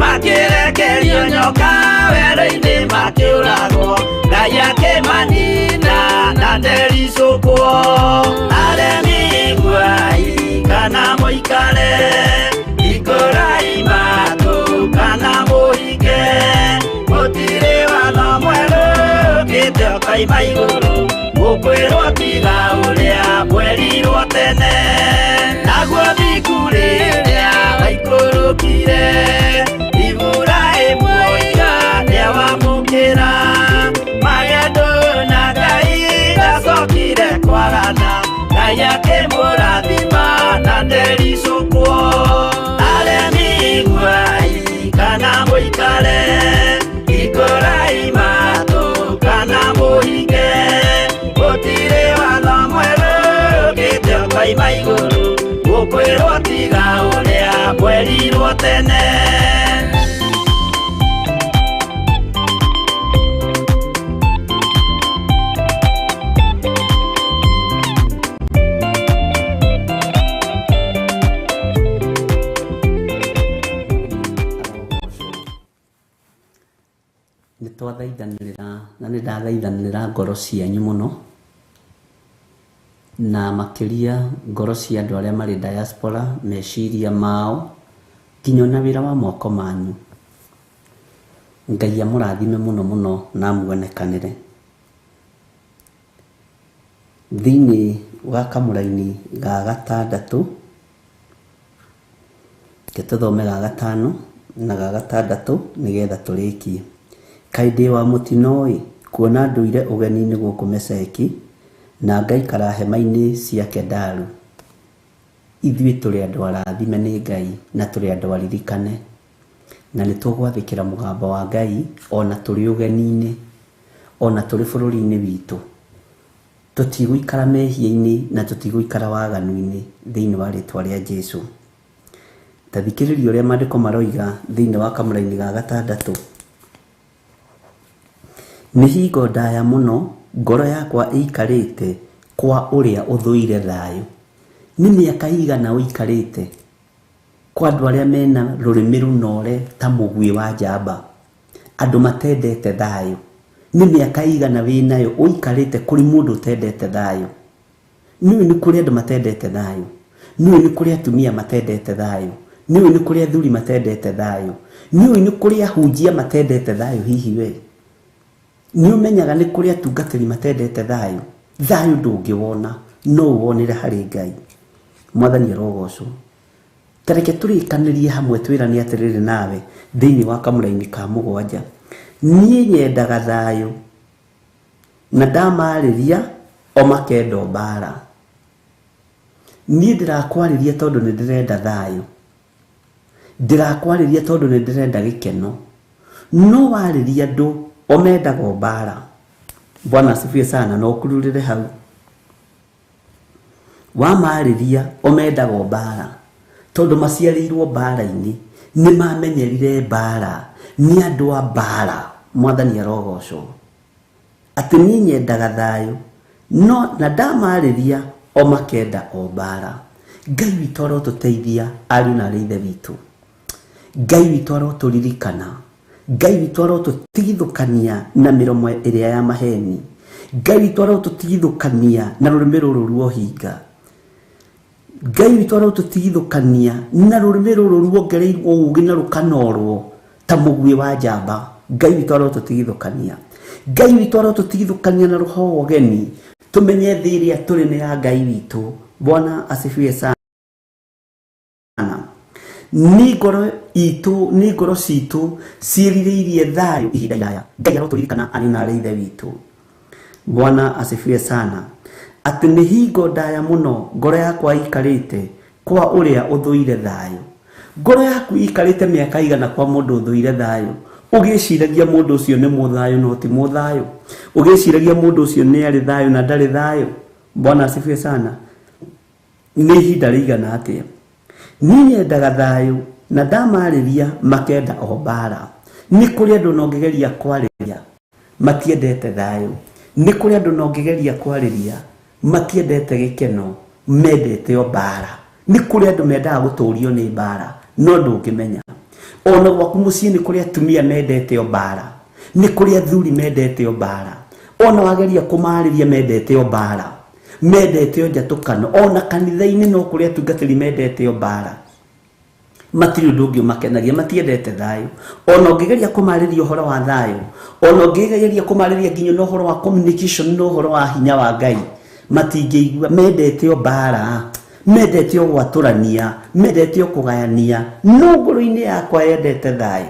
makĩrekerio nyoka werũ-inĩ makĩũragwo Ngai akĩmanina na ndericũkwo. Aremi iguai kana mũikare hingũrai matũ kana mũhinge gũtirĩ watho mwerũ ũkĩte ũkoima igũrũ mũkwĩrwo tiga ũrĩa mwerirwo tene. Naguo thingu rĩrĩa waikũrũkire Iburahĩmu oiga nĩawamũkĩra magendo na Ngai ndacokire kwagana Ngai akĩmũrathima na ndericũkwo. Aremi iguai kana mũikare hingũrai matũ kana mũhinge gũtirĩ watho mwerũ ũkĩte ũkoima igũrũ mũkwĩrwo tiga ũrĩa mwerirwo tene. Nĩ twathaithanĩrĩra na nĩ ndathaithanĩrĩra ngoro cianyu mũno na makĩria ngoro cia andũ arĩa marĩ diaspora meciria mao nginya ona wĩra wa moko manyu. Ngai amũrathime mũno mũno na amuonekanĩre. Thĩinĩ wa kamũraini ga gatandatũ reke tũthome ga gatano na ga gatandatũ nĩgetha tũrĩkie. Kaĩ ndĩ wa mũtino-ĩ kuona ndũire ũgeni-inĩ gũkũ Meseki na ngaikara hema-inĩ cia Kedaru. Ithuĩ tũrĩ andũ arathime nĩ Ngai na tũrĩ andũ aririkane na nĩ tũgwathĩkĩra mũgambo wa Ngai ona tũrĩ ũgeni-inĩ ona tũrĩ bũrũri-inĩ witũ. Tũtigũikara mehia-inĩ na tũtigũikara waganu-inĩ thĩinĩ wa rĩtwa rĩa Jesũ. Ta thikĩrĩria ũrĩa maandĩko maroiga thĩinĩ wa kamũraini ga gatandatũ. Nĩ hingo ndaya mũno ngoro yakwa ĩikarĩte kwa ũrĩa ũthũire thayũ. Nĩ mĩaka igana ũikarĩte kwa andũ arĩa mena rũrĩmĩ rũnore ta mũguĩ wa njamba, andũ matendete thayũ. Nĩ mĩaka igana wĩnayo ũikarĩte kũrĩ mũndũ ũtendete thayũ. Nĩũĩ nĩ kũrĩ andũ matendete thayũ, nĩũĩ nĩ kũrĩ atumia matendete thayũ, nĩũĩ nĩ kũrĩ athuri matendete thayũ, nĩũĩ nĩ kũrĩ ahunjia matendete thayũ. Hihi we nĩ ũmenyaga nĩ kũrĩ atungatĩri matendete thayũ? Thayũ ndũngĩwona, no ũwonere harĩ Ngai. Mwathani arogocwo. Ta reke tũrĩkanĩrie hamwe twĩrane atĩrĩrĩ nawe thĩinĩ wa kamũraini ka mũgwanja. Niĩ nyendaga thayũ na ndamarĩria o makenda mbara. Niĩ ndĩrakwarĩria tondũ nĩ ndĩrenda thayũ, ndĩrakwarĩria tondũ nĩ ndĩrenda gĩkeno, no warĩria andũ o mendaga mbara. Bwana asifiwe sana. No ũkururĩre hau. Wamarĩria o mendaga mbara tondũ maciarĩirwo mbara-inĩ, nĩ mamenyerire mbara, nĩ andũ a mbara. Mwathani arogocwo. Atĩ niĩ nyendaga thayũ no na ndamarĩria o makenda o mbara. Ngai witũ arotũteithia ariũ na arĩ ithe witũ. Ngai witũ arotũririkana. Ngai witũ arotũtigithũkania na mĩromo ĩrĩa ya maheni. Ngai witũ arotũtigithũkania na rũrĩmĩ rũrũ rwa ũhinga. Ngai witũ arotũtigithũkania na rũrĩmĩ rũrũ ruongereirwo ũũgĩ na rũkanorwo ta mũguĩ wa njamba. Ngai witũ arotũtigithũkania. Ngai witũ arotũtigithũkania na roho wa ũgeni, tumenye thĩ ĩrĩa tũrĩ nĩ ya Ngai witũ. Bwana asifiwe sana. Nĩ ngoro itũ, nĩ ngoro citũ ciĩrirĩirie thayũ ihinda iraya. Ngai arotũririkana ariũ na arĩ ithe witũ. Bwana asifiwe sana. Atĩ nĩ hingo ndaya mũno ngoro yakwa ĩikarĩte kwa ũrĩa ũthũire thayũ. Ngoro yaku ĩikarĩte mĩaka igana kwa mũndũ ũthũire thayũ, ũgĩciragia mũndũ ũcio nĩ mũthayũ no ti mũthayũ, ũgĩciragia mũndũ ũcio nĩ arĩ thayũ na ndarĩ thayũ. Bwana asifiwe sana. Nĩ ihinda rĩigana atĩa? Niĩ nyendaga thayũ na ndamarĩria makenda o mbara. Nĩ kũrĩ andũ na ũngĩgeria kwarĩria matiendete thayũ. Nĩ kũrĩ andũ na ũngĩgeria kwarĩria matiendete gĩkeno, mendete o mbara. Nĩ kũrĩ andũ mendaga gũtũrio nĩ mbara no ndũngĩmenya. Ona gwaku mũciĩ nĩ kũrĩ atumia mendete o mbara, nĩ kũrĩ athuri mendete o mbara. Ona wageria kũmarĩria mendete o mbara, mendete o njatũkano. Ona kanitha-inĩ no kũrĩ atungatĩri mendete o mbara, matirĩ ũndũ ũngĩ ũmakenagia, matiendete thayũ. Ona ũngĩgeria kũmarĩria ũhoro wa thayũ, ona ũngĩgeria kũmarĩria nginya na ũhoro wa communication na ũhoro wa hinya wa Ngai, matingĩigua. Mendete o mbara, mendete o gwatũrania, mendete o kũgayania. No ngoro-inĩ yakwa yendete thayũ.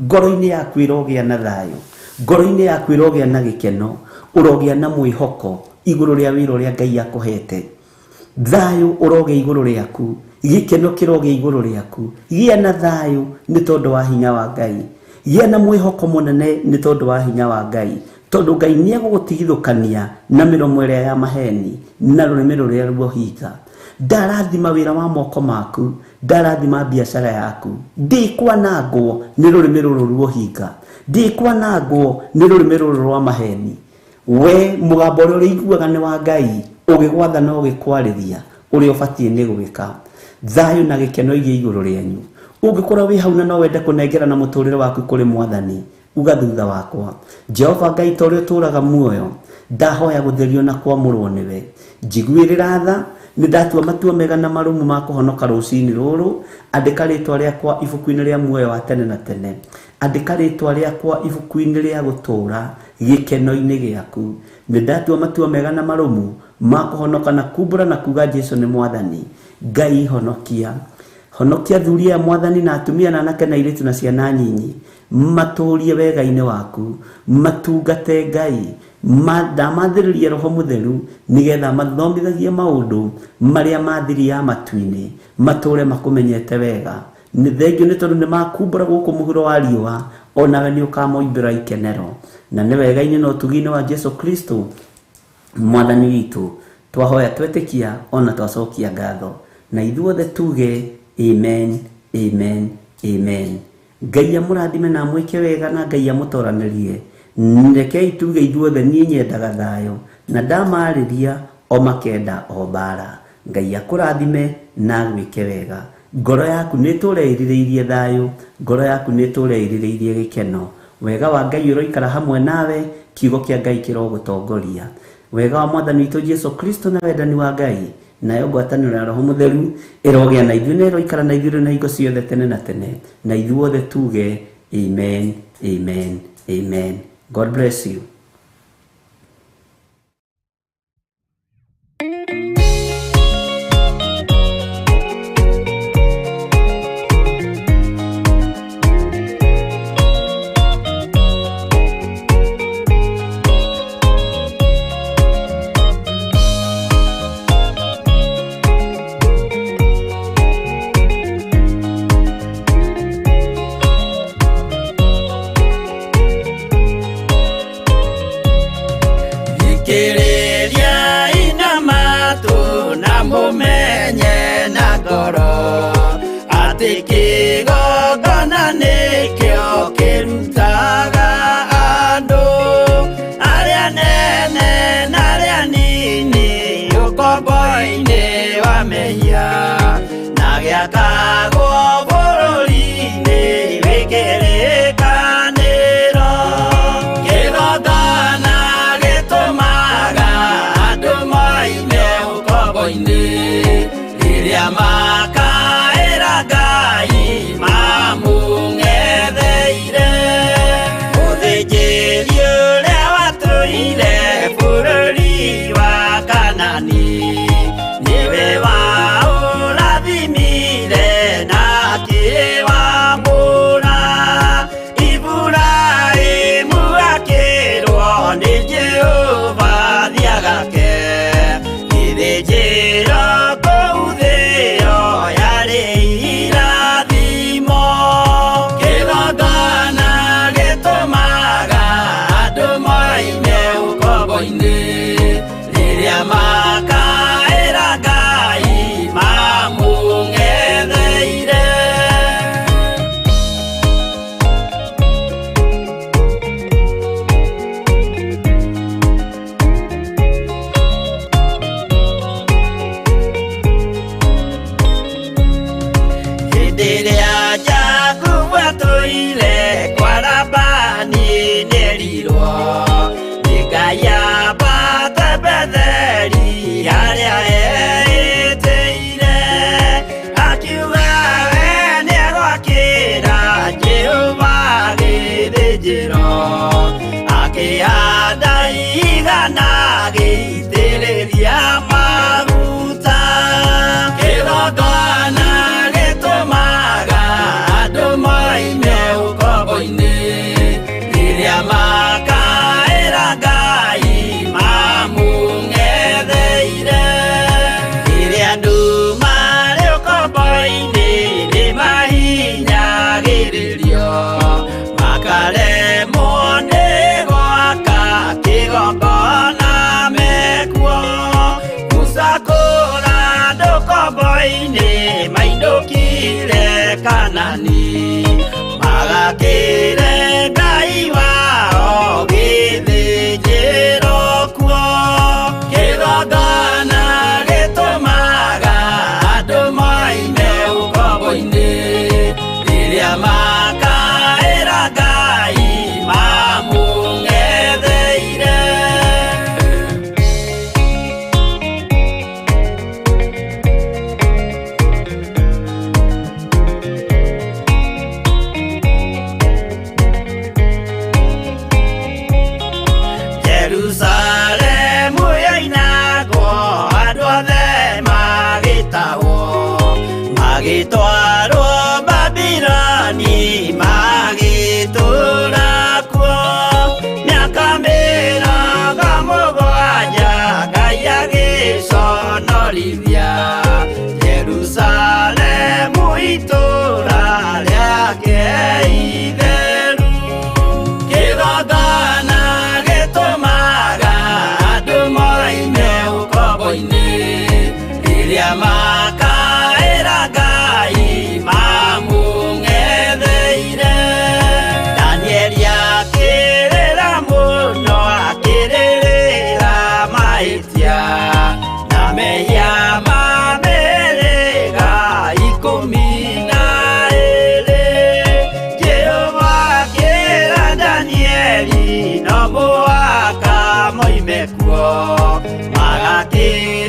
Ngoro-inĩ yaku ĩrogĩa na thayũ, ngoro-inĩ yaku ĩrogĩa na gĩkeno, ũrogĩa na mwĩhoko igũrũ rĩa wĩra ũrĩa Ngai akũhete. Thayũ ũrogĩa igũrũ rĩaku, gĩkeno kĩrogĩa igũrũ rĩaku. Gĩa na thayũ nĩ tondũ wa hinya wa Ngai. Gĩa na mwĩhoko mũnene nĩ tondũ wa hinya wa Ngai, tondũ Ngai nĩ egũgũtigithũkania na mĩromo ĩrĩa ya maheni na rũrĩmĩ rũrĩa rwa ũhinga. Ndarathima wĩra wa moko maku, ndarathima biacara yaku. Ndĩkwanangwo nĩ rũrĩmĩ rũrũ rwa ũhinga, ndĩkwanangwo nĩ rũrĩmĩ rũrũ rwa maheni. We mũgambo ũrĩa ũrĩiguaga nĩ wa Ngai ũgĩgwatha na ũgĩkwarĩria ũrĩa ũbatiĩ nĩ gwĩka. Thayũ na gĩkeno igĩe igũrũ rĩanyu. Ũngĩkorwo wĩ hau na no wende kũnengera na mũtũrĩre waku kũrĩ Mwathani, uga thutha wakwa: Jehova Ngai, ta ũrĩa ũtũũraga muoyo, ndahoya gũtherio na kwamũrwo nĩwe. Njiguĩrĩra tha, nĩ ndatua matua mega na marũmu ma kũhonoka rũcinĩ rũrũ. Andĩka rĩtwa rĩakwa ibuku-inĩ rĩa muoyo wa tene na tene. Andĩka rĩtwa rĩakwa ibuku-inĩ rĩa gũtũũra gĩkeno-inĩ gĩaku. Nĩ ndatua matua mega na marũmu ma kũhonoka na kumbũra na kuga Jesu nĩ Mwathani. Ngai honokia, honokia athuri aya Mwathani, na atumia na anake na airĩtu na ciana nyinyi, matũrie wega-inĩ waku, matungate Ngai. Ndamathĩrĩrie Roho Mũtheru nĩgetha mathomithagie maũndũ marĩa mathiri ya matu-inĩ, matũre makũmenyete wega. Nĩ thengio nĩ tondũ nĩ makumbũra gũkũ mũhuro wa riũa, onawe nĩ ũkamoimbĩra ikenero. Na nĩ wega-inĩ na ũtugi-inĩ wa Jesu Kristo Mwathani witũ twahoya twetĩkia ona twacokia ngatho, na ithuothe tuge amen, amen, amen. Ngai amũrathime na amwĩke wega, na Ngai amũtoranĩrie. Rekei tuge ithuothe, niĩ nyendaga thayũ na ndamarĩria o makenda o mbara. Ngai akũrathime na agwĩke wega. Ngoro yaku nĩ ĩtũre ĩrirĩirie thayũ, ngoro yaku nĩ ĩtũre ĩrirĩirie gĩkeno. Wega wa Ngai ũroikara hamwe nawe, kiugo kĩa Ngai kĩrogũtongoria. Wega wa Mwathani witũ Jesu Kristo na wendani wa Ngai nayo ngwatanĩro ya Roho Mũtheru ĩrogĩa na ithuĩ na ĩroikara na ithuĩ na hingo ciothe tene na tene. Na ithuothe tuge amen, amen, amen. God bless you. ngoro atĩ kĩgongona nĩkĩo kĩrutaga andũ arĩa nene na arĩa nini ũkombo-inĩ wa mehia na gĩakagwo bũrũri-inĩ wĩ kĩrĩkanĩro. Kĩgongona gĩtũmaga andũ moime ũkombo-inĩ rĩrĩa makaĩra Ngai mamũng'etheire. Mũthĩnjĩri ũrĩa watũire bũrũri wa Kanani nĩwe waũrathimire na akĩwamũra. Iburahĩmu akĩrwo nĩ Jehova thiĩ agake gĩthĩnjĩro kũu thĩo yarĩ irathimo. Kĩgongona gĩtũmaga andũ moime ũkombo-inĩ rĩrĩa makaĩra Ngai mamũng'etheire. Hĩndĩ ĩrĩa Jakubu atũire kwa Labani nĩerirwo nĩ Ngai ambate Betheli harĩa eĩtĩire. Akiuga we nĩegwakĩra Jehova gĩthĩnjĩro, akĩhanda ihiga na agĩitĩrĩria maguta. Kĩgongona gĩtũmaga andũ moime ũkombo-inĩ rĩrĩa makaĩra Ngai mamũng'etheire. Rĩrĩa andũ marĩ ũkombo-inĩ nĩmahinyagĩrĩrio makaremwo nĩ gwaka kĩgongona mekuo. Musa kũra andũ ũkombo-inĩ mainũkire Kanani magakĩre Ngai wao gĩthĩnjĩro kuo. Kĩgongona gĩtũmaga andũ moime ũkombo-inĩ rĩrĩa makaĩra Ngai mamũng'etheire. Jerusalemu yoinagwo andũ othe magĩtahwo magĩtwarwo Babiloni magĩtũũra kuo. Mĩaka 70 Ngai agĩconorithia Jerusalemu itũũra rĩake itheru. Kĩgongona gĩtũmaga andũ moime ũkombo-inĩ rĩrĩa makaĩra Ngai mamũng'etheire. Danieli akĩrĩra mũno akĩrĩrĩra mahĩtia na mehia ma mĩhĩrĩga 12. Jehova akĩra Danieli no mũhaka moime kuo magakĩre